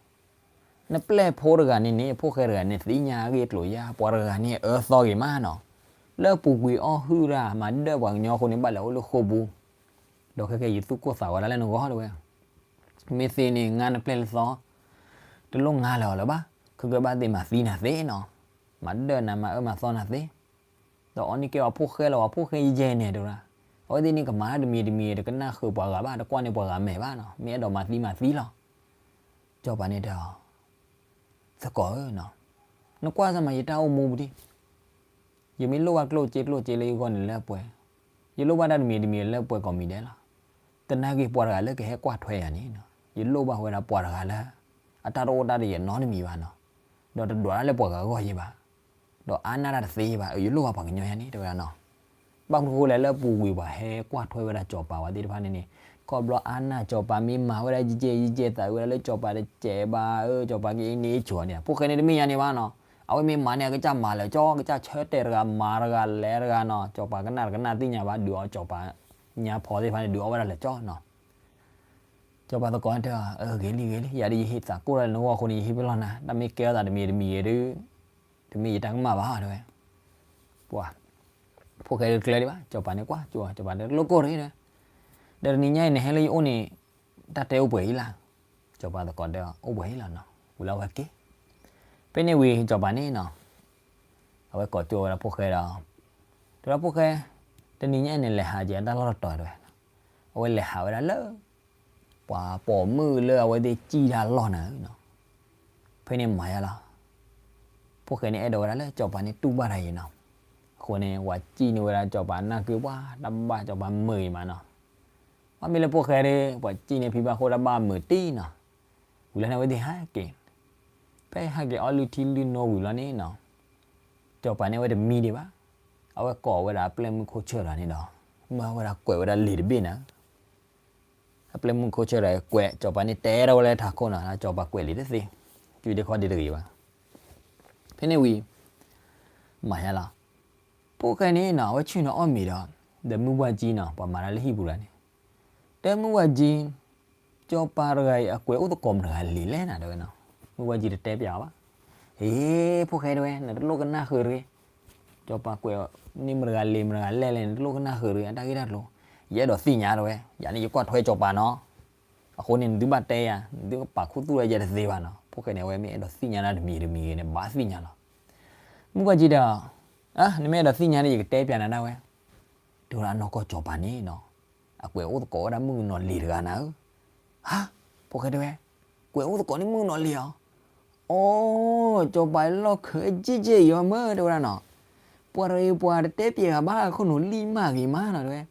နပျဲၢ်ဖိတဂၤန့ၣ်န့ၣ် ဖိၣ်ဃဲတဂၤန့ၣ် သ့ၣ်ညါအဂ့ၢ်အကျိၤယၤ, ပှၤတဂၤန့ၣ်အၢသီဂ့ၤမးနီၤ. လၢပူၤကွံာ်အီၣ်ဟုၣ်တၢ် မၤဒၢၣ်ပှၤကညီအဃိန့ၣ် ဘၣ်လဲၤအိၣ်လၢဃိာ်ပူၤ, ဒီးခဲကဲယသူၣ်ကိၢ်သးဂီၤဒၣ်လၢနဂီၢ်တဲဝဲ. မ့ၢ်သ့န့ၣ် ငါနပျဲၢ်လၢသီ တလိၣ်ငါလၢၤအီၤလၢၤဘၣ်, ခဲကဲဘၣ်သ့ၣ်မၤသံနၤသ့နီၤ, မၤဒၢၣ်နၤမၤအၢမၤသီနၤသ့ ဒီးအီၤန့ၣ်ကဲအီၤဖိၣ်ဃဲလီၤ, ပှၤဖိၣ်ဃဲယဲၢ်န့ၣ်တဲဝဲဒၣ်, အဝဲသ့ၣ်န့ၣ်ကမၤတၢ်တမံၤတမံၤ တကနၣ်ဃုာ်ပှၤဂၤဘၣ်, တကွၢ်န့ၢ်ပှၤဂၤမဲာ်ဘၣ်နီၤ, မ့ၢ်အဲၣ်ဒိးမၤသံမၤသံလီၤ. စီၤပၤန့ၣ်တဲအီၤ, သကိးဧၢ, နကွၢ်စၢ်မးယတၢ်အိၣ်မူပူၤဒံး, ယမ့ၢ်လိၣ်ဘၣ်ကျိၣ်စ့ကျိၣ်စ့လၢယဂီၢ်န့ၣ်လၢပှဲၤ, ယလိၣ်ဘၣ်တၢ်တမံၤတမံၤလၢပှဲၤကိးမံၤဒဲးလီၤ. သနာ်က့ပှၤတဂၤလၢကဟဲကွၢ်ထွဲယၤန့ၣ်, ယလိၣ်ဘၣ်ဝဲဒၣ်ပှၤတဂၤလၢ အတၢ်တအိၣ်တၢ်တယၢၢ်နီတမံၤဘၣ်နီၤ, ဒီးတဒွးတၢ်လၢပှၤဂၤအဂီၢ်ယဲၢ်ဘၣ်, ဒီးအါနၢ်တၢ်တသ့ဘၣ်, ယလိၣ်ဘၣ်ပှၤကညီယၤန့ၣ် တဲဝဲဒၣ်နီၤ. ဘၣ်မနုၤဃိလဲၣ် လၢပူၤကွံာ်ပှၤဟဲကွၢ်ထွဲဝဲဒၣ်စီၤပၤဝဲသ့ၣ်တဖၣ်န့ၣ်န့ၣ်, ခီဖျိအါနၢ်စီၤပၤမ့ၢ်မၤဝဲဒၣ်ယဲၢ်ယဲၢ်ယဲၢ် သးဝဲဒၣ်လၢစီၤပၤတစဲးဘၣ်ဧၢ, စီၤပၤက့ၤန့ၢ်ဆိန့ၣ်, ဖိၣ်ဃဲန့ၣ်တမ့ၢ်ညါန့ၣ်ဘၣ်နီၤ. အဝဲမ့ၢ်မၤန့ၣ် အကစၢ်မၤလၢာ်ကၠီ, ကစၢ်ဆၢတဲာ်တဂၤ မၤတဂၤလဲၤတဂၤနီၤ, စီၤပၤကနၣ်တကနၣ်သ့ၣ်ညါဘၣ်, ဒုးအီၣ်စီၤပၤညါဖီသ့ၣ်တဖၣ်န့ၣ် ဒုးအီၣ်ဝဲဒၣ်လၢာ်ကၠီနီၤ. စီၤပၤသကိးတဲအီၤ, ဂ့ၤလံဂ့ၤလံ, ယၤဒ်ယဟ့ၣ်သးကိၢ်တၢ်လၢနဂီၢ်အဃိန့ၣ် ယဟ့ၣ်ပလီၢ်နၤ, တၢ်မ့ၢ်ကဲထီၣ်သးတမံၤတမံၤဂ့ၤဒီး တမ့ၢ်ယတၢ်ကမၣ်ဘၣ်တဲဝဲ. ပှၤ ဖိၣ်ဃဲတကျၢၤဒံးဘၣ်, စီၤပၤန့ၣ်ကွၢ်ကၠိ စီၤပၤန့ၣ်တလိၣ်ကိၢ်တဂ့ၤတဲဝဲ. ဒီးတနံၤညါအံၤနဟဲလၢယအိၣ်န့ၣ် တၢ်တဲအိၣ်ပှဲၤအံၤလၢ်. စီၤပၤသကိးတဲအီၤ, အိၣ်ပှဲၤအံၤလီၤနီၤ, ဝံၤလၢအဝဲက့ၤ. ဖဲန့ၣ်ဝံၤစီၤပၤန့ၣ်နီၤ, အဝဲကိးကၠိဝဲဒၣ်ဖိၣ်ဃဲဒီး တဲဝဲဒၣ်ဖိၣ်ဃဲ, တနံၤညါအံၤန့ၣ် လဲၤဟးက့ၤတၢ်လီၢ်တတီၤတဲဝဲ. အဝဲလဲၤဟးဝဲဒၣ်လၢ ပှၤပိာ်မုၣ်လၢအဝဲသ့ၣ်စံၣ်တၢ်လီၢ်နၤဧၢနီၤ. ဖဲန့ၣ်မၤယါလီၤ. ဖိၣ်ဃဲန့ၣ်အဲၣ်ဒိးဝဲဒၣ်လၢစီၤပၤန့ၣ်တူၢ်ဘၣ်တၢ်အံၤနီၤ. အဃိန့ၣ် ပှၤစံၣ်န့ၢ်ဝဲဒၣ်စီၤပၤနၢ်ကုပှၤ တၢ်ဘၣ်စီၤပၤမုာ်အံၤမးနီၤ. ဘၣ်မ့ၢ်လၢဖိၣ်ဃဲဒီး ပှၤစံၣ်န့ၢ်ဖံဘၣ်ဃိတၢ်ဘၣ်မုာ်တံၢ်နီၤ. ဝံၤလၢန့ၣ်အဝဲသ့ၣ်ဟဲက့ၤ, ဖဲဟဲက့ၤအီၣ်လုၢ်ထံလုၢ်နိဝံၤလီၤန့ၣ်နီၤ, စီၤပၤန့ၣ်အဝဲတမံဒံးဘၣ်. အဝဲကိးဝဲဒၣ်အပျဲၢ်မုၣ်ခိၣ်ဆၢတဂၤန့ၣ်ဒီး မၢဝဲဒၣ်ကွဲးဝဲဒၣ်လံာ်တဘ့ၣ်နၤ. အပျဲၢ်မုၣ်ခိၣ်ဆၢတဂၤကွဲး, စီၤပၤန့ၣ်တဲထီၣ်ဝဲလၢထးခိၣ်နီၤ, စီၤပၤကွဲးလံာ်တသ့, ကွံာ်ဒ့ခီဒ့တဂ့ၤဘၣ်. ဖဲန့ၣ်ဝံၤ မၤယါလီၤ. ဖိၣ်ဃဲန့ၣ်နီၤ အဝဲဆ့ၣ်နီၤအီၣ်မ့ၤဒီး ဒီးမုၢ်ဘှၢ်ကံနီၤ ပှၤမၤတၢ်လၢဟံၣ်ပူၤတဂၤန့ၣ်, တဲမုၢ်ဝါကၠံ, စီၤပၤတဂၤအံၤ အကွဲးအိၣ်သကိးမတၤတဂၤလံာ်လဲၣ်နၤ တဲဝဲနီၤ. မုၢ်ဝါကၠံတတဲပျးအီၤဘၣ်. ဟ့ ဖိၣ်ဃဲတဲဝဲ နတလိၣ်ကနၣ်ဃုာ်တဂ့ၤ. စီၤပၤကွဲးန့ၢ်မတၤတဂၤလံာ်မတၤတဂၤလဲၣ်လဲၣ် နတလိၣ်ကနၣ်ဃုာ်တဂ့ၤ အတၢ်ဂ့ၢ်တၢ်ကျိၤ. ယအဲၣ်ဒိးသ့ၣ်ညါတဲဝဲ, ယၤန့ၣ်ယကွၢ်ထွဲစီၤပၤနီၤ. အဃိန့ၣ် နသုဘၣ်တဲယၤ နသုကပာ်ခူသူၣ်ဝဲယဲတသ့ဘၣ်နီၤ. ဖိၣ်ဃဲန့ၣ် အဝဲမ့ၢ်အဲၣ်ဒိးသ့ၣ်ညါတၢ်တမံၤတမံၤဂ့ၤန့ၣ် ဘၣ်သ့ၣ်ညါလီၤ. မုၢ်ဝါကၠံဒီး နမ့ၢ်အဲၣ်ဒိးသ့ၣ်ညါန့ၣ် ယကတဲပျးနၤဒၣ်ဝဲ တဲဝဲဒၣ်အနီၢ်ကီၢ်စီၤပၤန့ၣ်နီၤ, အကွဲးအိၣ်သကိးဝဲဒၣ်မုၣ်ကနီၤလံာ်တဂၤနၤဧၢ. ဟါ, ဖိၣ်ဃဲတဲဝဲ, ကွဲးအိၣ်သကိးန့ၢ်မုၣ်ကနီၤလံာ်ဧါ. အိ, စီၤပၤလီၢ်ခၢအကၠ့ကၠ့အံၤမ့ၢ် တဲဝဲဒၣ်နီၤ, ပှၤတဂၤအံၤပှၤတတဲပျဲဂၤဘၣ် ခိၣ်နူာ်လံၢ်မးဂ့ၤမးနီၤ တဲဝဲ,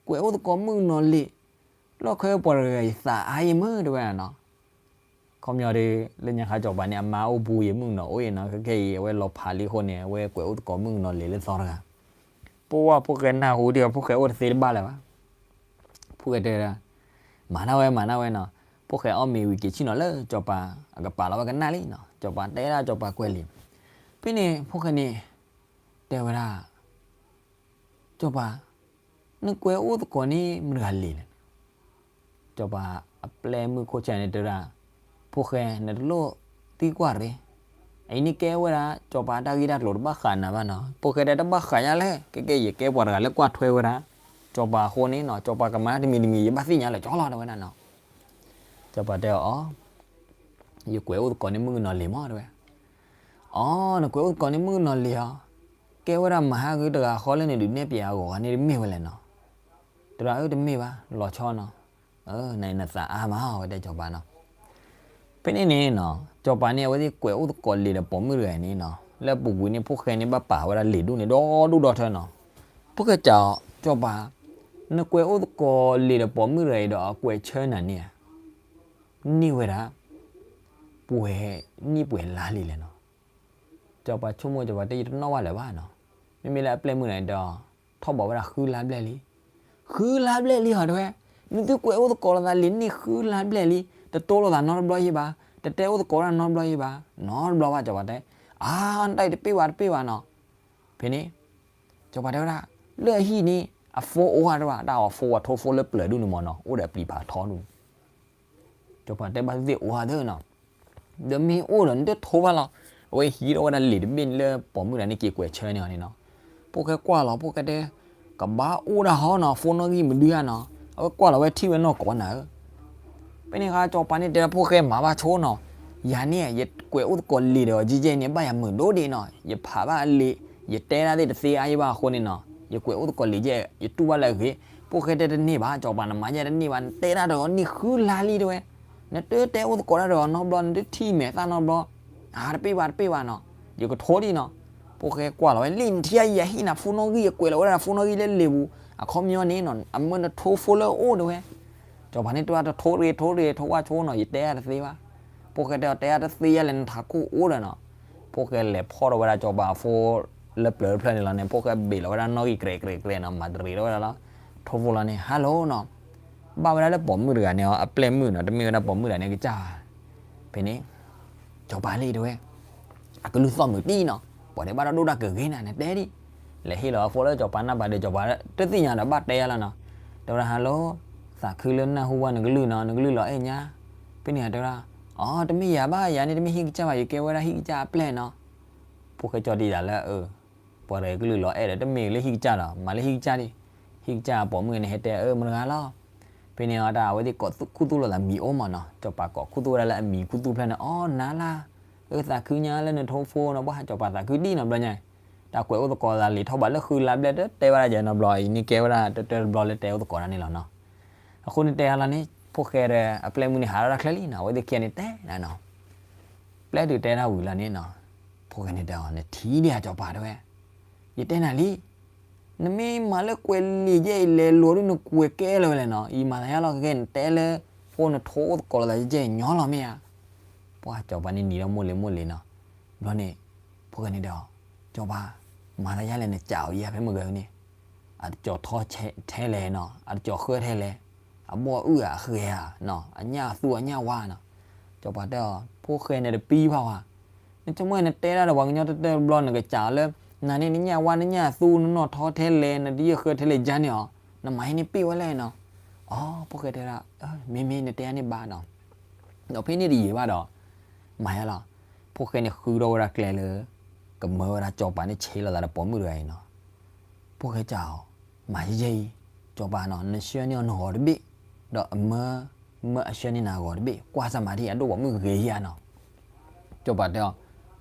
ကွဲးအိၣ်သကိးမုၣ်ကနီၤလံာ်, လီၢ်ခၢပှၤတဂၤအံၤသးအါအံၤမ့ၢ် တဲဝဲဒၣ်နီၤ. ခီပညီဒီး လၢညါခါစီၤပၤန့ၣ် အမါအိၣ်ဘူးအံၤ မုၣ်ကနီၤအိၣ်အံၤနီၤ, ခဲခဲအံၤ အဝဲလီၤဖးလံအဃိန့ၣ် အဝဲကွဲးအိၣ်သကိးမုၣ်ကနီၤလံာ်လၢသီတဂၤ. ပှၢ်ဖိၣ်ဃဲနၢ်ဟူဒီး ဖိၣ်ဃဲအိၣ်တသ့တဘၣ်လၢၤဘၣ်. ဖိၣ်ဃဲတဲဝဲဒၣ်, မၤဒၣ်ဝဲ မၤဒၣ်ဝဲနီၤ. ဖိၣ်ဃဲအီၣ်မ့ၤဝံၤက့ၤဆ့ၣ်နီၤလၢစီၤပၤအကပၤလီၤဝဲကနၣ်လံနီၤ. စီၤပၤတဲဒၣ်စီၤပၤကွဲးလံာ်. ဖဲန့ၣ် ဖိၣ်ဃဲန့ၣ် တဲဝဲဒၣ် စီၤပၤ, နကွဲးအိၣ်သကိးန့ၢ်မတၤတဂၤလံာ်လဲၣ်. စီၤပၤအပျဲၢ်မုၣ်ခိၣ်ဆၢန့ၣ်တဲဝဲဒၣ်, ဖိၣ်ဃဲ နတလိၣ်သံကွၢ်တဂ့ၤ. အအံၤန့ၣ်ကဲဝဲဒၣ် စီၤပၤအတၢ်ဂ့ၢ်တၢ်ကျိၤတဘၣ်ဃးနၤဘၣ်နီၤ. ဖိၣ်ဃဲတဲတဘၣ်ဃးယၤလဲၣ်, ကဲကဲယကဲပှၤတဂၤလၢကွၢ်ထွဲဝဲဒၣ် စီၤပၤအဃိန့ၣ်နီၤ, စီၤပၤကမၤတမံၤတမံၤ ယဘၣ်သ့ၣ်ညါလၢာ်ကၠီလီၤ တဲဝဲဒၣ်နီၤ. စီၤပၤတဲအီၤ, ယကွဲးအိၣ်သကိးန့ၢ်မုၣ်ကနီၤလံာ်မ့ၢ် တဲဝဲ. အိ, နကွဲးအိၣ်သကိးန့ၢ်မုၣ်ကနီၤလံာ်ဧါ. ကဲဝဲဒၣ်မဟါဂ့ၤတဂၤဃီလၢနဒုးနဲၣ်ပျဲအဂီၤဂၤန့ၣ်တမ့ၢ်ဝဲလဲၣ်နီၤ. တဲဒၣ်အၢတမ့ၢ်ဘၣ် လီၤဆီနီၤ. နသးအါမး အဝဲတဲစီၤပၤနီၤ. ဖဲန့ၣ်န့ၣ် စီၤပၤန့ၣ် အဝဲသ့ၣ်ကွဲးအိၣ်သကိးလံာ်ဒီးပိာ်မုၣ်တဂၤန့ၣ်နီၤ, လၢအပူၤကွံာ်န့ၣ် ဖိၣ်ဃဲန့ၣ်ဘၣ်ပာ်ဝဲဒၣ်လံာ်ဒူၣ်န့ၣ် ဒီဒူၣ်ဒီထၢနီၤ. ဖိၣ်ဃဲစံးအီၤ, စီၤပၤ, နကွဲးအိၣ်သကိးလံာ်ဒီးပိာ်မုၣ်တဂၤအံၤဒီးအကွဲးဆၢနၤန့ၣ်ဧါ, န့ၢ်ဝဲဒၣ် ပှဲၤနံၣ်ပှဲၤလါလံလဲၣ်နီၤ. စီၤပၤဆိကမိၣ် စီၤပၤတဲ ယတနီၣ်ဘၣ်လၢၤဘၣ်နီၤ. မ့မ့ၢ်လၢအပျဲၢ်မုၣ်န့ၣ်ဒီး ထီၣ်ဘးဝဲဒၣ်ဃုလါဘျဲၣ်လံ. ဃုလါဘျဲၣ်လံဟီ တဲဝဲ, နသုကွဲးအိၣ်သကိးလိာ်သးလံာ်န့ၣ်ဃုလါဘျဲၣ်လံ, တတိလိာ်သးနီတဘျီယဲဘၣ်, တတဲအိၣ်သကိးဝဲဒၣ်နီတဘျီယဲဘၣ်, နီတဘျီဘၣ် စီၤပၤတဲ. အါ နတၢ်အံၤတပ့ၢ်ဘၣ်တပ့ၢ်ဘၣ်နီၤ. ဖဲန့ၣ် စီၤပၤတဲဝဲဒၣ်, လၢအဟံၣ်န့ၣ် အ phone အိၣ်ဧါ တဲဝဲ, တၢ်အီၤ phone ဝဲထိ phone လၢပျၢၤဒူၣ်န့ၣ်မ့ၢ်နီၤ, အိၣ်ဒီးအပျံၤဖးထီဒူၣ်န့ၣ် စီၤပၤတဲဘၣ်သ့ၣ်သ့ၣ်အိၣ်ဧါသ့နီၤ. ဒီးမ့ၢ်အိၣ်ဒီးနတထိဘၣ်လီၤ. အဝဲဟံးထီၣ်ဝဲဒၣ်လံာ်တဘ့ၣ်န့ၣ်လၢပိာ်မုၣ်တဂၤန့ၣ်က့ၤကွဲးဆၢန့ၢ်အီၤန့ၣ်နီၤ. ဖိၣ်ဃဲကွၢ်လီၤ ဖိၣ်ဃဲတဲ, ကဘၣ်အိၣ်ဒၣ်ဟီနီၤ, phone နီၣ်ဂံၢ်မဒုဧါနီၤ. အဝဲကွၢ်လီၤဝဲထံၣ်ဝဲနီၢ်ကိးနၤဧၢ. ဖဲန့ၣ်အခါစီၤပၤန့ၣ်တဲဒၣ်ဖိၣ်ဃဲမၤဘၣ်ဆိနီၤ, ယၤန့ၣ် ယကွဲးအိၣ်သကိးလံာ်ဒီးအီၤကဲကဲန့ၣ် ဘၣ်ယၤမုာ်ဒိၣ်ဒံးနီၤ, ယဖးဘၣ်အလံာ်, ယတဲဒၣ်သ့ၣ်တသ့အါယဲဘၣ်အဃိန့ၣ်နီၤ, ယကွဲးအိၣ်သကိးလံာ်ကဲ ယတူၢ်ဘၣ်လၢအဂ့ၤ. ဖိၣ်ဃဲတဲတန့ၢ်ဘၣ် စီၤပၤနမၤယဲတန့ၢ်ဘၣ်, နတဲဒၣ်ဒီးအီၤန့ၢ်ဃုလါလံတဲဝဲ, နတတဲအိၣ်သကိးတၢ်ဒီးအီၤနီတဘျီ, နတထံၣ်မဲာ်သၣ်နီတဘျီ, အါတပ့ၢ်ဘၣ်တပ့ၢ်ဘၣ်နီၤ, ယကထိဒံးနီၤ. ဖိၣ်ဃဲကွၢ်လီၤဝဲလံာ် နထံၣ်ဧါ ယဟံၣ်နၤ phone နီၣ်ဂံၢ် ယကွဲးလီၤဝဲဒၣ် phone နီၣ်ဂံၢ်လၢလံာ်ပူၤ, အခီပညီန့ၣ်နီၤ အမၢနထိ phone လၢအအိၣ်တဲဝဲ. စီၤပၤန့ၣ်တဲဝဲတထိတဂ့ၤ ထိတဂ့ၤ ထိကွၢ်ဆိနီၤ ယတဲတသ့ဘၣ်. ဖိၣ်ဃဲတဲအီၤတဲတသ့ယဲလဲၣ် နထးခိၣ်အိၣ်ဒီးနီၤ. ဖိၣ်ဃဲလဲၤဖီၣ်ထီၣ်ဝဲဒၣ်စီၤပၤအ phone လၢပျၢၤတဖျၢၣ်န့ၣ်လီၤန့ၣ် ဖိၣ်ဃဲဘ့ၣ်လီၤဝဲဒၣ်နီၣ်ဂံၢ်ကြဲးကြဲးကြဲးနီၤ မၤတရံးထီၣ်ဝဲဒၣ်လီၤ. ထိ phone လီၤန့ၣ် hello နီၤ, ဘၣ်ဝဲဒၣ်လၢပိာ်မုၣ်တဂၤန့ၣ်အပျဲၢ်မုၣ်နီၤ, တမ့ၢ်ဝဲဒၣ်ပိာ်မုၣ်တဂၤန့ၣ်ကစၢ်ဘၣ်. ဖဲန့ၣ် စီၤပၤလံတဲဝဲ အကလုၢ်သီၣ်မုာ်တံၢ်နီၤ, ပှၤဒဲးဘၣ်ဒီးဒိၣ်တၢ်ကဂ့ၤနၤ နတဲဒံး. လဲၤဟ့ၣ်လီၤအ phone လၢစီၤပၤနၢ်ပၤဒီး စီၤပၤတသ့ၣ်ညါဒီးဘၣ်တဲယါလီၤနီၤ. တဲဝဲဒၣ် hello, သးခုလၢနၢ်ဟူဘၣ်နကလုၢ်နီၤ, နကလုၢ်လီၤအဲၣ်ညါ. ဖဲန့ၣ်တဲဝဲဒၣ် အိ တမ့ၢ်ယၤဘၣ်, ယၤန့ၣ်တမ့ၢ်ဟံၣ်ကစၢ်ဘၣ်, ယကဲဝဲဒၣ်ဟံၣ်ကစၢ်အပျဲၢ်နီၤ. ဖိၣ်ဃဲကၠီတံၢ်ဒၣ်လၢ ပှၤတဂၤကလုၢ်လီၤအဲၣ်ဒီး တမ့ၢ်လၢဟံၣ်ကစၢ်ဒီး မၤလၢဟံၣ်ကစၢ်ဒံး. ဟံၣ်ကစၢ်ပိာ်မုၣ်န့ၣ်ဟဲတဲအၢမတၤတဂၤလီၤ. ဖဲန့ၣ်အတၢ်အဝဲသ့ၣ်ကိးခူသူၣ်လိာ်သးမံၤအိၣ်မးနီၤ, စီၤပၤကိးခူသူၣ်ဝဲဒၣ်လၢအမံၤခူသူၣ်ဖျၢၣ်န့ၣ် အိ နၤလၢ်, အၢ သးခုညါလၢနထိ phone နီၤ, ဘၣ်ဟးစီၤပၤသးခုဒံးနီၤဘျီညါ, တၢ်ကွဲးအိၣ်သကိးသးလံာ်ထီၣ်ဘးလၢဃုလါဘျဲၣ် တတဲဘၣ်တၢ်ယဲနီတဘျီ, အံၤန့ၣ်ကဲဝဲဒၣ်တၢတၢတဘျီလၢတဲအိၣ်သကိးတၢ်န့ၣ်လီၤနီၤ. အဃိန့ၣ်တဲအါလီၤန့ၣ် ဖိၣ်ဃဲဒီးအပျဲၢ်မုၣ်န့ၣ်ဟးထီၣ်တၢ်ချၢလံနီၤ, အဝဲသ့ၣ်ခံဂၤန့ၣ်တဲဒၣ်နီၤ. ပျဲတုၤတဲဒၣ်ဝံၤလီၤန့ၣ်နီၤ, ဖိၣ်ဃဲန့ၣ်တဲအီၤ နထံၣ်ဒံးဧါစီၤပၤတဲဝဲ, ယတဲနၤလံ, နမ့ၢ်မၤလၢကွဲးလံာ်ယဲအံၤလဲၤလိၤဒုးနကွဲးကဲလၢၤဝဲလဲၣ်နီၤ, အံၤမၤသးယါလီၤ ကဲကဲနတဲလၢ phone နထိအိၣ်သကိးလိာ်သးယဲညီလီၤမ့ၢ်ဧါ. ပှၤစီၤပၤန့ၣ်နံၤဒီးမိၢ်လံၤမိၢ်လံၤနီၤ. ဘျီန့ၣ် ဖိၣ်ဃဲန့ၣ်တဲအီၤ, စီၤပၤ, မၤသးယါလဲၣ်နစံးအီၤယဲဖဲမုၢ်ဂီၤန့ၣ်, အတကီၤထီထဲလဲၣ်နီၤ, အတကီၤဃၢထဲလဲၣ်, အဘီၣ်အုၣ်ဧါအဃဲၤဧါနီၤ, အညၣ်အသူအညၣ်ဝါနီၤ. စီၤပၤတဲအီၤ ဖိၣ်ဃဲန့ၣ်တပံဘၣ်ဝဲ, နဆိကမိၣ်နတဲဒၣ်ဒီးပှၤကညီတၢတၢတဘျီ နကစံးအီၤလၢ နၤန့ၣ်နညၣ်ဝါနညၣ်သူနနီၣ်ထီထဲလဲၣ် နတယဲၢ်ဃၢထဲလဲၣ်ယါန့ၣ်အီၤ, နမၤဟဲန့ၣ်ပ့ၢ်ဝဲလဲၣ်နီၤ. အ ဖိၣ်ဃဲတဲဝဲဒၣ် မ့မ့ၢ်နတဲယၤန့ၣ်ဘၣ်နီၤ, ဒီးဖဲန့ၣ်တယံာ်ဘၣ်ဒီး မၤယါလီၤ, ဖိၣ်ဃဲန့ၣ်ဃုထီၣ်ဝဲဒၣ်ကျဲလၢ ကမၢဝဲဒၣ်စီၤပၤန့ၣ်ဆဲးလိာ်သးဒီးပိာ်မုၣ်တဂၤအံၤနီၤ, ဖိၣ်ဃဲစံးအီၤ, မၤယဲယဲအံၤ, စီၤပၤနီၤ နဆှၢန့ၢ်အီၤနဂီၤတဘ့ၣ်, ဒီးအမၢ မၢအဆှၢန့ၢ်နၤအဂီၤတဘ့ၣ်, ကွၢ်စၢ်မၤဒ်အံၤ အဒိၣ်ပိာ်မုၣ်ဂ့ၤယၤနီၤ စီၤပၤတဲအီၤ,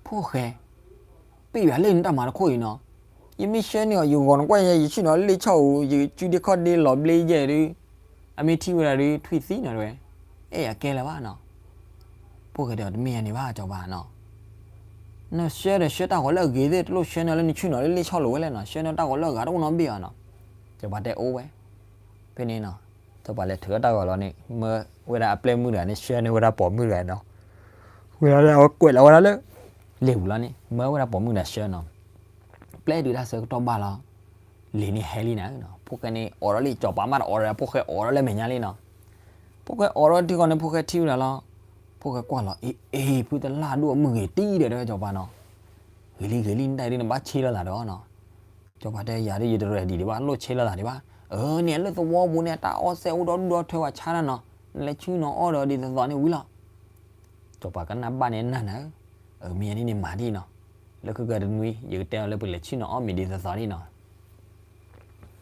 ဖိၣ်ဃဲ, ပ့ၢ်ယၤလၢနတၢ်မၤတခိၣ်အံၤနီၤ, ယမ့ၢ်ဆှၢန့ၢ်အီၤ ယဂီၤနကွၢ်ယဲ ယဆ့ၣ်နီၤလၢလ့ၣ်ဆီၣ်ဧိၤ ယကစုဒ့ခီၣ်ဒ့လီၤဘျ့ယဲၢ်ဒုး, အမ့ၢ်ထံၣ်ဝဲဒၣ်ဒုး ထွံၣ်သံနီၤတဲဝဲ, အဲၣ်ယၤကဲလၢၤဘၣ်နီၤ, ဖိၣ်ဃဲတဲအီၤ တမ့ၢ်ယၤန့ၣ်ဘၣ် စီၤပၤနီၤ နဆှၢဒီးဆှၢတၢ်ဂီၤလၢအဂ့ၤသ့ၣ် တလိၣ်ဆှၢန့ၢ်လၢနဆ့ၣ်နီၤလၢလ့ၣ်ဆီၣ်လိၤဝဲလဲၣ်နီၤ, ဆှၢန့ၢ်တၢ်ဂီၤလၢအဂၤတအိၣ်နီတဘ့ၣ်အီၤနီၤ, စီၤပၤတဲအိၣ်ဝဲ, ဖဲန့ၣ်နီၤ, စီၤပၤလဲၤထုးထီၣ်တၢ်ဂီၤလီၤန့ၣ် မၢဝဲဒၣ်အပျဲၢ်မုၣ်တဂၤန့ၣ် ဆှၢန့ၢ်ဝဲဒၣ်ပိာ်မုၣ်တဂၤနီၤ, ဝဲဒၣ်လၢအဝဲကွဲးလီၤဝဲဒၣ်လၢ လ့ၣ်ပူၤလီၤန့ၣ် မၢဝဲဒၣ်ပိာ်မုၣ်တဂၤဆှၢနီၤ, ပျဲတုၤတၢ်ဆၢကတီၢ်ဘၣ်လီၤ, လ့ၣ်န့ၣ်ဟဲလံနၤနီၤ, ဖိၣ်ဃဲန့ၣ်အိးထီၣ်လံ စီၤပၤမးတအိးထီၣ် ဖိၣ်ဃဲအိးထီၣ်လၢမဲာ်ညါလံနီၤ, ဖိၣ်ဃဲအိးထီၣ်ထံဃီန့ၣ် ဖိၣ်ဃဲထံၣ်ဝဲဒၣ်လီၤ, ဖိၣ်ဃဲကွၢ်လီၤ အ့ အ့ ဖုတလၢ်ဒိၣ်အမုၢ်ဂ့ၤတံၢ်ဒီးတဲဝဲစီၤပၤနီၤ, ဂ့ၤလံဂ့ၤလံ နတၢ်အံၤဒ်နဘၣ်ဆ့လိာ်သးဒီးနီၤ, စီၤပၤတဲယၤဒ်ယတreadyဒံးဘၣ် လိၣ်ဆ့လိာ်သးဒံးဘၣ်, အၢ န့ၣ်အလၢသဝီပူၤန့ၣ် အတၢ်အီၣ်စဲအိၣ်ဒီဒူၣ်ဒီထၢဝဲဆါတၢ်နီၤ, နလဲၤဆ့ၣ်နီၤအီၣ်ဒီးဒ်သိးသိးန့ၣ်ဝံၤလီၤ စီၤပၤကနၣ်ဘၣ်န့ၣ်နၢ်နၤဧၢ, အမ့ၢ်ယၤဒ်န့ၣ်မၤဒ်နီၤ, လၢခံကတနွံ ယကတဲအီၤလၢပလဲၤဆ့ၣ်နီၤအီၣ်မ့ၤဒ်သိးသိးဒ်နီၤ,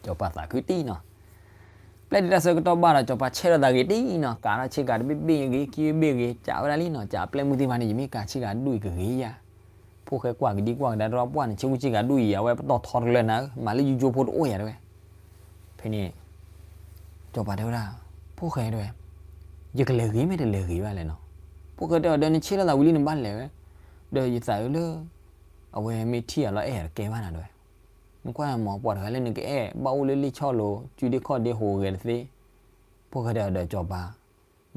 စီၤပၤသးခုတံၢ်နီၤ, ပျဲတုၤတၢ်ဆၢကတီၢ်ဘၣ်ဒီး စီၤပၤဆဲးထီၣ်သးဂ့ၤတံၢ်နီၤ, ကးထီၣ်ဆ့ကၤတဘ့ၣ်ဘ့ၣ်ဂ့ၤ ခံဘ့ၣ်ဂ့ၤ ကးဝဲဒၣ်လံနီၤ, ကးအပျဲၢ်မုၢ်သ့ၣ်တဖၣ်န့ၣ် ယမ့ၢ်ကးဆ့ကၤဒူၣ်အံၤကဂ့ၤယၤ, ဖိၣ်ဃဲကွၢ်ကဒံကွၢ်ကဒါတရီပှၢ်န့ၣ် ဆ့မုၢ်ဆ့ကၤဒူၣ်အံၤ အဝဲပတီၢ်ထီတလၢနၤဧၢ, မၤလၢယူကၠိဖိတအိၣ်ယၤတဲဝဲ, ဖဲန့ၣ် စီၤပၤတဲဝဲဒၣ်, ဖိၣ်ဃဲတဲဝဲ, ယကလဲၤဂ့ၤမ့ၢ်တလဲၤဂ့ၤဘၣ်လဲၣ်နီၤ, ဖိၣ်ဃဲတဲအီၤဒီးနဆ့လိာ်သးဝံၤလံနဘၣ်လဲၤဝဲ, ဒီးယသးအုးလၢ အဝဲမ့ၢ်ထံၣ်ယၤလီၤအဲၣ်ယၤတကဲဘၣ်နၤတဲဝဲ, နကွၢ်မ့ၢ်ပှၤတဂၤလၢနကအဲၣ်ဘၣ်အိၣ်လၢလ့ၣ်ဆီၣ်လိၤ စုဒ့ခီၣ်ဒ့ဟူးဂဲၤတသ့, ဖိၣ်ဃဲတဲအီၤဒီးစီၤပၤ,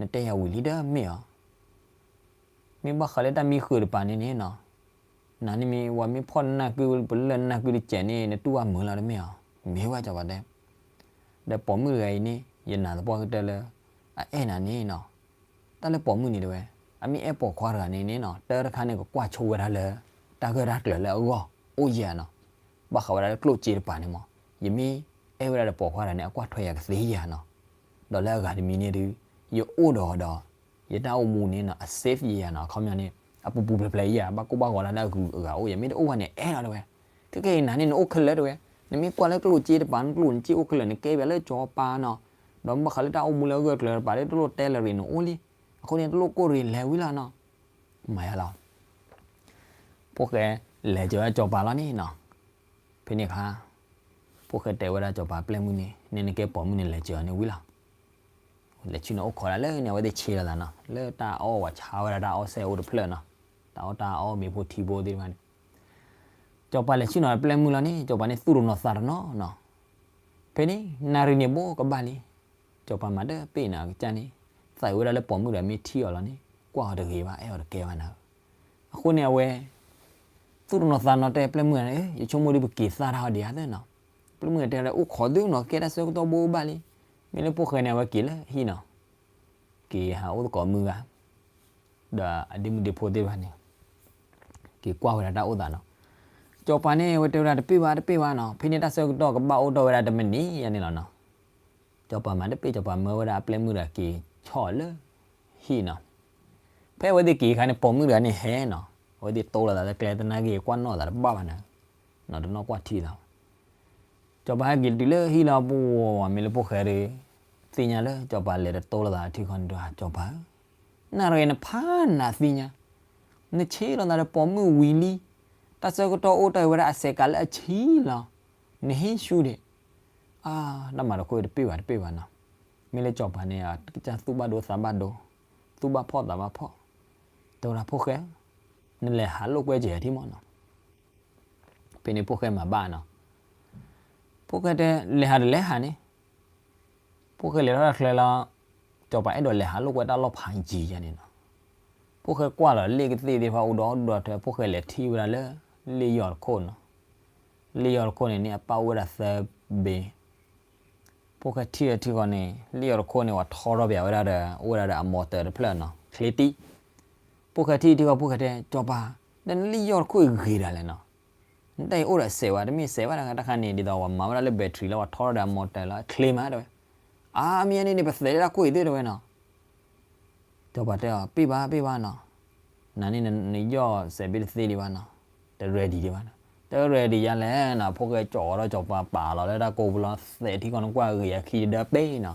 နတဲယၤဝံၤလံဒီးမ့ၢ်အီၤ မ့ၢ်ဘၣ်ဃးလၢတၢ်မံဃုာ်တပၤန့ၣ်န့ၣ်နီၤ, နၤန့ၣ်မ့ၢ် ဝဲမ့ၢ်ဖီၣ်နၢ်ကုပလၢၢ်နၢ်ကုတစဲးန့ၣ် နတူၢ်ဘၣ်မုာ်လီၤတမ့ၢ်အီၤ, မ့ၢ်ဝဲစီၤပၤတဲ, ဒီးပိာ်မုၣ်တဂၤအံၤန့ၣ် ယနာ်သပှၢ်ကတၢၢ်လၢ အအဲၣ်နၤန့ၣ်နီၤ, တၢ်လၢပိာ်မုၣ်န့ၣ်တဲဝဲ, အမ့ၢ်အဲၣ်ပိာ်ခွါတဂၤန့ၣ်န့ၣ်နီၤ တၢ်တခါန့ၣ် ကကွၢ်ဆိဝဲဒၣ်လၢ တၢ်ဂၢၢ်တၢ်ကျၢၤလၢအဂီၢ် အိၣ်ယၤနီၤ, ဘၣ်ဃးဝဲဒၣ်လၢကျိၣ်စ့တပၤန့ၣ်မး, ယမ့ၢ်အဲၣ်ဝဲဒၣ်ဒီးပိာ်ခွါတဂၤန့ၣ် အကွၢ်ထွဲယၤကသ့ယၤနီၤ, ဒီးလၢအဂၤတမံၤန့ၣ်ဒုး ယအိၣ်ဒီးအီၤဒီး ယတၢ်အိၣ်မူန့ၣ်နီၤ အ safe ယၤနီၤ, အခီပညီန့ၣ် အပူၤပူၤဖျဲးဖျဲးယၤ ဘၣ်ကိၢ်ဘၣ်ဂီၤလၢအဂုၤအဂၤအိၣ်ယၤ မ့ၢ်တအိၣ်ဘၣ်န့ၣ် အဲၣ်လီၤတဲဝဲ, ခဲကနၤန့ၣ် နအိၣ်ခဲလၢာ်တဲဝဲ, နမ့ၢ်ကွၢ်လၢကျိၣ်စ့တပၤ နကျိၣ်နစ့အိၣ်ခဲလၢာ် နကဲဘၣ်လၢစီၤပၤနီၤ, ဒီးဘၣ်ဃးလၢတၢ်အိၣ်မူလၢအဂၢၢ်ကျၢၤတပၤ တလိၣ်တဲလၢၤရ့ၣ်နအိၣ်လံ, အဃိန့ၣ် တလိၣ်ကိၢ်ရ့ၣ်လဲၤဝံၤလီၤနီၤ, မၤယါလီၤ ဖိၣ်ဃဲလဲၤစၢၤဝဲစီၤပၤလီၤန့ၣ်နီၤ, ဖဲန့ၣ်အခါ ဖိၣ်ဃဲတဲဝဲဒၣ်စီၤပၤပျဲၢ်မုၣ်န့ၣ် န့ၣ်နကဲပိာ်မုၣ်န့ၣ် လဲၤစၢၤအီၤန့ၣ်ဝံၤလီၤ, လဲၤဆ့ၣ်နီၤအိၣ်ခိးဒၣ်လၢန့ၣ် အဝဲသ့ၣ်ဆ့လိာ်သးနီၤ လၢတၢ်အီၣ်ဝဲဆါဝဲဒၣ်တၢ်အီၣ်စဲအိၣ်တဖျၢၣ်နီၤ, တၢ်အီၣ်တၢ်အီမ့ၤဖိထံဖိသ့ၣ်တဖၣ်န့ၣ်, စီၤပၤလဲၤဆ့ၣ်နီၤပျဲၢ်မုၣ်လီၤန့ၣ် စီၤပၤန့ၣ်သူၣ်တနီၤသးတနီၤနီၤ, ဖဲန့ၣ် နၣ်ရံၣ်န့ၣ်ဘိကဘၣ်လံ, စီၤပၤမၤတပ့ၢ်နၤကစၢ်န့ၣ်, သးဝဲဒၣ်လၢပိာ်မုၣ်ဒီးမ့ၢ်ထံၣ်အီၤလီၤန့ၣ် ကွၢ်အီၤတဂ့ၤဘၣ် အဲၣ်အီၤတကဲဘၣ်နၤဧၢ, အဃိန့ၣ်အဝဲ သူၣ်တနီၤသးနီၤတဲပျဲၢ်မုၣ်န့ၣ်, ယဆိကမိၣ်ဒုးပက့ၤသၣ်တၢ်အီၤဒံးဧါသ့နီၤ, ပျဲၢ်မုၣ်န့ၣ်တဲလၢအိၣ်ခိးသုနီၤ ကဲတၢ်ဆၢကတီၢ်ဘိဘၣ်လံ, မ့ၢ်လၢဖိၣ်ဃဲန့ၣ် အဝဲက့ၤလၢဟံၣ်နီၤ, က့ၤဟးအိၣ်သကိးမုၢ်ဂၤ ဒီးအဒ့မုၣ်ဒ့ဖိသ့ၣ်တဖၣ်န့ၣ် က့ၤကွၢ်ဝဲဒၣ်တၢ်အိၣ်သးနီၤ, စီၤပၤန့ၣ် အဝဲတဲဝဲဒၣ်တပ့ၢ်ဘၣ်တပ့ၢ်ဘၣ်နီၤ, ဖဲန့ၣ်တၢ်ဆၢကတီၢ်ကဘၣ်အိၣ်ထီၣ်ဝဲဒၣ်တမံးနံးယါန့ၣ်လီၤနီၤ, စီၤပၤမၤတပ့ၢ် စီၤပၤမၢဝဲဒၣ်အပျဲၢ်မုၣ်တဂၤက့ၤဆီၣ်လၢ ဟံၣ်နီၤ, ဖဲအဝဲသ့ၣ်က့ၤအခါန့ၣ် ပိာ်မုၣ်တဂၤန့ၣ်ဟဲနီၤ, အဝဲသ့ၣ်တိလိာ်သးလၢကျဲသနာ်က့ ကွၢ်နီၣ်သးတဘၣ်ဘၣ်နၤ, နီၤတနီၣ်ကွၢ်ထံသး စီၤပၤဟဲက့ၤတုၤလၢဟံၣ်လီၤပူၤ မ့ၢ်လၢဖိၣ်ဃဲဒီး သ့ၣ်ညါလၢစီၤပၤလဲၤတတိလိာ်သးထံဃီန့ၣ်ဒီး စီၤပၤဧၢ, နၣ်ရံၣ်နဖးနၤသ့ၣ်ညါ, နဆ့လိာ်သးဒီးပိာ်မုၣ်ဝံၤလံ, တၢ်ဆၢကတီၢ်အိၣ်တ့ၢ်ဝဲဒၣ်အစဲးကးလၢအဆံလီၤ, နဟ့ၣ်ဆူၣ်ဒံး, အါ, တၢ်မၤတခိၣ်တပ့ၢ်ဘၣ်တပ့ၢ်ဘၣ်နီၤ, မ့ၢ်လၢစီၤပၤန့ၣ် ကစၢ်သူၣ်ဘၣ်ဒိသးဘၣ်ဒိ, သူၣ်ဘၣ်ဖှီၣ်သးဘၣ်ဖှီၣ်, တဲဝဲဒၣ်ဖိၣ်ဃဲ, နလဲၤဟးလိာ်ကွဲစဲးယၤထံမီၢ်နီၤ ဖဲန့ၣ်ဖိၣ်ဃဲမၤဘၣ်နီၤ, ဖိၣ်ဃဲတဲလဲၤဟးတလဲၤဟးန့ၣ်, ဖိၣ်ဃဲလဲၤထီၣ်တၢ်ချၢလီၤ, စီၤပၤအဲၣ်ဒိးလဲၤဟးလိာ်ကွဲတၢ်လီၢ်ဖးယံၤယါန့ၣ်နီၤ, ဖိၣ်ဃဲကွၢ်လီၤလ့ၣ်ကသ့ၣ်သ့ၣ်တဖၣ်အိၣ်ဒီးဒီးထွဲ ဖိၣ်ဃဲလဲၤထံၣ်ဝဲဒၣ်လၢ လ့ၣ်ယီၤတခိၣ်နီၤ, လ့ၣ်ယီၤတခိၣ်န့ၣ်န့ၣ် အပၣ်အိၣ်ဝဲဒၣ်သၢဘ့ၣ် ဖိၣ်ဃဲထံၣ်လၢထံဃီန့ၣ် လ့ၣ်ယီၤတခိၣ်န့ၣ် ပှၤထီထီၣ်ပၠးဝဲဒၣ်ဒီး အိၣ်ဝဲဒၣ်ဒီးအမီၤတၢၤတဖျၢၣ်နီၤ ချ့တံၢ်, ဖိၣ်ဃဲထံၣ်ထံဃီ ဖိၣ်ဃဲတဲ စီၤပၤ, ဒီးနလ့ၣ်ယီၤတခိၣ်အံၤဂ့ၤဒၣ်လဲာ်နီၤ, နတၢ်အံၤအိၣ်ဒီးအစဲးဝဲ တမ့ၢ်စဲးဘၣ်တခါန့ၣ် ဒ်သိးပှၤမၤဝဲဒၣ်လၢ battery လၢပှၤထီထီၣ်ဒီးအမီၤတၢၤလၢအချ့မးတဲဝဲ, အါမ့ၢ်န့ၣ်န့ၣ် ပသဲးလၢတၢ်ခိၣ်အံၤသ့ၣ်တဲဝဲနီၤ. စီၤပၤတဲအီၤ ပ့ၢ်ဘၣ် ပ့ၢ်ဘၣ်နီၤ, နၤန့ၣ်နယီၢ်စဲးဘ့ၣ်တသ့လံဘၣ်နီၤ, တ ready ဒံးဘၣ်နီၤ, တ ready ယၤလဲၣ်နီၤ. ဖိၣ်ဃဲကၠီၤအီၤဒီးစီၤပၤပာ်လီၤလၢတၢ်ကိးပူၤလီၤ, သဲးထံဃီန့ၣ်ကွၢ်ဂ့ၤအခံတဒၢပ့ၢ်နီၤ.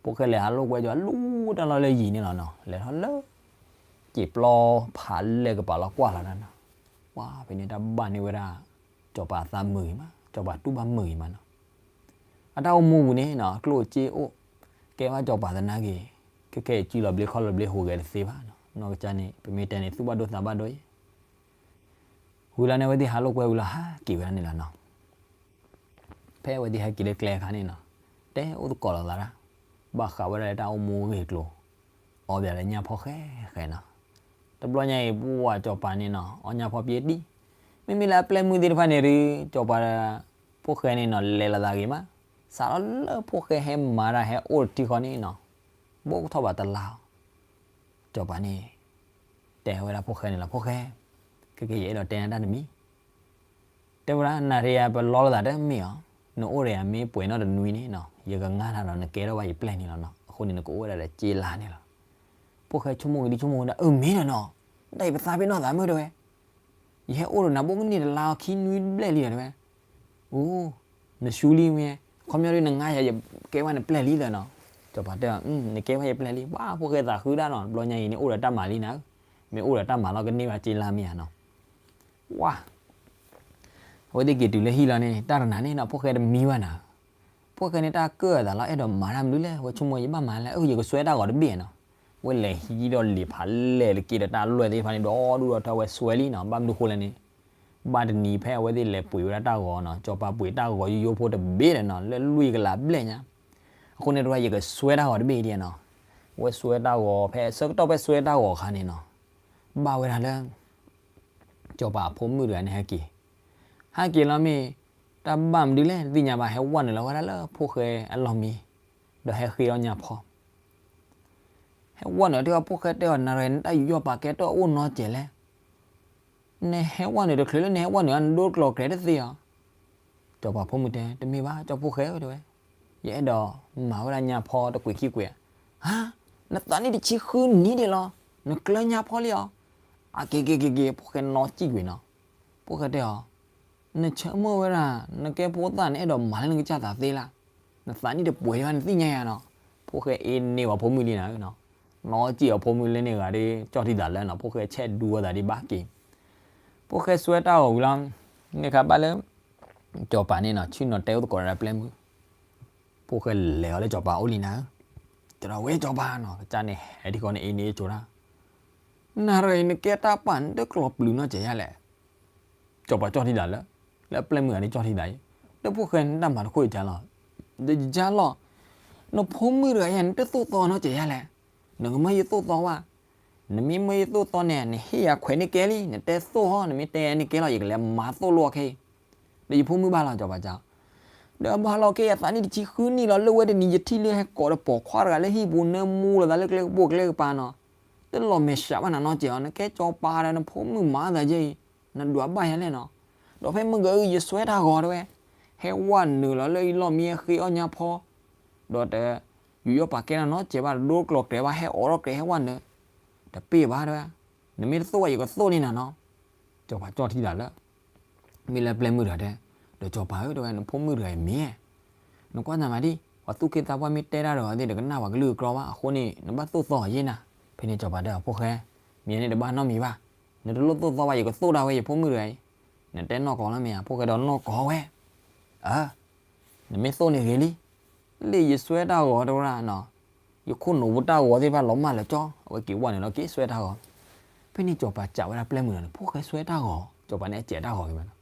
ဖိၣ်ဃဲလဲၤဟးလိာ်ကွဲကၠီၤ လူၤတၢ်လီၢ်လၢယံၤန့ၣ်လီၤနီၤ, လဲၤထီၣ်လၢ စံာ်ပျီဖးလဲၢ်ကပၤလီၤကွၢ်လီၤတၢ်နီၤ. ပှၤဖဲန့ၣ်တၢ်ဘၣ်န့ၢ်ဝဲဒၣ် စီၤပၤအသးမုာ်ဂ့ၤမး, စီၤပၤတူၢ်ဘၣ်မုာ်ဂ့ၤမးနီၤ. အတၢ်အိၣ်မူပူၤန့ၣ်နီၤ အကျိၣ်အစ့အိၣ်, ကဲဘၣ်စီၤပၤသနာ်က့, ခဲခဲအံၤစုလီၤဘျ့ခီၣ်လီၤဘျ့ဟူးဂဲၤတသ့ဘၣ်နီၤ. နီၢ်ကစၢ်န့ၣ် ပမ့ၢ်တဲန့ၣ် သူၣ်ဘၣ်ဒိသးဘၣ်ဒိယဲ ဝံၤလီၤန့ၣ် အဝဲသ့ၣ်ဟးလိာ်ကွဲဝံၤလီၤ ဟးက့ၤဝဲဒၣ်န့ၣ်လီၤနီၤ. ဖဲအဝဲသ့ၣ်ဟဲက့ၤလၢကျဲအခါန့ၣ်နီၤ, တဲအိၣ်သကိးလိာ်သးဒၣ်, ဘၣ်ဃးဝဲဒၣ်လၢတၢ်အိၣ်မူဂ့ၢ်ကျိၤ, အီၣ်ဘၣ်လၢညၣ်ဖီၣ်ဃဲဃဲနီၤ. တဘျီညါအံၤ ပှၤစီၤပၤန့ၣ်နီၤ အီၣ်ညၣ်ဖီၣ်ပှဲၤတံၢ်, မ့မ့ၢ်လၢအပျဲၢ်မုၢ်သ့ၣ်တဖၣ်န့ၣ်ဒုး စီၤပၤ ဖိၣ်ဃဲန့ၣ်နီၤ လဲၤလိာ်သးဂ့ၤမး, စးထီၣ်လၢဖိၣ်ဃဲဟဲမၤတၢ်ဟဲအိၣ်တထံဃီန့ၣ်နီၤ, ဘိၣ်ကထီၣ်ဘးတလါအီၤ. စီၤပၤန့ၣ် တဲဝဲဒၣ်ဖိၣ်ဃဲန့ၣ်လီၤ, ဖိၣ်ဃဲ, ခဲက့ၤယအဲၣ်ဒိးတဲနၤတၢ်တမံၤ တဲဝဲဒၣ် နၤတယၤပလီလိာ်သးတမ့ၢ်အီၤ, နအိၣ်ဒီးယၤမ့ၢ်ပှဲၤနီၣ်တနွံန့ၣ်နီၤ ယကငါထီၣ်ဒီးနကဲထီၣ်ဘၣ်ယပျဲၢ်န့ၣ်လီၤနီၤ. အဃိန့ၣ် နကအိၣ်ဝဲဒၣ်ဒီးစ့လါန့ၣ်လီၤ. ဖိၣ်ဃဲဆိကမိၣ်ကဒံဆိကမိၣ်ဝဲဒၣ် အၢ မ့ၢ်နီၤနီၤ, တၢ်အံၤပသးပ့ၤနီၣ်သးမုာ်တဲဝဲ, ယဟဲအိၣ်ဒီးနၤဘိၣ်ကနံၣ်တလါအီၤခံနွံဘျဲၣ်လံဒီးတဲဝဲ, အိ, နဆူလံမ့ၢ်, ခီပညီဒ်နငါယၤ ယကဲဘၣ်နပျဲၢ်လံသနီၤ. စီၤပၤတဲအီၤ နကဲဘၣ်ယပျဲၢ်လံ. ပှၤဖိၣ်ဃဲသးဃုဒၣ်နီၤ, တဘျီညါအံၤန့ၣ်အိၣ်ဒီးတၢ်မၤလံနၤဧၢ, မ့ၢ်အိၣ်ဒီးတၢ်မၤလီၤကန့ၢ်ဘၣ်စ့လါမ့ၢ်ဧါနီၤ. ဝါ အဝဲသ့ၣ်က့ၤတုၤလၢဟံၣ်လီၤန့ၣ် တၢ်တနၤန့ၣ်နီၤ ဖိၣ်ဃဲတမံဘၣ်နၤဧၢ. ဖိၣ်ဃဲန့ၣ်တၢ်ကၢၣ်အသးလီၤ အဲၣ်ဒိးမၤတၢ်မနုၤလဲၣ်, ဝဲဆိကမိၣ်ယဘၣ်မၤလဲၣ်, အၢ ယကစွဲတၢ်ဂီၤတဘ့ၣ်နီၤ. ဝဲလဲၤဟံးဒီးလံာ်ဖးလဲၢ်တက့ၢ်ဒီးတၢ်လွဲၢ်သ့ၣ်တဖၣ်န့ၣ် ဒီဒူၣ်ဒီထၢဝဲစွဲလံနီၤ. ဘၣ်မနုၤဃိလဲၣ်န့ၣ် ဘၣ်တနံၤဖဲအဝဲသ့ၣ်လဲၤပှ့ၤဝဲဒၣ်တၢ်ဂီၤနီၤ, စီၤပၤပှ့ၤတၢ်ဂီၤယိယိဖိတဘ့ၣ်ဒီးနီၤ လၢလွံၢ်ကလးဘျဲၣ်ညါ. အဃိန့ၣ်တဝဲ ယကစွဲတၢ်ဂီၤတဘ့ၣ်ဒ်နီၤ. ဝဲစွဲတၢ်ဂီၤ ဖဲဆၢကတီၢ်ဖဲစွဲတၢ်ဂီၤအခါန့ၣ်နီၤ ဘၣ်ဝဲဒၣ်လၢ စီၤပၤအဖိမုၣ်တဂၤန့ၣ်ဟဲက့ၤ, ဟဲက့ၤလီၤမ့ၢ် တၢ်ဘၣ်မနုၤလဲၣ်တသ့ၣ်ညါဘၣ် ဟဲဝဲနုာ်လီၤဝဲဒၣ်လၢဖိၣ်ဃဲအလီၢ်မံ, ဒီးဟဲဃ့အီၣ်ညၣ်ဖီ ဟဲဝဲနုာ်တ့ၢ်အီၤ ဖိၣ်ဃဲတဲအီၤ နၤရၤ နတၢ်ယူးယီၣ်ပာ်ကဲတၢ်အိၣ်နီတစဲးလဲၣ်. နဟဲဝဲနုာ်တချုးလၢနဟဲဝဲနုာ် နဒိကျီၤကျဲၤတသ့ဧါ. စီၤပၤဖိမုၣ်တဲ တမ့ၢ်ဘၣ် ကၠီဖိၣ်ဃဲဧၢ တဲဝဲ, ယအဲၣ်ဒိးမၤဝဲဒၣ်ညၣ်ဖီတကွံာ်ခံကွံာ်ဧါ. ဟါ, နသးနံၣ်တဆံဃုနံၣ်ဒံးလီၤ, နကျၢညၣ်ဖီလံဧါ. အက့ၤက့ၤက့ၤက့ၤ ဖိၣ်ဃဲနီၣ်စံၣ်ကွံာ်နီၤ. ဖိၣ်ဃဲတဲအီၤ နဆၢမုၢ်ဝဲဒၣ် နကဲဖိသၣ် နအဲၣ်ဒိးမၤလၢနကစၢ်သးသ့လၢ်. နသးနံၣ်တပှဲၤဘၣ် နသ့ၣ်ညါယၤနီၤ. ဖိၣ်ဃဲအ့န့ၢ်ဝဲဖိမုၣ်လံနၤဧၢနီၤ. နီၣ်စံၣ်အီၤဖိမုၣ်လၢန့ၣ်ဂၤဒီး ကၠီၣ်ထံသးလၢနီၤ. ဖိၣ်ဃဲဆဲးဒူအသးဒံးဘၣ်က့ၤ. ဖိၣ်ဃဲစွဲတၢ်ဂီၤဝံၤလီၤ. န့ၣ်ခါဘၣ်လၢ စီၤပၤန့ၣ်နီၤ ဆ့ၣ်နီၤတဲအိၣ်သကိးဒီးပျဲၢ်မုၣ် ဖိၣ်ဃဲလဲၤအီၤလၢစီၤပၤအိၣ်လံနၤဧၢ. တဲဒီးဝဲစီၤပၤနီၤ ကစၢ်န့ၣ်ဟဲထံဃီန့ၣ်အ့န့ၢ်ကၠိဒၣ်. နၤရၤအံၤ နကဲတၢ်ပာ် နတကျီၤပျုၤနီတစဲးယါလဲၣ်. စီၤပၤကၠီၣ်ထံသးလၢ လၢပျဲၢ်မုၣ်ဂၤန့ၣ်ကၠီၣ်ထံသးအံၤ လၢဖိၣ်ဃဲနတၢ်မၤတခိၣ်အံၤကၢ်လီၤ. ဒီးယကၢ်လီၤ. နဖိမုၣ်တဂၤယါ နတသိၣ်သီနီတစဲးယါလဲၣ်. နကမၢယသိၣ်သီဘၣ်. နမ့ၢ်မၢယသိၣ်သီန့ၣ် နဟ့ၣ်ယၤခွဲးန့ၢ်ကဲလံ. နတဲသိၣ်ဟီ နမ့ၢ်တဲန့ၢ်ကဲလီၤ ယကလဲၤမၤသိၣ်လိအီၤခဲအံၤ. ဒီးယဖိမုၣ်ဘၣ်လီၤ စီၤပၤကၠီၣ်. ဒီးဘၣ်လီၤက့ ယသးနံၣ်တဆံဃုနံၣ်လီၤ လၢဝဲတနံၤယထံၣ်လၢဟဲကိးဒီးပိာ်ခွါတဂၤလၢဟံၣ်ပူၤ နၢမူလိာ်သးလၢကျဲကပိာ်ကျဲကပၤနီၤ. တလီၤမဲာ်ဆှးဘၣ်နၤနီတစဲးအီၤ နကဲစီၤပၤဒီးနဖိမုၣ်မၤသးယဲအံၤ နဒွးဘၣ်ယၤလဲၣ်နီၤ. ဒီးဖဲမုၢ်ဂၤအံၤ ယစွဲတၢ်ဂီၤတဲဝဲ, ဟဲဝဲနုာ်လီၤလၢယလီၢ်မံဟဲဃ့အီၣ်ညၣ်ဖီ, ဒီးတ ယူးယီၣ်ပာ်ကဲတၢ်နီတစဲးဘၣ် ဒိကျီၤကျဲၤဘၣ် ဟဲအိးထီၣ်ကျဲၤဟဲဝဲနုာ်, တပ့ၢ်ဘၣ်တဲဝဲ, နမ့ၢ်တသိၣ်ဝဲ ယကသိၣ်န့ၢ်နၤနီၤ. စီၤပၤကၠီၣ်ထံသးလၢ မ့ၢ်လၢပျဲၢ်မုၣ်တဂၤတဲ, ဒီးစီၤပၤဧၢ တဲဝဲ နဖိမုၣ်တဂၤအံၤမ့ၢ် နကွၢ်နၤမးဒံး ပှၤသူၣ်က့သးပှၢ်မ့ၢ်တဲတၢ်ဒီးအီၤသ့ၣ် တကနၣ်ပှၤကလုၢ်ကကျီဘၣ်, အဃိန့ၣ် နဘၣ်သိၣ်သီအီၤယဲနၤ. ဖဲန့ၣ်စီၤပၤတဲအီၤ ဖိၣ်ဃဲ, မ့ၢ်န့ၣ်တဘၣ်နီတမံၤဘၣ်, နတလိၣ်သိၣ်သီဘၣ် ယကသိၣ်ဒၣ်ဝဲယဖိမုၣ်တဂၤအံၤ, နတဲနီၢ်ကီၢ်လၢမ့ၢ်ဧါ, ဖိၣ်ဃဲဒီးနီၢ်ကီၢ်ဝဲ, အၢ နမ့ၢ်သိၣ်န့ၣ်ဂ့ၤလံ, လၢယစွဲတၢ်ဂီၤတဲဝဲဒၣ်နီၤ, ယခိၣ်နူာ်ပူၤတၢ်ဂီၤသ့ၣ်တဖၣ်လီၤမၢ်လၢာ်ကၠီ, အဝဲက့ၤဝဲနုာ်လီၤက့ၤစွဲတၢ်ဂီၤ. ဖဲန့ၣ်စီၤပၤစံးဝဲဒၣ်ပျဲၢ်မုၣ်ဒီးန့ၣ် ဖိၣ်ဃဲစွဲတၢ်ဂီၤ, စီၤပၤန့ၣ်အစဲးတၢ်ဂီၤက့ၤဝဲနီၤ,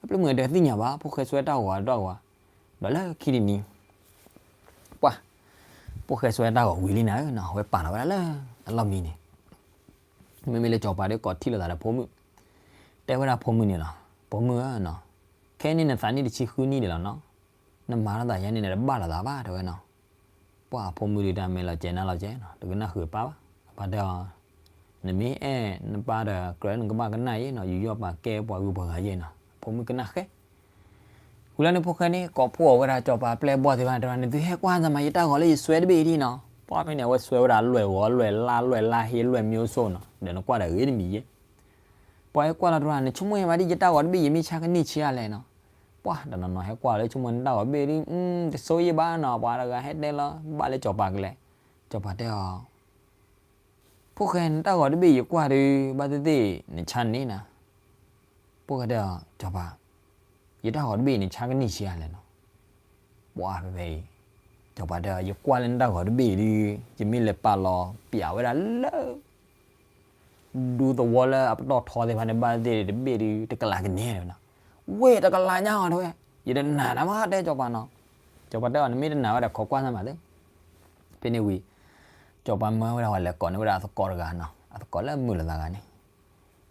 အပျဲၢ်မုၣ်ဒီးတသ့ၣ်ညါဘၣ် ဖိၣ်ဃဲစွဲတၢ်ဂီၤတၢ်ဂီၤ, ဒီးလၢခံတနံၤ ပှၤ ဖိၣ်ဃဲစွဲတၢ်ဂီၤဝံၤလံနၤဧၢနီၤ, အဝဲပာ်လီၤဝဲဒၣ်လၢအလီၢ်မံန့ၣ်, မ့မ့ၢ်လၢစီၤပၤဒီးကိးထံၣ်လိာ်သးဒီးဖိမုၣ်, တဲဝဲဒၣ်ဖိမုၣ်န့ၣ်လီၤ, ဖိမုၣ်ဧၢနီၤ, ခဲန့ၣ်နသးနံၣ်တဆံဃုနံၣ်ဒံးလီၤနီၤ, နမၤထီၣ်သးယါန့ၣ် နတဘၣ်လိာ်သးဘၣ်တဲဝဲနီၤ. ပှၤဖိမုၣ်ဒုးတၢ်မဲာ်လီၤကဲနါလီၤကဲနီၤ, တကနၣ်ဃုာ်ပၢ်ဘၣ်, အပၢ်တဲအီၤ, နမ့ၢ်အဲၣ်နပၢ်ဒီး ကြၢးနကဘၣ်ကနၣ်ယဲနီၤ, ယူးယီၣ်ပာ်ကဲပှၤဂုၤပှၤဂၤယဲနီၤ, ဖိမုၣ်ကနၣ်ဃဲ ဝံၤ ဝံၤလီၤန့ၣ် ဖိၣ်ဃဲန့ၣ် ကိးဖှိၣ်အီၤဝဲဒၣ် စီၤပၤအပျဲၢ်အဘီၣ်သ့ၣ်တဖၣ်န့ၣ် တဲဝဲဒၣ် နသုဟဲကွၢ်သးမး ယတၢ်ဂီၤလၢယစွဲတဘ့ၣ်ဒံးနီၤ. ပှၢ်ဖဲန့ၣ် အဝဲစွဲဝဲဒၣ်လွဲၢ်ဂီၤလွဲၢ်လါလွဲၢ်လါဟ့လွဲၢ်မံၤအိၣ်ဆိနီၤ ဒီးနကွၢ်ဒီးဂ့ၤတမံၤယဲၢ် ပှၤဟဲကွၢ်လီၤတရၣ် နဆိကမိၣ်ယဲၢ်ဘၣ်ဒ်ယတၢ်ဂီၤတဘ့ၣ် ယမ့ၢ်ဆါကနံၣ်ဆံးအါလဲၣ်နီၤ. ပှၢ်တနီၤနီၤဟဲကွၢ်လၢဆိကမိၣ်နတၢ်ဂီၤတဘ့ၣ်ဒ် တဆိယဲၢ်ဘၣ်နီၤ ပှၤတဂၤဟဲတဲလီၤ ဘၣ်လၢစီၤပၤကလဲၤ. စီၤပၤတဲအီၤ ဖိၣ်ဃဲ နတၢ်ဂီၤတဘ့ၣ်ယကွၢ်ဒုး ဘၣ်သ့ၣ်သ့ၣ်နဆါန့ၣ်နၤ. ဖိၣ်ဃဲတဲအီၤ စီၤပၤ ယတၢ်ဂီၤတဘ့ၣ်အံၤ နဆါကနံၣ်ဆံးအါလဲၣ်နီၤ. ပှၢ်ဖဲဖဲအံၤ စီၤပၤတဲအီၤ ယကွၢ်လၢနတၢ်ဂီၤတဘ့ၣ်အံၤဒုး ယမ့ၢ်လဲၤပာ်လီၤပၠးဝဲဒၣ်လၢ ဒူသဝီလၢအပတီၢ်ထီသ့ၣ်တဖၣ်န့ၣ် ဘၣ်သ့ၣ်သ့ၣ်တဘ့ၣ်ဒုး တကလးကန့ၢ်နီၤ. ဝ့ၢ်တကလးညါအီၤတဲဝဲ ယတနာ်တၢ်မးတဲစီၤပၤနီၤ. စီၤပၤတဲအီၤ နမ့ၢ်တနာ်ဝဲဒီး ခိးကွၢ်သးမးသ့. ဖဲန့ၣ်ဝံၤ စီၤပၤမၢဝဲဒၣ်ပှၤလဲၤကိးန့ၢ်ဝဲဒၣ်အသကိးတဂၤနီၤ အသကိးလၢမုာ်လိာ်သးဂၤန့ၣ်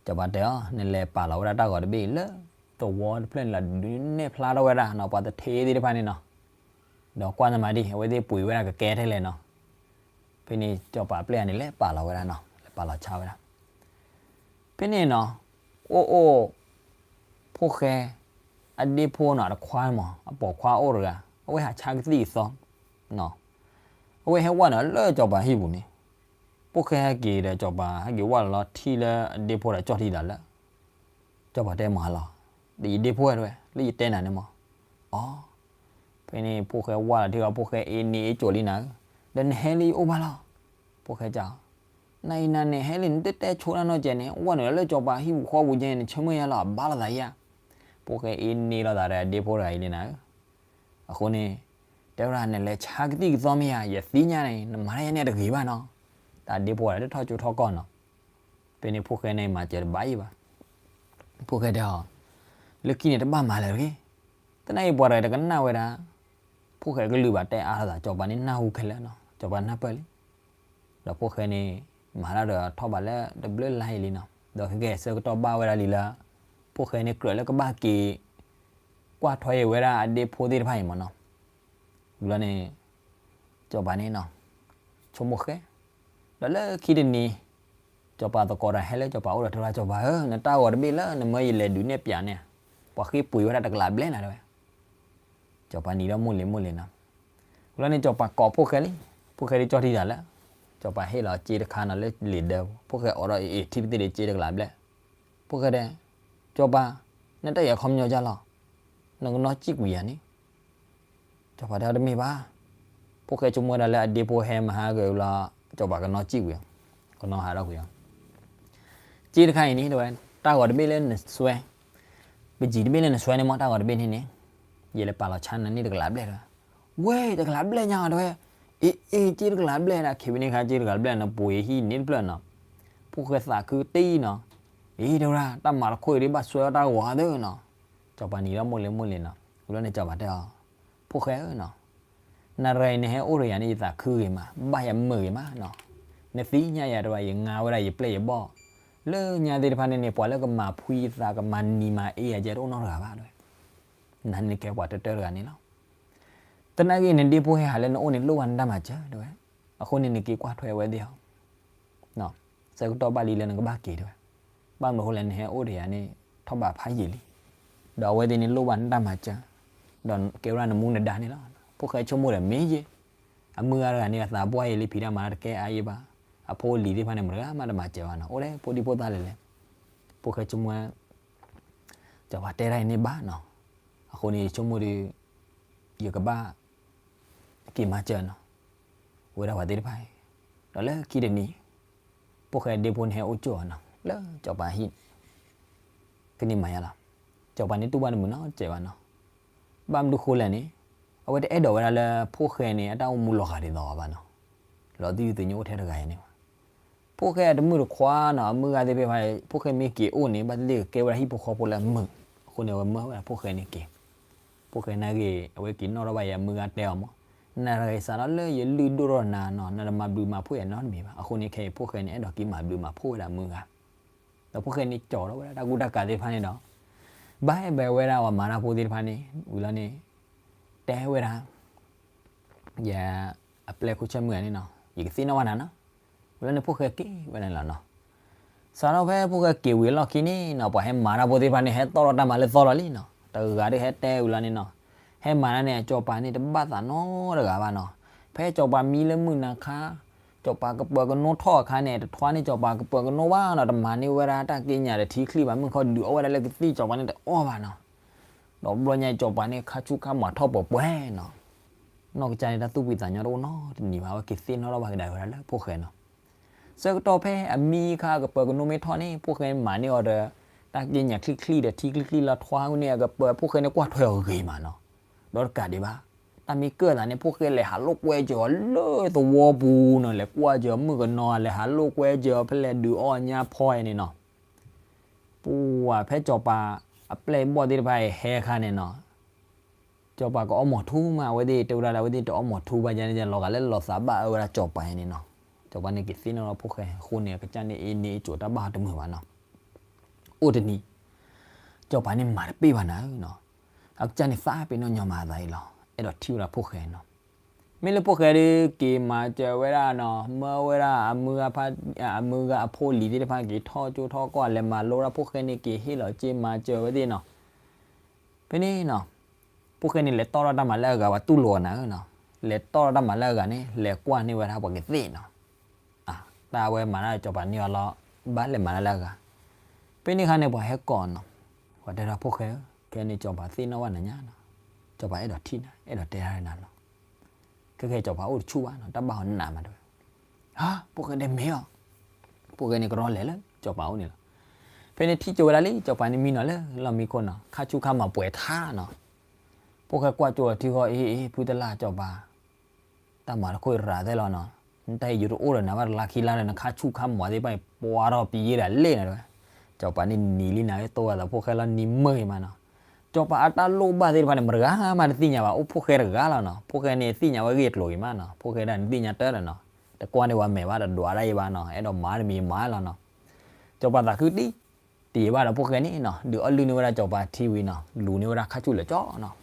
စီၤပၤတဲအီၤ နလဲၤပာ်လီၤဝဲဒၣ်တၢ်ဂီၤတဘ့ၣ်အံၤလၢ သဝီတဖျၢၣ်န့ၣ်လီၤ ဒုးနဲၣ်ဖျါထီၣ်ဝဲဒၣ်နီၤ ပှၤသထ့သ့ၣ်တဖၣ်န့ၣ်နီၤ. ဒီးကွၢ်သးမးဒ် အဝဲသ့ၣ်ပှ့ၤဝဲဒၣ်ကကဲထဲလဲၣ်နီၤ. ဖဲန့ၣ်စီၤပၤအပျဲၢ်န့ၣ် လဲၤပာ်လီၤဝဲဒၣ်နီၤ လဲၤပာ်လီၤဆါဝဲဒၣ်. ဖဲန့ၣ်နီၤ အိၣ်အိၣ် ဖိၣ်ဃဲ အဒ့ဖိနီၤ တခွါမး အပိာ်ခွါအိၣ်တဂၤ အဝဲဟးဆါကသံၣ်ကသီ အဝဲဟဲဝဲနုာ်လၢစီၤပၤဟံၣ်ပူၤန့ၣ် ဖိၣ်ဃဲဟဲက့ၤဒီးစီၤပၤဟဲက့ၤဝဲလီၤထံၣ်လၢအဒ့ဖိဒီးကၠီၣ်ထံသးလၢ စီၤပၤတဲမးလီၤ ဒီးယဒ့ဖိဝဲတဲဝဲ လၢယတဲနၤန့ၣ်မး. အီ ဖဲန့ၣ်ဖိၣ်ဃဲဝဲလီၤထံၣ်အီၤ ဖိၣ်ဃဲအ့န့ၢ်အ့ကိာ်လံနၤဧၢ, ဒီးနဟဲလၢယအိၣ်ဘၣ်လီၤ. ဖိၣ်ဃဲစံး, နအံၤနၤန့ၣ် ဟဲလံနတတဲဆိတၢ်နီတစဲးန့ၣ် အိၣ်ဘၣ်နုာ်လၢစီၤပၤဟံၣ်ပူၤဃီပူၤကဲန့ၣ် နဆၢမုၢ်ယါလီၤ အဘၣ်လိာ်သးယါ. ဖိၣ်ဃဲအ့န့ၢ်လိာ်သးဒီးအဒ့ဖိတဂၤအံၤလံနၤဧၢ. အဃိန့ၣ် တဲဝဲဒၣ် နလဲၤဆါကသံၣ်ကသီမ့ၢ်ဧါ, ယသ့ၣ်ညါန့ၣ် နမၤတၢ်ယါန့ၣ်တဂ့ၤဘၣ်နီၤ. တၢ်ဒ့ဖိဝဲဒၣ်တထီၣ်ကၠိထီၣ်ကီၢ်နီၤ. ဖဲန့ၣ်ဖိၣ်ဃဲန့ၣ်မၤစၢၤတဘၣ်အံၤဘၣ်. ဖိၣ်ဃဲတဲအီၤ, လၢခံန့ၣ်တဘၣ်မၤလၢၤတဂ့ၤ. သနာ်က့ပှၤတဂၤတကနၣ်ဝဲဒၣ်, ဖိၣ်ဃဲကလုၢ်ဘၣ်တဲအါလိာ်သး စီၤပၤန့ၣ်နၢ်ဟူခဲလၢာ်နီၤ, စီၤပၤနၢ်ပၢၢ်လံ. ဒီးဖိၣ်ဃဲန့ၣ် မၤတၢ်ဒီးထီၣ်ဘးလၢတဘျုးလါအံၤလံနီၤ, ဒီးကဲကဲဆၢကတီၢ်ဘၣ်ဝဲဒၣ်လံလၢ ဖိၣ်ဃဲန့ၣ်ကြၢးလၢကဘၣ်က့ၤ ကွၢ်ထွဲအံၤဝဲဒၣ်အဒ့ဖိသ့ၣ်တဖၣ်အံၤမးနီၤ. ဝံၤလီၤန့ၣ် စီၤပၤန့ၣ်နီၤ ဆိကမိၣ်ဃဲ, ဒီးလၢခံတနံၤ စီၤပၤသကိးတၢ်ဟဲလၢစီၤပၤအိၣ်ဒီးတဲဝဲဒၣ် စီၤပၤဧၢ, နတၢ်ဂီၤတဘ့ၣ်လၢနမၢယလဲၤဒုးနဲၣ်ပၠးန့ၣ်, ပှၤဃ့ပှ့ၤဝဲဒၣ်တကလးဘျဲၣ်နၤတဲဝဲ. စီၤပၤနံၤဒီးမိၢ်လံၤမိၢ်လံၤနီၤ. ဝံၤလီၤန့ၣ် စီၤပၤကိးဖိၣ်ဃဲလံ, ဖိၣ်ဃဲဒ်ကၠီၣ်ထံသးလၢ, စီၤပၤဟ့ၣ်လီၤစ့တခါနီၤလၢလံာ်ဒၢပူၤ, ဖိၣ်ဃဲအိးထီၣ်အ့ၣ်အ့ၣ် ထံတသ့ၣ်ဒီးစ့တကလးဘျဲၣ်. ဖိၣ်ဃဲတဲ, စီၤပၤ, နတၢ်အဲၣ်ခီပညီဒ်လဲၣ်, နကနီၣ်စံၣ်ကွံာ်ယၤန့ၣ်. စီၤပၤတဲတမ့ၢ်ဘၣ်. ဖိၣ်ဃဲဆိကမိၣ်ဝဲဒၣ်လၢအဒ့ဖိဟဲမၤဟါက့ၤဝံၤလီၤ, စီၤပၤကနီၣ်စံၣ်ကွံာ်အီၤ, ကနီၣ်ဟးထီၣ်ကွံာ်အီၤ. စ့တခါအံၤန့ၣ် တဲဝဲ, တၢ်ဂီၤတဘ့ၣ်လၢနစွဲ, ပစံးတဘ့ၣ်လၢနစွဲန့ၣ်မး တၢ်ဂီၤတဘ့ၣ်န့ၣ်န့ၣ်, ယလဲၤပာ်လီၤဆါနၤန့ၣ်တကလးဘျဲၣ်တဲဝဲ. ဝဲတကလးဘျဲၣ်ညါတဲဝဲ, အ့ၣ်အ့ၣ် စ့တကလးဘျဲၣ်ဒၣ် ခဲဘ့န့ၣ်ခါ စ့တကလးဘျဲၣ်နပှ့ၤဟံၣ်န့ၣ်တဖျၢၣ်နီၤ. ဖိၣ်ဃဲသးခုတ့ၢ်နီၤ, အ့ၣ်တဲဝဲဒၣ် တၢ်မၤတခီအံၤဒ်ဘၣ်စွဲအီၣ်တၢ်ဂီၤသၢနီၤ. စီၤပၤနံၤဒီးမိၢ်လံၤမိၢ်လံၤနီၤ. ဝံၤလီၤန့ၣ်စီၤပၤတဲအီၤ, ဖိၣ်ဃဲဧၢနီၤ, နရၤအံၤနဟဲအိၣ်ဒီးယၤန့ၣ် ယသးခုဂ့ၤမး, ဘၣ်ယမုာ်ဂ့ၤမးနီၤ. နသ့ၣ်ညါယၤတဲဝဲ ယငါဝဲဒၣ်ယပျဲၢ်ယဘီၣ်, လၢညါသ့ၣ်တဖၣ်န့ၣ်န့ၣ် ပှၤလၢကမၤဖှံယသးကမၤနံၤမၤအ့ယၤကဲတအိၣ်နီတဂၤဘၣ်တဲဝဲ. နန့ၣ်ကဲပှၤတၢတၢတဂၤန့ၣ်လီၤ. သနာ်က့နဒ့ဖိဟဲဟးလၢနအိၣ်န့ၣ် လိၣ်ဘၣ်နတၢ်မၤစၢၤတဲဝဲ, အဃိန့ၣ်နက့ၤကွၢ်ထွဲဝဲသ့ၣ်ဧါ. ဆၢကတီၢ်ဘၣ်လံလၢနကဘၣ်က့ၤတဲဝဲ, ဘၣ်မနုၤအဃိလဲၣ် နဟဲအိၣ်ဒီးယၤန့ၣ် ထီၣ်ဘးဖးယံာ်လံ, ဒီးအဝဲသ့ၣ်န့ၣ်လိၣ်ဘၣ်နတၢ်မၤစၢၤ, ဒီးကဲဝဲဒၣ်နမူနဒါန့ၣ်လီၤ. ဖိၣ်ဃဲဆိကမိၣ်ဒီးမ့ၢ်ယဲၢ်, အမုၢ်ဂၤတဂၤန့ၣ်အသးပှၢ်အံၤလံ ဖံးတၢ်မၤတၢ်တကဲအါယဲၢ်ဘၣ်, အဖိအလံၤသ့ၣ်တဖၣ်န့ၣ် မတဂၤမးတမၤစၢၤဘၣ်နီၤ, အိၣ်ထဲဖိဒံဖိသၣ်လဲၣ်လဲၣ်. ဖိၣ်ဃဲဆိကမိၣ် စီၤပၤတဲတၢ်အံၤန့ၣ်ဘၣ်နီၤ, အဃိန့ၣ်ယဆိကမိၣ်ဒီး ယကဘၣ် က့ၤမၤစၢၤနီၤ, ဝဲဒၣ်ပှၤသ့ၣ်တဖၣ်အံၤ, ဒီးလၢခံတနံၤ, ဖိၣ်ဃဲဒ့ဖိန့ၣ်ဟဲအိၣ်ကၠိအီၤနီၤ လၢစီၤပၤဟံၣ်, ဖဲန့ၣ်မၤယါလီၤ, စီၤပၤန့ၣ်တူၢ်ဘၣ်တမုာ်နီတစဲးဘၣ်နီၤ, ဘၣ်မနုၤဃိလဲၣ်န့ၣ်, အဝဲတအဲၣ်ဒိးဝဲဒၣ်လၢဖိၣ်ဃဲန့ၣ် အတၢ်အိၣ်မူလီၤဂာ်ဒ်သိးအီၤဘၣ်နီၤ, လီၤသယုၢ်သညိအိၣ်ထဲတဂၤအံၤန့ၣ်ဘၣ်. ဖိၣ်ဃဲအတမုၣ်တခွါနီၤ အမုၢ်ဂၤသ့ၣ်ဖဲဖဲ ဖိၣ်ဃဲမ့ၢ်က့ၤအိၣ်န့ၣ် ဘၣ်သ့ၣ်သ့ၣ်ကကဲဝဲဒၣ်ဟံၣ်ဖိဃီဖိလၢအမုာ်, အဃိန့ၣ် အဝဲမၢဝဲဒၣ်ဖိၣ်ဃဲန့ၣ်က့ၤ, ဖိၣ်ဃဲနာ်က့ၤ အဝဲက့ၤနီၣ်ထီၣ်ဘၣ်အံၤ အမုၢ်ဂၤတဲအီၤမး, နတဂၤစးထီၣ်လၢယလုၢ်ဒိၣ်ထီၣ်နၤနီၤ နတမၤဘျုးမၤဖှိၣ်ယၤနီတမံၤဘၣ်, အဃိန့ၣ်ခဲအံၤဖိၣ်ဃဲန့ၣ် အဲၣ်ဒိးက့ၤမၤဘျုးမၤဖှိၣ်ဝဲဒၣ်အမုၢ်ဂၤ ဒီးဖိၣ်ဃဲန့ၣ်ကၠီၤထီၣ်ဝဲဒၣ်တၢ်ကူတၢ်ကၤသ့ၣ်တဖၣ်န့ၣ်ဒီး, ဘၣ်အဲၣ်ဘၣ်ဝဲဒၣ်ပှၤမၤတၢ်ဖိသ့ၣ်တဖၣ်န့ၣ် ဝံၤလီၤန့ၣ်, တဲဝဲဒၣ်, ယအပျဲၢ်ခိၣ်ဆၢမုၢ်ဂၤန့ၣ်နီၤ ယကသ့ၣ်နီၣ်ဘၣ်နၤနီၤ, ဝံၤလီၤန့ၣ်ဖိၣ်ဃဲက့ၤဝဲဒၣ်န့ၣ်လီၤနီၤ, စးထီၣ်ဖဲဖိၣ်ဃဲက့ၤဝံၤအလီၢ်ခံန့ၣ်နီၤ ပှၤဟဲမၤတၢ်ဖိသ့ၣ်တဖၣ်န့ၣ် ဟဲသီၣ်ထီၣ်တၢ်မၤလၢသီလီၤလံနီၤ, တဂၤဒီးဟဲတဲဝံၤလီၤန့ၣ်နီၤ, ဟဲမၤတၢ်န့ၣ် စီၤပၤန့ၣ်တဘၣ်သးနီတဂၤဘၣ်နီၤ. ဖဲစီၤပၤမံလၢမုၢ်နၤခါ, စီၤပၤကပၢၤကနိထီၣ်အခါန့ၣ် တထွါန့ၢ်စီၤပၤကပၢၤကနိဘၣ်နီၤ, တမၤန့ၢ်ဝဲဒၣ်တၢ်က့ညၣ်ဒီးထံချံဘၣ်, မုၢ်ခီဒုးအီၣ်ဝဲဒၣ်လၢကသ့ၣ် စီၤပၤန့ၣ်တအီၣ်ဘၣ်နီၤ. ဒီးဘျီညါအံၤစီၤပၤန့ၣ် ခါဆူၣ်ခါမၤထီၣ်ပှဲၤပှဲၤနီၤ. နီၢ်ကစၢ်န့ၣ်တၢ်သူၣ်ဖှံသးညီတအိၣ်နီတနံၤဘၣ်, အဝဲက့ၤသ့ၣ်နီၣ်ထီၣ်ဘၣ်ကဒါဝဲဒၣ်လၢဖိၣ်ဃဲနီၤ. ဆၢကတီၢ်ဖဲအမံခါအကပၢၤကနိမ့ၢ်ထီၣ်န့ၣ် ဖိၣ်ဃဲမၤန့ၢ်အီၤဒီး တၢ်က့ညၣ်ချံချံဒီးထံချံချံလီၤထွါန့ၣ် အကပၢၤဖိၣ်ဃဲန့ၣ် ကွၢ်ထွဲအီၤဂ့ၤမးနီၤ. ဒီးတကးဒံးဘၣ်, တၢ်မ့ၢ်ကၢၢ်သးန့ၣ် ဖိၣ်ဃဲလဲၤဟးလိာ်ကွဲစၢၤအီၤလၢသဝီပူၤနီၤ, လဲၤကွၢ်စၢၤအီၤမုၣ်ကနီၤ, လဲၤဟးလိာ်ကွဲစၢၤအီၤဖဲလဲၣ်ဒုးအီၣ်ညါဖီအံၤန့ၣ်နီၤ. ပှၤဖဲစီၤပၤအပျဲၢ်အဘီၣ်သ့ၣ်တဖၣ်အံၤဟဲအခါန့ၣ်နီၤ, စီၤပၤကအီမိာ်ထူမး, အဝဲသ့ၣ်တဲဝဲဒၣ်လၢအဝဲသ့ၣ်တအီမိာ်ထူဘၣ်ယါန့ၣ် လီၤဂာ်လၢလီၤသးဘၣ်အၢဝဲဒၣ်စီၤပၤအံၤန့ၣ်နီၤ. စီၤပၤန့ၣ်က့ၤသ့ၣ်နီၣ်ထီၣ်ဖိၣ်ဃဲအဃိန့ၣ် အကစၢ်န့ၣ်အ့န့ၢ်အကိၤတၢ်ဘၣ်ဟီတမုာ်ဘၣ်နီၤ. အိၣ်တနံၤ, စီၤပၤန့ၣ်မၤတပ့ၢ်ဘၣ်နၤဧၢနီၤ, အကစၢ်န့ၣ်သးပ့ၤနီၣ်ညီမၤအသးအံၤလီၤ, အဲၣ်ဒိးထံၣ်ဝဲဒၣ်ဖိၣ်ဃဲနီၤ. မ့ၢ်လၢဖိၣ်ဃဲဒီးက့ၤမၤစၢၤဝဲဒၣ်နီၤ, မၢဝဲဒၣ်အမုၢ်ဂၤဖး, အမုၢ်ဂၤအဖိလံၤသ့ၣ်တဖၣ်က့ၤထီၣ်ကၠိထီၣ်ကီၢ် လဲၤမၤလိဒၣ်ဖိၣ်ဃဲန့ၣ် က့ၤဟ့ၣ်လီၤစ့မၤစၢၤဝဲသ့ၣ်နီၤ. ဖဲန့ၣ်နီၤ, ဖိၣ်ဃဲန့ၣ်လဲၤတီၢ်ထီၣ်တၢ်မၤလၢအဂၤ ပှၤတူၢ်လိာ်နၤဧၢနီၤ, လဲၤတီၢ်ထီၣ်တၢ်မၤလၢအဂၤန့ၣ် လဲၤကွၢ်န့ၢ်ဝဲဒၣ်ပှၤကသ့ၣ်နီၤ. တၢ်အဝဲမၤတၢ်စီၤပၤန့ၢ်အီၤလီၤ, ဘၣ်လဲၤမၤတၢ်လၢအဂၤ. ဖဲန့ၣ်အခါန့ၣ် ပှၤဟဲကိးနီၤ, ပှၤတဲဒၣ်ဖိၣ်ဃဲဧၢ, ခဲန့ၣ်စီၤပၤသ့ၣ်နီၣ်ဘၣ်နၤညါနီၤ, စီၤပၤအဲၣ်ဒိးထံၣ်နၤ, အဲၣ်ဒိးတဲတၢ်ဒီးနၤလီၤ. ခဲကဲစီၤပၤအိၣ်တဆူၣ်ဘၣ်နီၤ, တၢ်ဘၣ်အီၤနးမးတဲဝဲ. ဟါ, ဖိၣ်ဃဲဒဲးမ့ၢ်အီၤ, ဖိၣ်ဃဲန့ၣ်ကရီလဲၤလၢစီၤပၤအိၣ်န့ၣ်လီၤ. ဖဲန့ၣ်ထံၣ်ကၠိဝဲဒၣ်လံ, စီၤပၤန့ၣ်မံနီၤလၢလီၢ်မံခိၣ်နီၤ, ခါဆူၣ်ခါမၤပှဲၤထါနီၤ. ဖိၣ်ဃဲကွၢ်ကၠိအထံဃီ အ့ အ့ ဖုတလၢ်စီၤပၤ တၢ်မၤတခိၣ်ရၤသဲလီၤနီၤ, နတၢ်အံၤယတအိၣ်ဒီးနၤဘၣ်တလါခံလါဒီး နခါဆူၣ်ခါမၤသ့ၣ်တဖၣ်အံၤ ပှၤထီၣ်ပံၤယ့ၢ်ဒၣ်လဲၣ်နီၤတဲဝဲ. စီၤပၤန့ၣ်နံၤလံနၤ တိၢ်ဝဲသးဖိၣ်ဃဲလီၤနံၤမုာ်ဂ့ၤမးနီၤ. စီၤပၤအတၢ်လိၣ်ဘၣ်သ့ၣ်တဖၣ်န့ၣ် မတဂၤမးတသ့ၣ်ညါဘၣ်, အိၣ်ဖိၣ်ဃဲတဂၤလီၤနီၤ. ဖိၣ်ဃဲန့ၣ်သ့ၣ်ညါဝဲဂ့ၢ်ကျိၤဂ့ၤမးနီၤ, ဖိၣ်ဃဲဒၣ်န့ၣ်သ့ၣ်ညါတၢ်ဒီးနီၤ, တကွၢ်န့ၢ်ဝဲမဲာ်ဘၣ် တဒွးဒၣ်ယံၤဘၣ်နီၤ, အဲၣ်ဒိးမၤတမံၤမၤလီၤနီၤ. စီၤပၤသးခုတံၢ် တယံာ်ဘၣ်ဒီးဖိၣ်ဃဲန့ၣ်နီၤ ဒုးအီၣ်လုၢ်န့ၢ်ဝဲဒၣ်စီၤပၤထံဝံၤနီၤ, လူၤန့ၢ်ဝဲဒၣ်ခါဆူၣ်လၢာ်ကၠီနီၤ.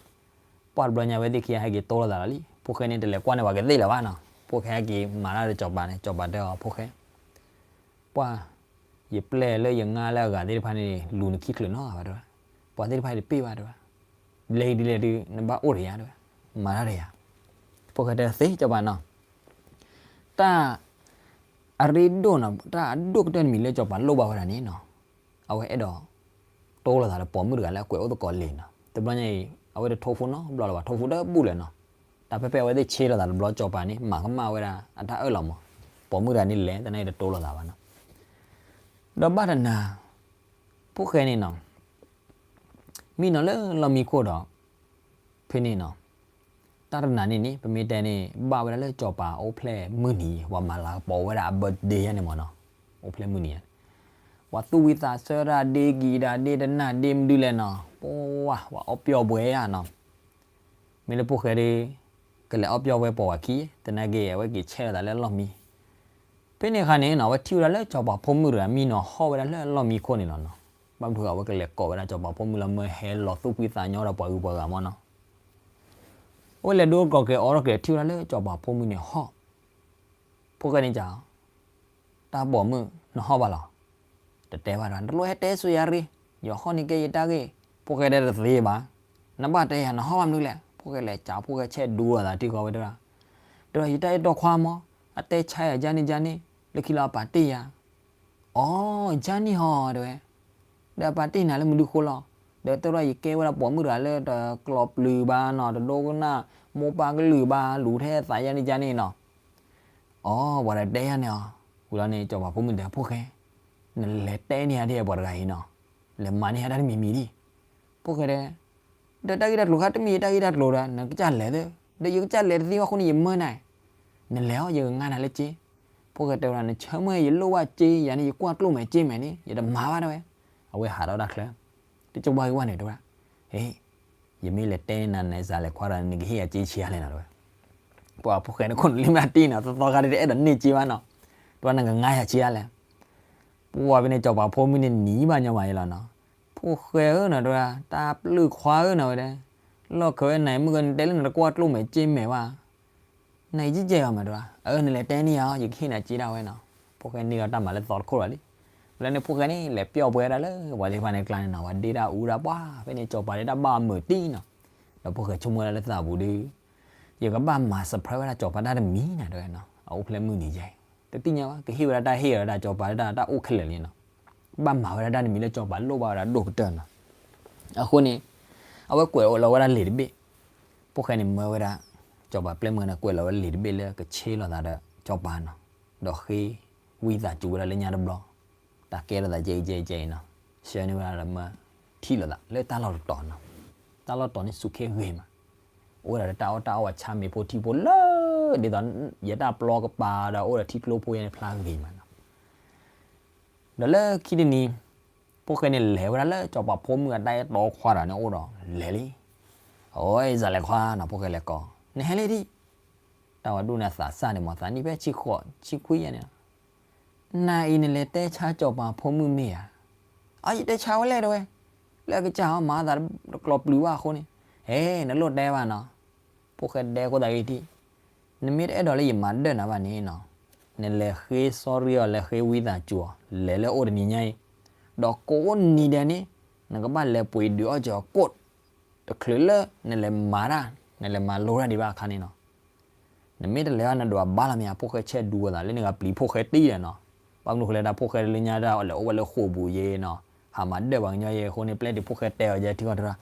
ပှၢ်တဘျီညါဝဲသ့ၣ်ခံဂၤဟဲက့ၤတိၢ်လိာ်သးလီၤလံ, ဖိၣ်ဃဲန့ၣ်တလဲၤကွၢ်န့ၢ်ပှၤကသ့ၣ်လၢၤဘၣ်နီၤ, ဖိၣ်ဃဲဟဲက့ၤမၤတၢ်ဒီးစီၤပၤန့ၣ်, စီၤပၤတဲအီၤဖိၣ်ဃဲ ပှၢ်, ယပျဲၢ်လၢယငါလၢအဂၤသ့ၣ်တဖၣ်န့ၣ် လူၤနခံချုးနီတဂၤဘၣ်တဲဝဲ, ပှၤသ့ၣ်တဖၣ်အံၤတပ့ၢ်ဘၣ်တဲဝဲ, လဲၤဒ်လဲၣ်ဒုး နဘၣ်အိၣ်ဒီးယၤတဲဝဲ, မၤတၢ်ဒီးယၤ. ဖိၣ်ဃဲတဲသ့စီၤပၤနီၤ တၢ်အရ့ဒိၣ်နီၤ, တၢ်အဒိၣ်ကတၢၢ်တမံၤလၢစီၤပၤလိၣ်ဘၣ်ဝဲဒၣ်န့ၣ်နီၤ, အဝဲအဲၣ်ဒိးတိၢ်လိာ်သးဒီးပိာ်မုၣ်တဂၤလၢအကွဲးအိၣ်သကိးလံာ်နီၤ. တဘျီညါအံၤ အဝဲတထိဖိနီတဘျီလၢၤဘၣ်, ထိဖိဒီးဘူၣ်လၢာ်နီၤ. တၢ်ဖဲဖဲအဝဲသ့ၣ်ဆ့လိာ်သးတဘျီ စီၤပၤန့ၣ် မၤကမၣ်ဝဲဒၣ်အတၢ်အၢၣ်လီၤမး, ပိာ်မုၣ်တဂၤန့ၣ်လဲၤ တနာ်အံၤတတိၢ်လိာ်သးဘၣ်နီၤ. ဒီးဘၣ်တနၤ ဖိၣ်ဃဲန့ၣ်နီၤ မံနီၤလၢလီၢ်မံခိၣ်ဒီး ဖဲန့ၣ်နီၤ တၢ်တနၤန့ၣ်န့ၣ် ပမ့ၢ်တဲန့ၣ် ဘၣ်ဝဲဒၣ်လၢစီၤပၤအိၣ်ဖျဲၣ်မုၢ်နံၤ ပှၤမၤလၤကပီၤဝဲဒၣ်အ birthday ယါန့ၣ်မးနီၤ, အိၣ်ဖျဲၣ်မုၢ်နံၤယါန့ၣ် ပှၤသူၣ်ဝံသးဆၢတၢ်ဒ့ကံၤဒၣ်ဒ့တနၢ်ဒ့မနုၤလဲၣ်နီၤ, ပှၤ ပှၤအီၣ်ပျီၣ်ပှဲၤယါနီၤ. မ့ၢ်လၢဖိၣ်ဃဲဒီး ကလဲၤအီၣ်ပျီၣ်ဝဲပိာ်ဝဲခံ, တနာ်က့ၤ အဝဲက့ၤဆဲးလိာ်သးလၢလီၢ်မံ ဖဲန့ၣ်အခါန့ၣ်နီၤ အဝဲထံၣ်ဝဲဒၣ်လၢစီၤပၤဖိမုၣ်တဂၤမံနီၤဟီၣ်ဝဲဒၣ်လၢလီၢ်မံခိၣ်န့ၣ်လီၤနီၤ. ဘၣ်မနုၤအဝဲကလဲၤကိးဝဲဒၣ်စီၤပၤဖိမုၣ်လၢမၢဟဲလီၤသူၣ်ဖှံသးညီဒီးပှၤဂုၤပှၤဂၤမးနီၤ. အဝဲလဲၤဒိကီၢ်က့ၤအီထီၣ်က့ၤထံၣ်ဝဲဒၣ်လၢစီၤပၤဖိမုၣ်န့ၣ်ဟီၣ် ဖိၣ်ဃဲန့ၣ်က တၢ်ပိာ်မုၣ်နဟီၣ်ဘၣ်လီၤ. တတဲဘၣ်ဒီး နတလိၣ်ဟဲတဲဆိယၤရ့, ယဟီၣ်န့ၢ်ကဲယတၢ်ဂ့ၢ်, ဖိၣ်ဃဲတဲတသ့ဘၣ်. နဘၣ်တဲယၤ နဟီၣ်ဘၣ်မနုၤလဲၣ်. ဖိၣ်ဃဲလဲၤကး ဖိၣ်ဃဲဆဲးဒူလိာ်သးထံဃီဝဲတဲဒၣ်, တဲဒၣ်ယတၢ်အဲၣ်တီခွါမး, အတဲဆါယၤကန့ၣ်ကန့ၣ်, လၢခံလီၤအပာ်တ့ၢ်ယၤ အိ ယါန့ၣ်ဟီတဲဝဲ, ဒီးအပာ်တ့ၢ်နၤလၢမနုၤဃိလီၤ. ဒီးတဲဝဲဒၣ်ယကဲဝဲဒၣ်ပိာ်မုၣ်တဂၤလၢတကျီပျုၤဘၣ်နီၤ, တဒိကနၣ်မိၢ်ပၢ်ကလုၢ်ဘၣ်, လူၤထဲသးယါန့ၣ်ကန့ၣ်နီၤ. အိ ပှၤတတဲယၤန့ၣ်အီၤ, ဝံၤလီၤန့ၣ် စီၤပၤဖိမုၣ်တဲ ဖိၣ်ဃဲ, နလဲၤတဲန့ၢ်ယၤဒ်အံၤပှၤတဂၤအံၤနီၤ, လဲၤမၤန့ၢ်ယၤတၢ်တမံၤမံၤဒံး. ဖိၣ်ဃဲတဲ ဒီးတၢ်ဂ့ၢ်တၢ်ကျိၤခါတမ့ၢ်ယတၢ်ဂ့ၢ်တၢ်ကျိၤဒီး နကစၢ်လဲၤသၢ, ဒီးယကစၢ်လဲၤတသ့ဘၣ်အဃိန့ၣ် ယမၢနၤ, နလဲၤအီၤ ယကငါနၤလၢစ့. ဖိၣ်ဃဲတဲဝဲဒၣ် နဆၢမုၢ်ယလိၣ်ဘၣ်စ့ယၤန့ၣ် ယကွၢ်ကျိၣ်မဲာ်စ့မဲာ်န့ၣ် ယတမၤဘၣ်တဲဝဲ. အဝဲဟးထီၣ်တၢ်ချၢ, တကၠိဘၣ်ဂ့ၤဝဲန့ၣ်တဲဝဲဒၣ်, ဟ့ ယမ့ၢ်လဲၤတဲန့ၢ်နၤ နစးလဲၤခွါဒီး နကဟ့ၣ်ယၤစ့ဆံးအါလဲၣ်နီၤတဲဝဲ. ပှၤဖိၣ်ဃဲန့ၣ်ခိၣ်နူာ်လံမ့ၢ်အတ့ၢ်နီၤ, သီသီခါဒ်တအဲၣ်ဒိးန့ၢ်စ့ဘၣ်နီၤ, တဲဝဲနကငါယၤဆံးအါလဲၣ်. ပှၤဖဲန့ၣ် စီၤပၤဖိမုၣ်န့ၣ်နံၤဘၣ်ညီမးအံၤလီၤနီၤ. ဖိၣ်ဃဲဧၢနီၤတဲဝဲဒၣ်, တၢ်ပျုၢ်ခွါဧၢနီၤဝဲဒၣ်, လီၢ်ခၢဝဲနၤမုၢ်ဂီၤ နတဲလၢနတကွၢ်ကျိၣ်မဲာ်စ့မဲာ်ဘၣ် နယံာ်ကဲဘၣ်မးတဲဝဲ, အၢ နလဲၤတဲန့ၢ်ယၤအီၤ ယကဟ့ၣ်နၤစ့ဒၣ်ဝဲနီၤ. ဖိၣ်ဃဲန့ၢ်အီၤတၢ်မၤလၢသီတခိၣ်လီၤလံ. လၢန့ၣ်ဖိၣ်ဃဲန့ၣ် လဲၤပျီၣ်ပှဲၤဒၣ်လၢပှၤသ့ၣ်တဖၣ်န့ၣ်ကျါန့ၣ်နီၤ, ပှၤဒ့တၢ်အူဒၣ်ပှၤ, ဖဲန့ၣ်စီၤပၤဒၣ်တၢ်ဘၣ်အမုာ်တံၢ်နီၤ. ဒီးဖိၣ်ဃဲဆိကမိၣ်ဝဲဒၣ်လၢသးပူၤဒီး ယကဘၣ်မၤ surprise ဝဲဒၣ်စီၤပၤတၢ်တမံၤနၤ တဲဝဲနီၤ, အအိၣ်ဖျဲၣ်မုၢ်နံၤယဲအံၤ တသ့ၣ်ညါဘၣ်, ကဟ့ၣ်ဝဲဒၣ်တၢ်ဟ့ၣ်ဝဲဒၣ်စီၤပၤလၢတၢ်အိၣ်ခဲလၢာ်လံနီၤ, ဘၣ်မၤဝဲဒၣ်တၢ်တမံၤလၢစီၤပၤလိၣ်ဘၣ်ဝဲဒၣ်ဒိၣ်ကတၢၢ်နီၤ. အဃိန့ၣ် အဝဲကွဲးလီၤဝဲဒၣ်လံာ်တဘ့ၣ်, ဖိၣ်ဃဲန့ၣ်မၢဝဲဒၣ် စီၤပၤပျဲၢ်မုၣ်န့ၣ် ကွဲးလီၤဝဲလံာ်တဘ့ၣ်လၢကဆ့လိာ်သးဒီးစီၤပၤနီၤ, ဒီးဃ့ဝံသးစူၤဝဲဒၣ်လၢညါတဘျီ တၢ်ကဲလိာ်သးကဲကဲကဲအံၤနီၤ, ဆှၢန့ၢ်ဝဲဒၣ်ဒီးမၢထံၣ်လိာ်သးလၢတၢ်လီၢ်တတီၤနီၤ, တၢ်လီၢ်တတီၤန့ၣ်ဆူၣ်ခ့ဂ့ၤမး, အိၣ်ဝဲဒၣ်လၢတၢ်အီၣ်တၢ်အီဝဲဆါမ့ၤဖိထံဖိလၢ ဒ်သိးယဲတၢ်ပျီကပၤဒီးအိၣ်ဒီးထံကျိဖိယဲန့ၣ်ဖျါဂ့ၤမးနီၤ. ဒီးလၢခံတနံၤ ဖိၣ်ဃဲန့ၣ်လဲၤဝဲဒၣ်လၢစီၤပၤဖိမုၣ်အတၢ်အဲၣ်တီခွါဒီးန့ၣ်အိၣ်ဒီးလဲၤလံ, အိ စးလဲၤခွါနီၤ ဖိၣ်ဃဲလဲၤကိး, နဟဲလံဒံး, တၢ်ဝဲဒိၣ်န့ၣ်သးစၢ်န့ၣ်မး သးနံၣ်ဖဲဆံဃိးဆံခွံယဲန့ၣ်လီၤ. နၤအံၤနလဲၤတဲဆါစီၤပၤဖိမုၣ်မ့ၢ်ဧါ, အယတဲဆါဝဲလဲၣ်တဲဝဲ, လၢအကစၢ်အီၤမၤသးတကျိၤပျုၤဘၣ်အဃိန့ၣ်, ဟဲ နလိၣ်တဲဘၣ်နီၤ, ဖိၣ်ဃဲတဲခိၣ်သးဂ့ၤထံၣ်, နမ့ၢ်တအဲၣ်ဒိးလၢယမၤဒၢၣ်နၤဘၣ်န့ၣ်နီၤ, နလဲၤဃ့ sorry အီၤ လဲၤဃ့ဝံသးစူၤအီၤ လဲၤလၢအိၣ်တနံၤညါအံၤ, ဒီးကိးအိၣ်နံၤဒဲးန့ၣ် နကဘၣ်လဲၤပှ့ၤဒုးအီၣ်စၢၤအီၤကိၣ် တချုးလၢနလဲၤမၤတၢ် နလဲၤမၤလိတၢ်ဒံးဘၣ်အခါန့ၣ်နီၤ. နမ့ၢ်တလဲၤအီၤနဒွးဘါလီၤမ့ၢ်ဧါ ဖိၣ်ဃဲဆဲးဒူဝဲသးလၢနဂၤပျံၤဖိၣ်ဃဲတံၢ်ဒီးနီၤ, ဘၣ်မနုၤဃိလဲၣ် တၢ်ဖိၣ်ဃဲလၢညါတၢ်လဲၤအိၣ်ဝဲလၢဃိာ်ပူၤယဲနီၤ, ဟးမၤဒၢၣ်ပှၤကညီယဲအဃိန့ၣ် ပျဲတုၤဖိၣ်ဃဲတဲအီၤယဲထံဃီတရၣ်,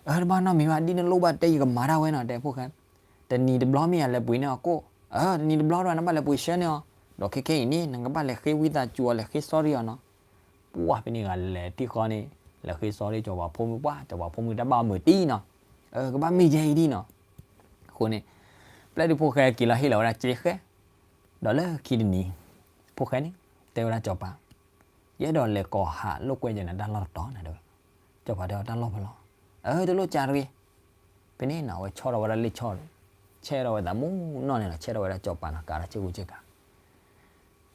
အၢ တဘၣ်နီတမံၤဘၣ် ဒ်နလိၣ်ဘၣ်တဲယကမၤတၢ်ဝဲနီၤ တဲဖိၣ်ဃဲ, တနံၤတဘျီမ့ၢ်ဧါ လဲၤပှ့ၤန့ၢ်အီၤကိၣ်, အၢ တနံၤတဘျီဒီး နဘၣ်လဲၤပှ့ၤဆှၢန့ၢ်အီၤ, ဒီးခဲခဲအံၤန့ၣ် နကဘၣ်လဲၤဃ့ဝံသးစူၤအီၤ လဲၤဃ့ sorry အီၤနီၤ. ပှၢ်ဖဲန့ၣ်ဂၤလဲၤထံဃီန့ၣ် လဲၤဃ့ sorry စီၤပၤဖိမုၣ်ပှၢ် စီၤပၤဖိမုၣ်တၢ်ဘၣ်အီၤမုာ်တံၢ်နီၤ, အၢ ကဘၣ်မ့ၢ်ယဲအံၤဒံးနီၤ. အဃိန့ၣ် ပျဲတုၤဖိၣ်ဃဲက့ၤလီၤဟ့ၣ်လီၤဝဲဒၣ်စ့ဃဲ, ဒီးလၢခံတနံၤ ဖိၣ်ဃဲန့ၣ် တဲဝဲဒၣ်စီၤပၤ, ယအဲၣ်ဒိးလဲၤကိးဟးလိာ်ကွဲယနၤတၢ်လီၢ်တတီၤနၤတဲဝဲ, စီၤပၤတဲအီၤတၢ်လီၢ်ဖဲလဲၣ်, အၢ တလိၣ်ကးတဂ့ၤ, ဖဲန့ၣ်နီၤ အဝဲဆီၣ်ထီၣ်ဝဲဒၣ်လ့ၣ်ဆီၣ်, ဆဲးထီၣ်ဝဲသးမူနီၢ်န့ၣ်လီၤ ဆဲးထီၣ်ဝဲဒၣ်စီၤပၤနီၤ ကးထီၣ်ဆ့ကူဆ့ကၤ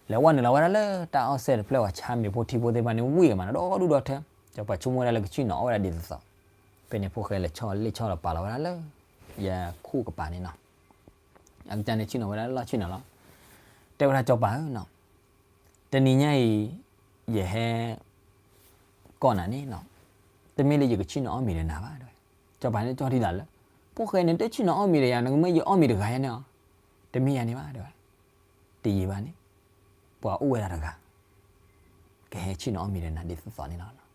လဲၤဝဲနုာ်လီၤဝဲဒၣ်လၢတၢ်အီၣ်စဲၣ်တဖျၢၣ် ပှၤဆါမ့ၤဖိထံဖိသ့ၣ်တဖၣ်န့ၣ်ဝံၤမးနီၤ ဒီဒူၣ်ဒီထၢ, စီၤပၤဆိကမိၣ်ဝဲဒၣ်လၢကဆ့ၣ်နီၤအီၣ်ဝဲဒၣ်ဒ်သိးသိး, ဖဲန့ၣ်ဖိၣ်ဃဲလဲၤဆီၣ်လ့ၣ်ဆီၣ်ဒီးပာ်လီၤဝဲဒၣ်လၢ ယခိၣ်ကပၤန့ၣ်နီၤ, အကစၢ်န့ၣ်ဆ့ၣ်နီၤဝဲဒၣ်လၢလီၢ်ဆ့ၣ်နီၤလီၤ, တဲဝဲဒၣ်စီၤပၤဧၢနီၤ, တနံၤညါအံၤ ယဟဲ ကိးနၤန့ၣ်နီၤ, တမ့ၢ်လၢယကဆ့ၣ်နီၤအီၣ်မ့ၤဒီးနၤဘၣ်တဲဝဲ, စီၤပၤန့ၣ်ကၠီထံသးလၢ ဖိၣ်ဃဲန့ၣ် တဆ့ၣ်နီၤအီၣ်မ့ၤဒီးယၤ နကမၢယအီၣ်မ့ၤတဂၤယဲန့ၣ်အီၤ, တမ့ၢ်ယၤန့ၣ်ဘၣ်တဲဝဲ, တယံာ်ဘၣ်န့ၣ် ပှၤအိၣ်ဝဲဒၣ်တဂၤ ကဟဲဆ့ၣ်နီၤအီၣ်မ့ၤဒီးနၤဒ်သိးသိးန့ၣ်လီၤ.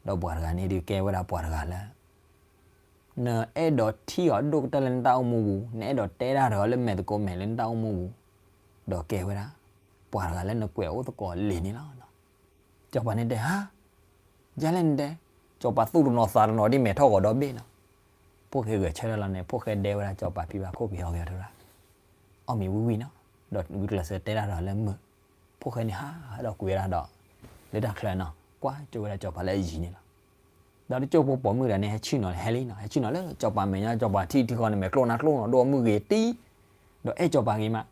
ဒီးပှၤတဂၤန့ၣ်ဒုးကဲဝဲဒၣ်ပှၤတဂၤလၢ နအဲၣ်ဒိးထံၣ်အီၤဒိၣ်ကတၢၢ်လၢနတၢ်အိၣ်မူပူၤ, နအဲၣ်ဒိးတဲတၢ်ဒီးအီၤလၢမဲာ်သကိးမဲာ်လၢနတၢ်အိၣ်မူပူၤ, ဒီးကဲဝဲဒၣ် ပှၤတဂၤလၢနကွဲးအိၣ်သကိးလံာ်န့ၣ်လီၤ. စီၤပၤန့ၣ်တဲ ဟါ, ဒ်လဲၣ်နတဲ, စီၤပၤသူၣ်တနီၤသးတနီၤဒ်မဲာ်ထီၣ်ဂီၤဒီဘ့ၣ်နီၤ, ဖိၣ်ဃဲဂဲၤဆၢထၢၣ်လီၤန့ၣ် ဖိၣ်ဃဲဒဲဝဲဒၣ်စီၤပၤဖံဘၣ်ခိၣ်က့ၤဟီဂ့ၤအီၤတရၣ် အီၣ်မ့ၤဝံၤဝံၤနီၤ, ဒီးဝံၤကျဲးစၢးတဲတၢ်ဒီးလၢမုာ်, ဖိၣ်ဃဲန့ၣ်ဟးဒီးကွံာ်ဝဲဒၣ်ဒီး လၢတၢ်ချၢနီၤ ကွၢ်ကၠိဝဲဒၣ်စီၤပၤလၢအယံၤန့ၣ်လီၤ. ဒီးတကၠိဖိပိာ်မုၣ်တဂၤန့ၣ် ဟဲဆ့ၣ်နီၤလၢဟဲလံနီၤ, ဟဲဆ့ၣ်နီၤလၢစီၤပၤမဲာ်ညါ စီၤပၤထံၣ်ထံဃီန့ၣ် မဲာ်ကျိနါကျိနီၤ ဒိၣ်အမုၢ်ဂ့ၤတံၢ်, ဒီးအဲၣ်စီၤပၤဂ့ၤမး,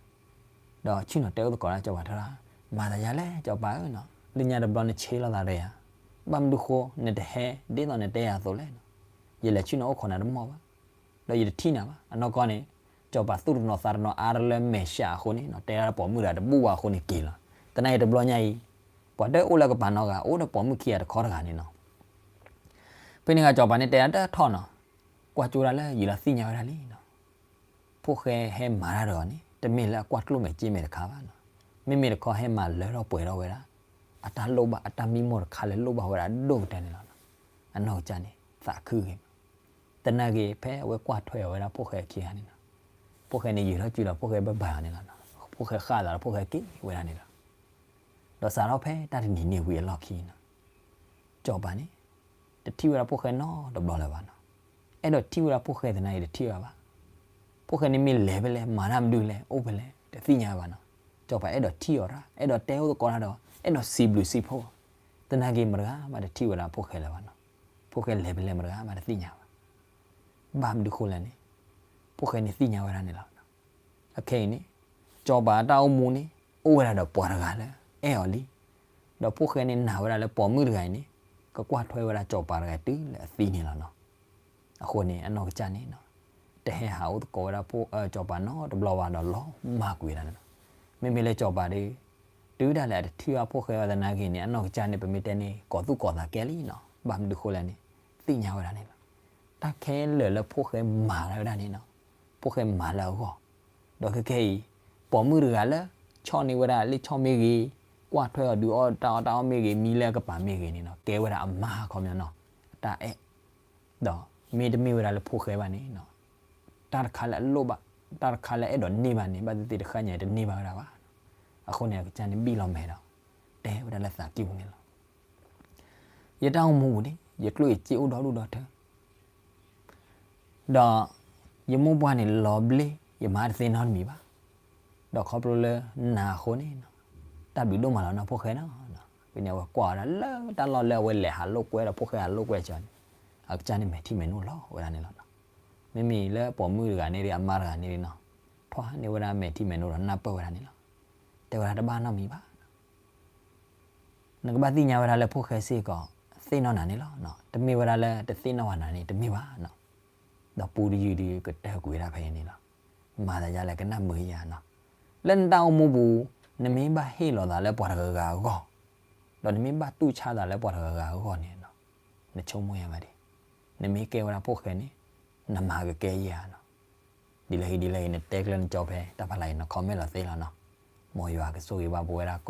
ဒီးဆ့ၣ်နီၤတဲအိၣ်သကိးဒၣ်စီၤပၤထၢၣ်, မၤသးယၤလဲၣ်စီၤပၤဧၢနီၤ, လၢညါတဘျီနဆ့လိာ်သးဒီးယၤ, ဘၣ်မနုၤဃိနတဟဲဒ်သိးနတဲယၤအသိးလဲၣ်နီၤ, ယလဲၤဆ့ၣ်နီၤအိၣ်ခိးနၤတမီၢ်ဘၣ် ဒီးယတထံၣ်နၤဘၣ်. အနီၢ်ကီၢ်န့ၣ် စီၤပၤသူၣ်တနီၤသးတနီၤအါတလၢမဲာ်ဆှးအဃိန့ၣ် တဲဒၣ်ပိာ်မုၣ်တဂၤတဘူၣ်ဘၣ်အဃိန့ၣ်က့ၤလီၤ. သနာ်က့တဘျီညါအံၤ ပှၤတအိၣ်လၢကပၤနီတဂၤ အိၣ်ဒီးပိာ်မုၣ်ခံဂၤတခီတဂၤန့ၣ်နီၤ. ဖဲန့ၣ်ဂၤစီၤပၤန့ၣ်တဲဒၣ်တထီၣ်နီၤ, ကွၢ်ကၠိဒၣ်လၢယံာ်လီၤသ့ၣ်ညါဝဲဒၣ်လံနီၤ. ဖိၣ်ဃဲဟဲမၤတၢ်တဂၤန့ၣ် တမ့ၢ်လၢအကွၢ်ကျိၣ်မဲာ်စ့မဲာ်တခါဘၣ်နီၤ. မ့မ့ၢ်တခီဟဲမၤလၢထီၣ်ပှဲၤထီၣ်ဝဲဒၣ် အတၢ်လိၣ်ဘၣ် အတၢ်မံမီၢ်တခါလၢလိၣ်ဘၣ်ဝဲဒၣ်ဒိၣ်ကတၢၢ်န့ၣ်လီၤ. အနီၢ်ကစၢ်န့ၣ် သးခုဂ့ၤမး သနာ်က့ ဖဲအဝဲကွၢ်ထွဲအီၤဝဲဒၣ်ဖိၣ်ဃဲအခံဂၤန့ၣ်လီၤ. ဖိၣ်ဃဲန့ၣ်ယံာ်ထီၣ်စုဒီးဖိၣ်ဃဲဘၣ်ဘၣ်အီၤန့ၣ်လီၤ. ဖိၣ်ဃဲဃၣ်သးဒီးဖိၣ်ဃဲက့ၤဝဲဒၣ်န့ၣ်လီၤ. ဒီးစးထီၣ်ဖဲတၢ်တနံၤန့ၣ်ဝံၤအလီၢ်ခံနီၤ, စီၤပၤန့ၣ် တထံၣ်ဝဲဒၣ်ဖိၣ်ဃဲနီတဘျီလၢၤဘၣ်နီၤ. အဲၣ်ဒိးထံၣ်ဝဲဒၣ်ဖိၣ်ဃဲသနာ်က့တထံၣ်ဝဲဘၣ်. ဖိၣ်ဃဲန့ၣ်မ့ၢ်လဲၤဖဲလဲၣ် မၤတၢ်မနုၤလဲၣ် အိၣ်ဖဲလဲၣ် တသ့ၣ်ညါဝဲဘၣ်နီၤ. စီၤပၤအဲၣ်ဒိးထံၣ်အီၤတၢ် အဲၣ်ဒိးတဲအိၣ်သကိးတၢ်ဒီး အဲၣ်ဒိးစံးဘျုးစံးဖှိၣ်အီၤ, သနာ်က့မတဂၤမးတထံၣ်ဝဲဒၣ်ဖိၣ်ဃဲလၢၤဘၣ်နီၤ. ဖိၣ်ဃဲလဲၤဖဲလဲၣ်မတဂၤမးတသ့ၣ်ညါဘၣ်. ဘၣ်မနုၤဃိလဲၣ်န့ၣ် ဖိၣ်ဃဲန့ၣ်သ့ၣ်ညါဝဲဒၣ်န့ၣ်လီၤ. အခဲအံၤန့ၣ် စီၤပၤအတၢ်အိၣ်မူန့ၣ် အိၣ်ဝဲဒၣ်ဒီးပှၤတဂၤလၢအဲၣ်အီၤလံ. ဒီးဖိၣ်ဃဲန့ၣ်နာ်ဝဲဒၣ်လၢပိာ်မုၣ်တဂၤအံၤန့ၣ် ကကွၢ်ထွဲဝဲဒၣ်စီၤပၤတဂၤတုၤလၢအသံန့ၣ်လီၤနီၤ. အဃိန့ၣ် အနီၢ်ကစၢ်န့ၣ် တဟဲဟးအိၣ်သကိးဝဲဒၣ်ဖိ စီၤပၤနီတဘျီဘၣ်ဒီး လီၤမၢ်ကွံာ်ဝဲဒၣ်န့ၣ်လီၤ. မ့မ့ၢ်လၢစီၤပၤဒီး တုၤဒၣ်လဲာ်အတထံၣ်ဘၣ်ဖိၣ်ဃဲဝဲသနာ်က့န့ၣ် အနီၢ်ကစၢ်န့ၣ် ပမ့ၢ်တဲန့ၣ် ကီၤသူၣ်ကီၤသးကဲလံနီၤ. ဘၣ်မနုၤဃိလဲၣ်န့ၣ် သ့ၣ်ညါဝဲဒၣ်န့ၣ်လီၤ. တၢ်ခဲလၢာ်လၢဖိၣ်ဃဲမၤလၢဝဲဒၣ်န့ၣ်နီၤ, ဖိၣ်ဃဲမၤလၢအဂီၢ်, ဒီးခဲခဲအံၤ ပိာ်မုၣ်တဂၤလၢ ဆီၣ်န့ၢ်ဝဲဒၣ်လံာ်ဆီၣ်မ့ၢ်ဂ့ၤ, ကွၢ်ထွဲအီၤဒုးအီၣ်တၢ်အီၣ်တၢ်အီမ့ၢ်ဂ့ၤ, မံလၢအကပၤမ့ၢ်ဂ့ၤန့ၣ်နီၤ, ကဲဝဲဒၣ်အမါခီပညီနီၤ, အတၢ်အဲၣ်, ဒီးမ့တမ့ၢ်ဝဲဒၣ်လၢဖိၣ်ဃဲဘၣ်န့ၣ်နီၤ, တၢ်တခါလၢအလိၣ်ဘၣ်, တၢ်တခါလၢအဲၣ်ဒိးန့ၢ်ဘၣ်န့ၣ် ဘၣ်သ့ၣ်သ့ၣ်တဃၣ်ညါတန့ၢ်ဘၣ်ဝဲဒၣ်ဘၣ်. အဃိန့ၣ် အကစၢ်န့ၣ်ဘံၣ်လီၤမဲာ်ဒီး တဲဝဲဒၣ်လၢသးကံၢ်ပူၤန့ၣ်လီၤ. ယတၢ်အိၣ်မူပူၤန့ၣ် ယကျိၣ်ယစ့အိၣ်ဒီဒူၣ်ဒီထၢ ဒီးယမိၢ်ပှၢ်န့ၣ်လီၤဘျ့, ယမၤတသ့နီတမံၤဘၣ်. ဒီးခီဖျိလၢနၤအဃိန့ၣ်, တၢ်ဘျုးဒိၣ်မးလီၤနီၤဖိၣ်ဃဲနီၤ, ဖဲန့ၣ်အဝဲကွၢ်ဝဲဒၣ်လၢတၢ်လီၢ်လၢအဝဲလဲၤဟးလိာ်ကွဲဒီးဖိၣ်ဃဲဟးလိာ်ကွဲကၠီန့ၣ်, အကစၢ်န့ၣ်မဲာ်ထံမဲာ်နိလီၤဝဲဒၣ်န့ၣ်လီၤ. မ့မ့ၢ်လၢပိာ်မုၣ်တဂၤန့ၣ်ဒီး အမါတဂၤန့ၣ်ဒီးနီၤ, ထွါန့ၢ်ဝဲဒၣ်မဲာ်ထံမဲာ်နိဒီးနၢ်ပၢၢ်ဝဲဒၣ်န့ၣ်လီၤ. တဲဝဲဒၣ်တဘၣ်နီတမံၤဘၣ်. နကဘၣ်သ့ၣ်ညါဝဲဒၣ်လၢဖိၣ်ဃဲစ့ၢ်ကီး သ့ၣ်နီၣ်နၤန့ၣ်လီၤ. တမ့ၢ်ဝဲဒၣ်လၢတသ့ၣ်နီၣ်ဘၣ်နၤန့ၣ် တမ့ၢ်ဘၣ်. ဒီးပူတယုၢ်ဒုးကတၢၢ်ကွံာ်ဝဲဒၣ်ဖဲအံၤန့ၣ်လီၤ. မၤသးဒ်လဲၣ်ကနၣ်မုာ်ယၤနီၤ. လၢနတၢ်အိၣ်မူပူၤ နမ့ၢ်ဘၣ်ဟ့ၣ်လီၤသးလၢပှၤတဂၤဂၤအဂီၢ်, ဒီးနမ့ၢ်ဘၣ်တူၢ်ဆါသးလၢပှၤတဂၤဂၤအဂီၢ်န့ၣ်နီၤ, နဆိကမိၣ်ယၤဘၣ်ဒံး, နမ့ၢ်ကဲဝဲဒၣ်ဖိၣ်ဃဲန့ၣ် နမၤကကဲယၤနီၤ. ဒ်လဲၣ်ဂ့ၤဒ်လဲၣ်ဂ့ၤ နတဲကျၢၢ်နကၠီဖဲ တၢ်ဖးလၢ်အံၤ န comment လီၤသ့လီၤနီၤ. မ်ယွၤကဆိၣ်ဂ့ၤဘၣ်ပဝဲဒၣ်